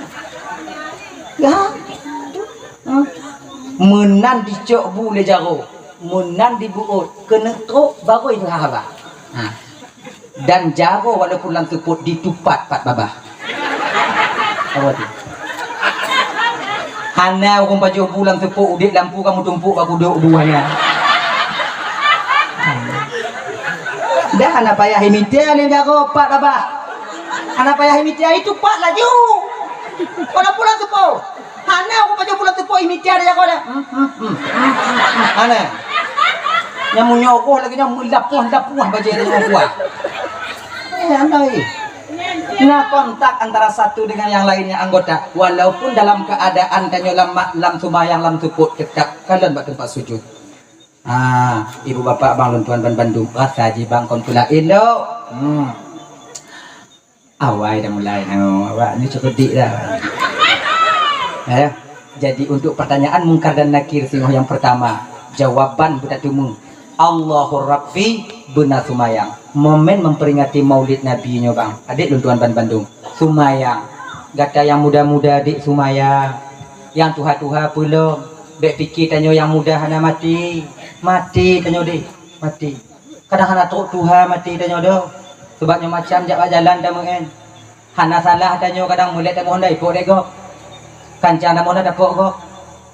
Ya. Hmm. Meunan dicok bu lé jaroe, meunan dibeuôt, keuneuk trok baru teuhah babah. Ha. Dan jaroe walaupun lam seupôt ditupat pat babah. Apa tu? Hana ureueng pajoh bu lam seupôt udép lampu kamoe tumpôk bak kudok bu hana. Dah hana payah imita lé jaroe pat babah. Hana payah imita, itupat laju. Walaupun lam seupôt. Hana ureueng pajoh bu lam seupôt imita lé jaroe dah. Hmm, hmm, hmm, hmm, hmm, hmm. Hana. Nyang meunyoe roh lagèe nyoe meulapoh-lapoh bajèe nyoe kuah. Eh, hana, eh. Na kontak antara satu dengan yang lainnya anggota. Walaupun dalam keadaan tanyoe lam ma-, lam seumayang lam seupôt teutap kalon bak teumpat sujud. Ah, ibu bapak abang lôn tuan ban bandum, rasa jih bang kon peulaén lom. Hmm. Awai dah mulai. Oh, awak ni cukup dik dah. Ya. Jadi untuk pertanyaan Mungkar dan Nakir singoh yang pertama, jawaban beutateumeung. Allahur Rabbi beuna sumayang. Momen memperingati Maulid Nabi nyoe bang. Adik lôn tuan ban bandum. Sumayang. Gata yang muda-muda adik sumayang. Yang tuha-tuha peulom. Bèk pike tanyoe yang muda hana maté. Maté tanyoe deh. Maté. Kadang hana trok tuha maté tanyoe doh. Sebab nyoe macam jak bak jalan tameu'en. Hana salah tanyoe kadang mulèe tamoh hana ipok lé gob. Kanca tamoh hana tapok gob.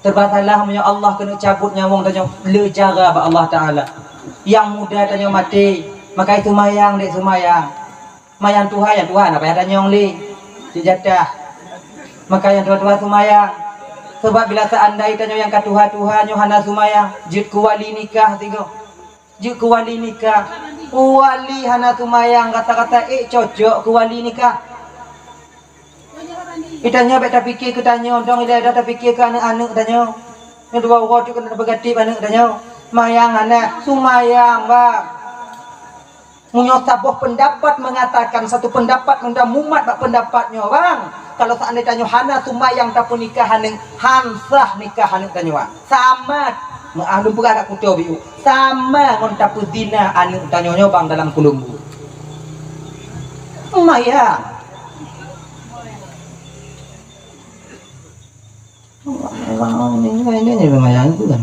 Serba salah meunyoe Allah keuneuk cabot nyawöng tanyoe le jara bak Allah Taala. Yang muda tanyoe maté, makai sumayang dek sumayang. Mayang tuha, yang tuha hana payah tanyong lé. Cit jatah. Makai yang tuha-tuha sumayang. Sebab bila seandai tanyoe yang ka tuha-tuha nyoe hana sumayang, jeuet keu wali nikah sigoe. Jeuet keu wali nikah. Wali hana sumayang kata-kata, eh, cocok keu wali nikah. Itanyoe bèk tapike keu tanyoe, dong ilèe dah tapike keu aneuk-aneuk tanyoe. Nyoe dua uroe tu keuneuk beugatip aneuk tanyoe. Mayang hana, sumayang, bang. Meunyoe saboh pendapat mengatakan satu pendapat, mudah mumat bak pendapat nyoe, bang. Kalau seandai tanyoe hana sumayang tapeunikah aneuk, han sah nikah aneuk tanyoe, bang. Sama, meuah lôn peugah dak kuto biu. Sama ngon tapeuzina aneuk tanyoe nyoe bang dalam kulumbu. Mayang. Orang-orang ni, ni, ni, ni mayang tu kan.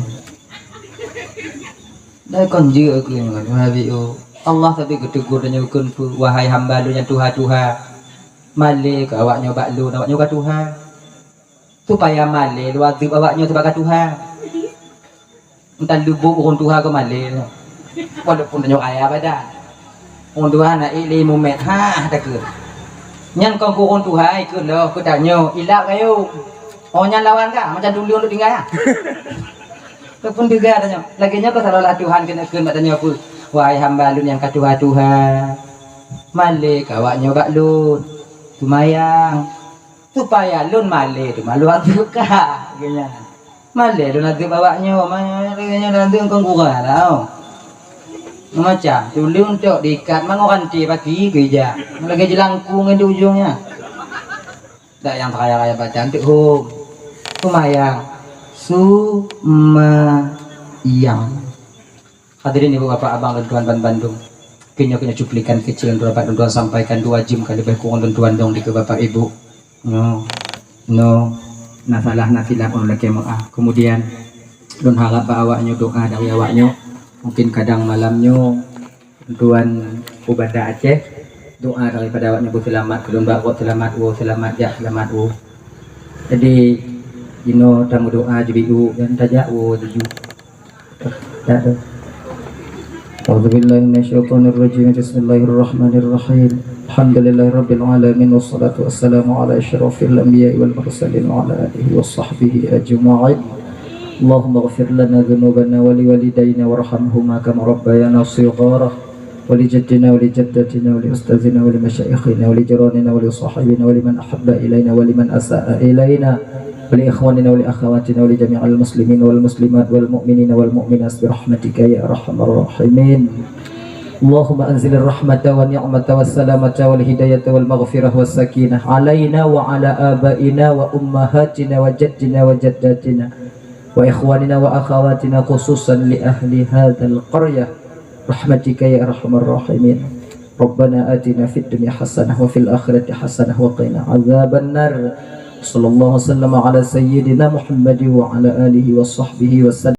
Dah kon jeuet aku ni kan, wahai biu. Allah tapi geutegur dan nyukun pu, wahai hamba lôn nyang tuha-tuha. Malé keu awak nyoe bak lôn, awak nyoe ka tuha. Supaya malé lôn azeueb awak nyoe sibagai tuha. Entah lubuk ureueng tuha keu malé. Walaupun tanyoe kaya badan. Ureueng tuha na ék lé mumet, ha, takheun. Nyan kon keu ureueng tuha, ikheun lom keu tanyoe, ilap kayém. Oh, nyan lawan ka, macam dulu untuk tinggai, ha. Ataupun teuga tanyoe. Lagèe nyoe keu seolah-olah Tuhan keuneuk kheun bak tanyoe peue? Wahai hamba lôn nyang ka tuha-tuha, malé keu awak nyoe bak lôn. Seumayang. Supaya lôn malé teuma lôn azeueb kah, geuh nyan. Malé lôn azeueb awak nyoe, malé nyoe lôn azeueb kon gura tau. Macam tuleueng tok diikat mangat ranté pati keu ija. Lagèe jeulangkung ngon di ujong nyan. Dak nyang raya-raya baca anteuk hom. Seumayang. Seumayang. Hadirin ibu bapak abang lôn tuan ban bandum. Keu nyoe, keu nyoe cuplikan keucil lôn tuan dapat lôn tuan sampaikan dua jeuem ka leubeh kurang lôn tuan dong dikeue bapak ibu. Nyoe, nyoe, na salah na silap ulôn lakèe meu'ah. Kemudian, lôn harap bak awak nyoe doa dari awak nyoe. Mungkin kadang malam nyoe lôn tuan u Banda Aceh, doa daripada awak nyoe beuseulamat keu lôn bak rot seulamat woe, seulamat jak seulamat woe. Jadi, jinoe tameudoa jibiu dan tajak woe jiju. Dak tu. أعوذ بالله من الشيطان الرجيم. بسم الله الرحمن الرحيم. الحمد لله رب العالمين، والصلاة والسلام على أشرف الأنبياء والمرسلين وعلى آله وصحبه أجمعين. اللهم اغفر لنا ذنوبنا ولوالدينا وارحمهما كما ربيانا صغارا، ولجدنا ولجدتنا ولأستاذنا ولمشايخنا ولجيراننا ولصاحبنا ولمن أحب إلينا ولمن أساء إلينا ولإخواننا ولأخواتنا ولجميع المسلمين والمسلمات والمؤمنين والمؤمنات برحمتك يا أرحم الراحمين. اللهم أنزل الرحمة والنعمة والسلامة والهداية والمغفرة والسكينة علينا وعلى آبائنا وأمهاتنا وجدنا وجداتنا وإخواننا وأخواتنا، خصوصا لأهل هذا القرية، برحمتك يا أرحم الراحمين. ربنا آتنا في الدنيا حسنة وفي الآخرة حسنة وقنا عذاب النار. صلى الله وسلم على سيدنا محمد وعلى آله وصحبه وسلم.